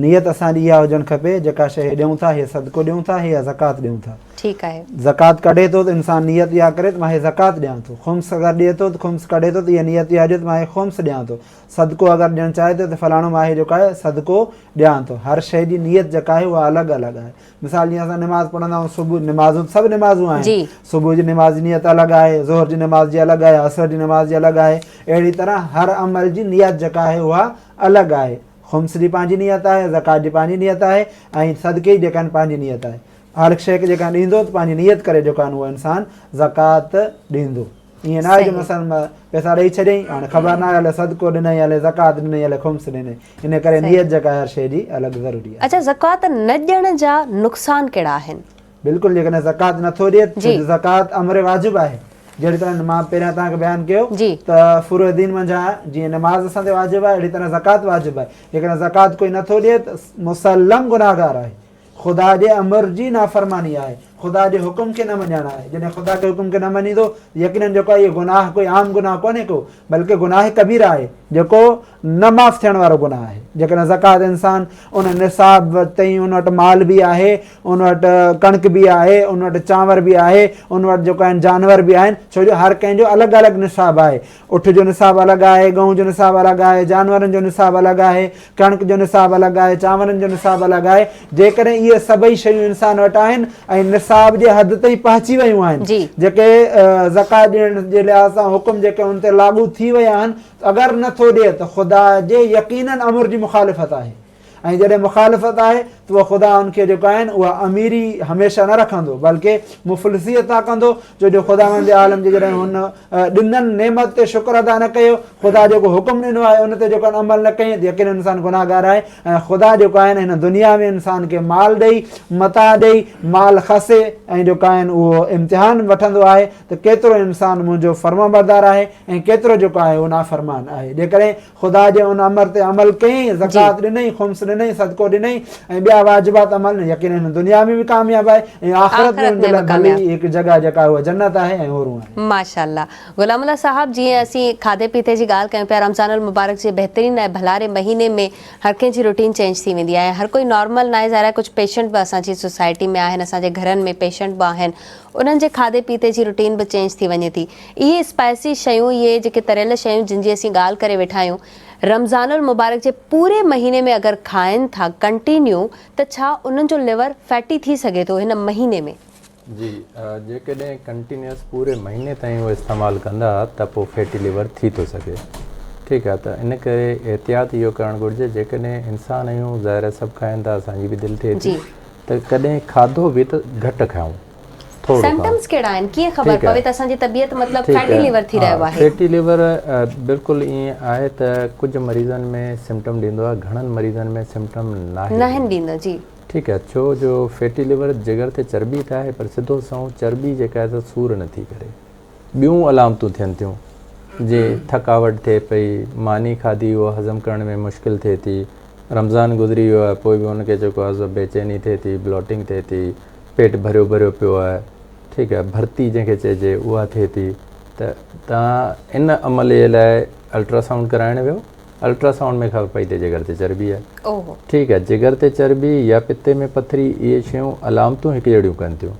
نيت اسان جي اها هجڻ کپي جيڪا شيء هي ڏيون ٿا هي صدقو ڏيون ٿا هي زڪوات ڏيون ٿا. ٺيڪ آهي. زڪوات ڪڍي ٿو ته انسان نيت اها ڪري ته مان هي زڪوات ڏيان ٿو. خمس اگر ڏئي ٿو ته خمس ڪڍي ٿو ته اها نيت اها هجي ته مان هي خمس ڏيان ٿو. صدقو اگر ڏيڻ چاهي ٿو ته فلاڻو مان هي جيڪو آهي صدقو ڏيان ٿو. هر شيء جي نيت جيڪا آهي اها الڳ الڳ آهي. مثال جيئن اسان نماز پڙهندا آهيون صبح نمازون سڀ نمازون آهن. صبح جي نماز جي نيت الڳ آهي، ظهر جي نماز جي الڳ آهي، عصر جي نماز جي الڳ آهي. اهڙي طرح هر عمل جي نيت جيڪا آهي اها الڳ آهي. خمس جي پنهنجي نيت آهي، زڪوات جي پنهنجي نيت آهي ۽ صدقي جي جيڪا پنهنجي نيت آهي. هر هڪ شيء کي جيڪا ڏيندو ته پنهنجي نيت ڪري جيڪو آهي اهو انسان زڪوات ڏيندو. ائين نه آهي جو مثلا پئسا ڏئي ڇڏيائين هاڻي خبر نه آهي الائي صدقو ڏنائين الائي زڪوات ڏنائين الائي خمس ڏنائين. ان ڪري نيت جيڪا آهي هر شيء جي الڳ ضروري آهي. اڇا زڪوات نه ڏيڻ جا نقصان ڪهڙا آهن؟ بلڪل جيڪڏهن زڪوات نه ٿو ڏئي ڇو جو زڪوات امر واجب آهي جهڙي طرح مان پهريان توهان کي بيان ڪيو ته فروع دين منجهان جيئن نماز اسان تي واجب آهي اهڙي طرح زڪوات واجب آهي جيڪڏهن زڪوات ڪوئي نه ٿو ڏئي ته مسلم گناهگار آهي خدا جي امر جي نافرماني آهي خدا جي حڪم کي نه مڃڻ آهي جڏهن خدا جي حڪم کي نه مڃيندو يقينن جيڪو آهي اهو گناهه ڪوئي عام گناهه ڪونهي ڪو بلڪه گناهه ڪبيره آهي جيڪو نه معاف ٿيڻ وارو گناهه آهي. جيڪڏهن زڪوات انسان ان نصاب تائين ان وٽ مال به آهي، ان وٽ ڪڻڪ به آهي، ان وٽ چانور به آهي، ان وٽ جيڪو آهن جانور به آهن، ڇو جو هر ڪنهن جو الڳ الڳ نصاب آهي. اٺ جو نصاب الڳ آهي، ڳئون جو نصاب الڳ آهي، جانورن جو نصاب الڳ آهي، ڪڻڪ جو نصاب الڳ آهي، چانورن جو نصاب الڳ آهي. جيڪڏهن اهي سڀئي شيون انسان وٽ آهن ۽ نصاب جي حد تائين پهچي ويون آهن، جيڪي زڪوات ڏيڻ جي لحاظ سان حڪم جيڪي ان تي لاڳو ٿي ويا آهن، اگر نه ٿو ڏئي ته خدا جي يقيناً امر جي مخالفت آهي ۽ جڏهن مخالفت آهي ته اهو خدا ان کي جيڪو آهن اها اميري هميشه نه رکندو بلڪه مفلسي عطا ڪندو ڇو جو خداوند عالم جي جڏهن هن ڏنل نعمت تي شڪر ادا نه ڪيو خدا جيڪو حڪم ڏنو آهي ان تي جيڪو عمل نه ڪيائين ته يقيناً انسان گناهگار آهي ۽ خدا جيڪو آهن هن دنيا ۾ انسان کي مال ڏئي متاع ڏئي مال کسي ۽ جيڪو آهن اهو امتحان وٺندو آهي ته ڪيترو انسان منهنجو فرمانبردار آهي ۽ ڪيترو جيڪو آهي اهو نافرمان آهي. جيڪڏهن خدا جي ان امر تي عمل ڪيائين، زڪوات ڏنائين، خمس ڏنائين، صدقو ڏنائين ۽ ٻيا واجبات عمل نه يقيناً هن دنيا ۾ به ڪامياب آهي ۽ آخرت ۾ ان جي لاء ڀلي هڪ جڳهه جيڪا آهي اها جنت آهي ۽ حورون آهن. ماشاء الله غلام الله صاحب جيئن اسين کاڌي پيتي جي ڳالهه ڪيون پيا رمضان المبارڪ جي بهترين ۽ ڀلاري مهيني ۾ هر ڪنهن جي روٽين چينج ٿي ويندي آهي هر ڪوئي نارمل ناهي ظاهر آهي ڪجهه پيشنٽ به اسان جي سوسائٽي ۾ آهن اسان جي گهرن ۾ پيشنٽ به آهن انهن جي کاڌي پيتي جي روٽين به چينج ٿي وڃي ٿي. اهي اسپائسي شيون، اهي جيڪي تريل شيون جن جي اسين ڳالهه ڪري ويٺا آهيون، رمضان المبارڪ جي پوري مهيني ۾ اگر کائن ٿا ڪنٽينيو ته ڇا انهن جو ليور فيٽي ٿي سگهي ٿو هن مهيني ۾؟ جي جيڪڏهن ڪنٽينيوس پوري مهيني تائين اهو استعمال ڪندا ته پوء فيٽي ليور ٿي ٿو سگهي. ٺيڪ آهي ته ان ڪري احتياط اهو ڪرڻ گهرجي جيڪڏهن انسان آهيون ظاهر آهي سڀ کائن ٿا اسان جي به دل ٿئي ٿي ته ڪڏهن کاڌو به ته گهٽ کائون ٿورو کائون. سمپٽمز ڪهڙا آهن ڪيئن خبر پوي ته اسان جي طبيعت مطلب فيٽي ليور ٿي رهيو آهي. فيٽي ليور بلڪل ائين آهي ته ڪجهه مريضن ۾ سمپٽم ڏيندو آهي گهڻن مريضن ۾ سمپٽم ناهي ناهن ڏيندو جي. ٺيڪ آهي ڇو جو فيٽي ليور جگر تي چرٻي ته آهي پر سڌو سنئون چرٻي جيڪا آهي سا سور نٿي ڪري. ٻيون علامتون ٿين ٿيون جي ٿڪاوٽ ٿئي پئي، ماني کاڌي اهو هضم ڪرڻ ۾ مشڪل ٿئي ٿي، رمضان گذري ويو آهي پوء به ان کي جيڪو آهي سو بيچيني ٿئي ٿي، بلوٽنگ ٿئي ٿي، پيٽ ڀريو ڀريو پيو آهي، ٺيڪ آهي ڀرتي جنهن کي چئجي اها ٿئي ٿي ته توهان ان عمل جي لاء الٽراسائونڊ ڪرائڻ ويو، الٽراسائونڊ ۾ خبر پئي ته جگر تي چرٻي آهي، ٺيڪ آهي جگر تي چرٻي يا پتي ۾ پٿري اهي شيون علامتون هڪجهڙيون ڪن ٿيون.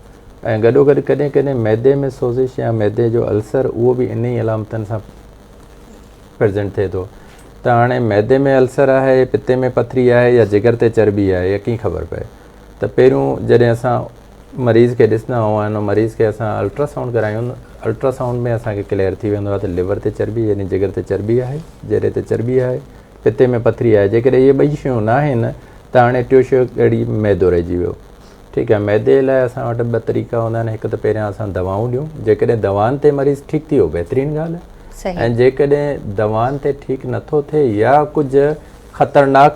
۽ گڏوگڏ ڪڏهن ڪڏهن معدي ۾ سوزش يا معدي جو السر اهو به انهي علامتن سان پريزنٽ ٿئي ٿو ته هاڻي معدي ۾ السر آهي پتي ۾ پٿري آهي يا جگر تي چرٻي آهي يا ڪيئن خبر پئي ته پهريون جڏهن اسان مريض کي ڏسندا آهيون ۽ مريض کي اسان الٽراسائونڊ ڪرايون الٽراسائونڊ ۾ اسان کي ڪليئر ٿي ويندو آهي ته ليور تي چرٻي يعني جگر تي چرٻي آهي جيري تي چرٻي آهي پتي ۾ پٿري آهي جيڪڏهن اهي ٻئي شيون نه آهن ته هاڻي ٽيو شيء ڪهڙي معدو رهجي ويو ٺيڪ آهي معدي لاء اسان وٽ ٻه طريقا هوندا آهن هڪ ته پهريان اسان دوائون ڏيون جيڪڏهن دوائن تي مريض ٺيڪ ٿي ويو بهترين ڳالهه آهي ۽ جيڪڏهن دوائن تي ٺيڪ نٿو ٿئي يا ڪجهه خطرناڪ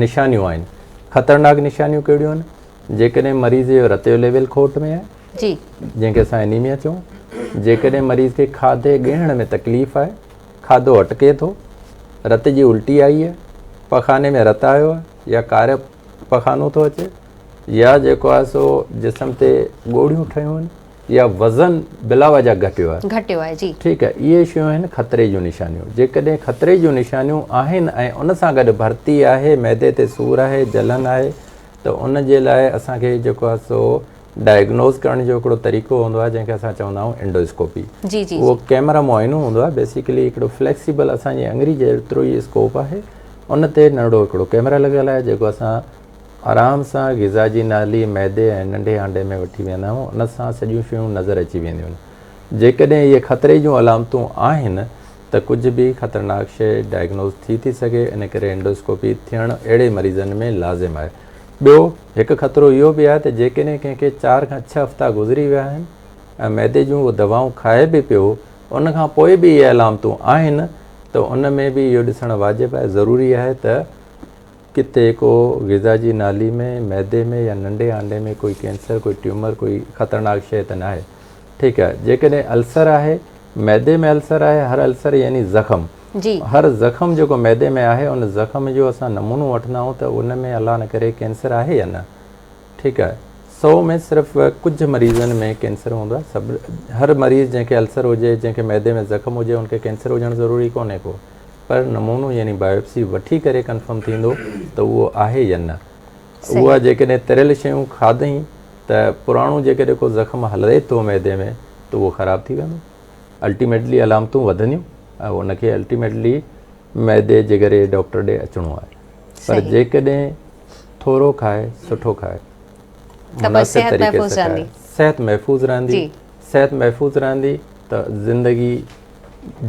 نشانيون آهن خطرناڪ نشانيون ڪهڙيون آهن جيڪڏهن مريض جو رت جو ليول کوٽ ۾ آهي جي جنهن کي اسان انيميا چئون جيڪڏهن مريض کي کاڌي ڳهڻ ۾ تڪليف آهي کاڌو اٽڪي ٿو رت جي الٽي آئي آهي پخاني ۾ رت آيو آهي يا ڪارو پخانو ٿو اچي يا جيڪو آهي سو جسم تي ڳوڙهيون ٺهيون آهن يا وزن بلاوجه گهٽيو آهي. گهٽيو آهي جي. ٺيڪ آهي اهي شيون آهن خطري جون نشانيون جيڪڏهن خطري جون نشانيون آهن ۽ ان سان گڏ ڀرتي آهي معدي تي سور آهي جلن آهي ته ان جي لاء اسان کي جيڪو آهي سو ڊائگنوز ڪرڻ جو هڪڙو طريقو هوندو آهي جنهن کي اسان چوندا آهيون انڊوسڪوپي جي جي اهو ڪيمرا معائنو هوندو آهي بيسيڪلي هڪڙو فليڪسيبل اسان جي اڱري جيترو ئي اسڪوپ آهي ان تي ننڍڙو هڪڙو ڪيمرا لڳل آهي جيڪو اسان آرام سان غذا جي نالي معدي ۽ ننڍي آنڊي ۾ وٺي ويندا آهيون ان سان سڄيون شيون نظر اچي وينديون آهن. جيڪڏهن اهي خطري جون علامتون آهن ته ڪجهه به خطرناڪ شيء ڊائگنوز ٿي ٿي سگهي ان ڪري اينڊوسڪوپي ٿيڻ اهڙي مريضن ۾ لازم آهي. ٻيو هڪ خطرو اهو به آهي ته جيڪڏهن ڪنهن کي چار کان ڇهه هفتا گذري ويا آهن ۽ معدي جون اهي دوائون کائي به پيو ان کان پوء به اهي علامتون آهن ته ان ۾ به اهو ڏسڻ واجب آهي ضروري آهي ته ڪٿي ڪو غذا جي نالي ۾، معدي ۾ يا ننڍي آنڊي ۾ ڪوئي ڪينسر، ڪوئي ٽيومر، ڪوئي خطرناڪ شيء ته ناهي. ٺيڪ آهي. جيڪڏهن السر آهي، معدي ۾ السر آهي، هر السر يعني زخم. جي. هر زخم جيڪو معدي ۾ آهي، ان زخم جو اسان نمونو وٺندا آهيون ته ان ۾ الله نه ڪري ڪينسر آهي يا نه. ٺيڪ آهي. سو ۾ صرف ڪجهه مريضن ۾ ڪينسر هوندو آهي. سڀ هر مريض جنهن کي السر هجي، جنهن کي معدي ۾ زخم هجي، ان کي ڪينسر هجڻ ضروري ڪونهي ڪو. پر نمونو يعني بايوپسي وٺي ڪري ڪنفرم ٿيندو ته اهو آهي يا نه. اها جيڪڏهن تريل شيون کاڌئين ته پراڻو جيڪڏهن ڪو زخم هلي ٿو معدي ۾ ته اهو خراب ٿي ويندو. الٽيميٽلي علامتون وڌنديون ۽ ان کي الٽيميٽلي معدي جگر جي ڊاڪٽر ڏي اچڻو آهي. پر جيڪڏهن ٿورو کائي سٺو کائي مناسب طريقي سان کائي صحت محفوظ رهندي صحت محفوظ رهندي ته زندگي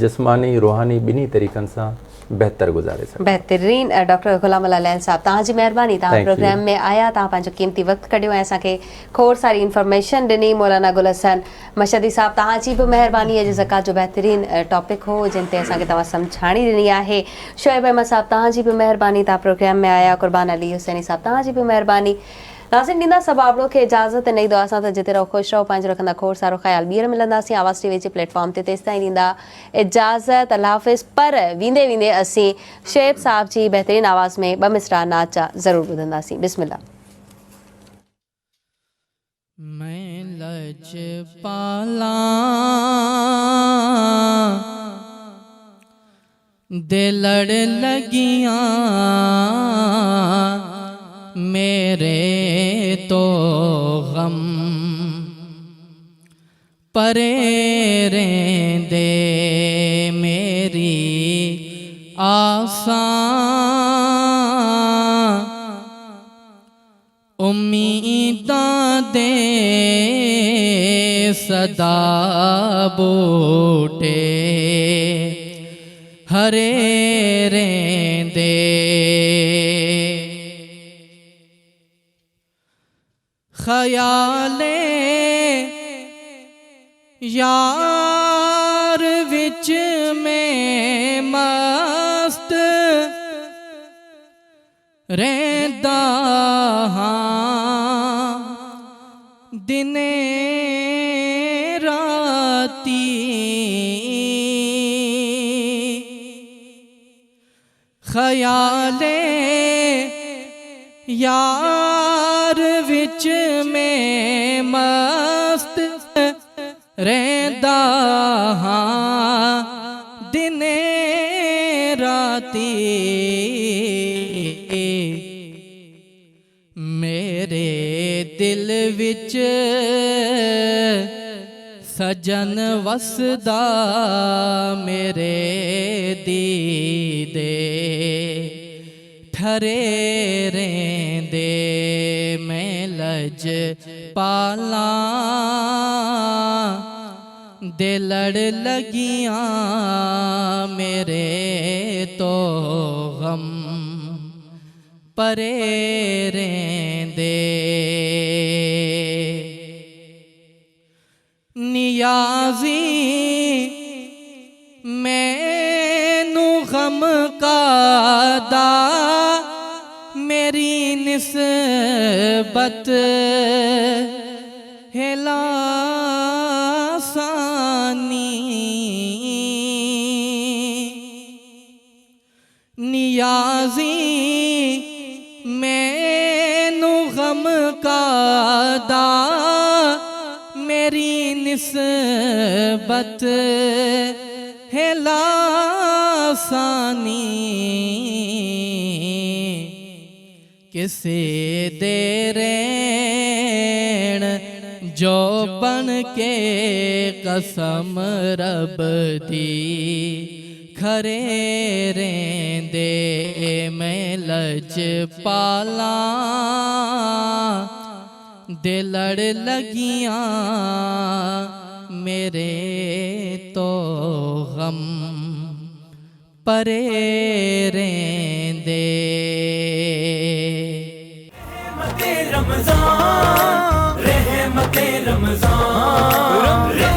جسماني روحاني ٻنهي طريقن سان بهتر گذاري سگهندا. بهترين ڊاڪٽر غلام الله لعل صاحب توهان جي مهرباني توهان پروگرام ۾ آيا توهان پنهنجو قيمتي وقت ڪڍيو ۽ اسان کي کوڙ ساري انفارميشن ڏني مولانا گل حسن مشهدي صاحب توهان جي به مهرباني اڄ زڪوات جو بهترين ٽاپڪ هو جنهن تي اسان کي توهان سمجهاڻي ڏني آهي شعيب احمد صاحب توهان جي به مهرباني توهان پروگرام ۾ آيا قربان علي حسيني صاحب توهان جي به مهرباني ناظرين ڏيندا سڀ آبڙو کي اجازت ۽ نئين دعا سان ته جتي رهو خوش رهو پنهنجو رکندا کوڙ سارو خيال ٻيهر ملنداسين آواز ٽي وي جي پليٽ فارم تي تيستائين ڏيندا اجازت الله حافظ پر ويندي ويندي اسين شعيب صاحب جي بهترين آواز ۾ ٻه مصرع نعت جا ضرور ٻڌنداسين بسم الله. مين لج پالا دے لڑ لگیاں میرے تو غم پرے رہندے میری آساں امیداں دے سدا ٻوٹے۔ ਹਰੇ ਰਹਿੰਦੇ। ਖਿਆਲੇ ਯਾਰ ਵਿੱਚ ਮੈਂ ਮਸਤ ਰਹਿੰਦਾ ਹਾਂ ਦਿਨੇ ਰਾਤੀ। ਖਿਆਲੇ ਯਾਰ ਵਿੱਚ ਮੈਂ ਮਸਤ ਰਹਿੰਦਾ ਹਾਂ ਦਿਨੇ ਰਾਤੀ। ਮੇਰੇ ਦਿਲ ਵਿੱਚ ਸਜਨ ਵਸਦਾ, ਮੇਰੇ ਦੀਦੇ ਠਰੇ ਰਹਿੰਦੇ। ਮੈਂ ਲਜ ਪਾਲਾਂ ਦੇ ਲੜ ਲੱਗੀਆਂ, ਮੇਰੇ ਤੋਂ ਗਮ ਪਰੇ ਰਹਿੰਦੇ। ਨਿਆਜ਼ੀ ਮੈਨੂੰ ਗਮ ਕਾਦਾ, ਮੇਰੀ ਨਿਸਬਤ ਹੈ ਲਾਸਾਨੀ। ਨਿਆਜ਼ੀ ਮੈਨੂੰ ਗਮ ਕਾਦਾ, ਮੇਰੀ ਨਿਸਬਤ ਹੈ ਲਾਸਾਨੀ। ਕਿਸੇ ਦੇ ਰਹਿਣ ਜੋ ਬਣ ਕੇ, ਕਸਮ ਰੱਬ ਦੀ ਖਰੇ ਰਹਿੰਦੇ। ਮੈਂ ਲਜ ਪਾਲਾਂ ਦੇ ਲੜ ਲੱਗੀਆਂ, ਮੇਰੇ ਤੋਂ ਗਮ ਪਰੇ ਰਹਿੰਦੇ। रहमत रमजान, रहमत रमजान।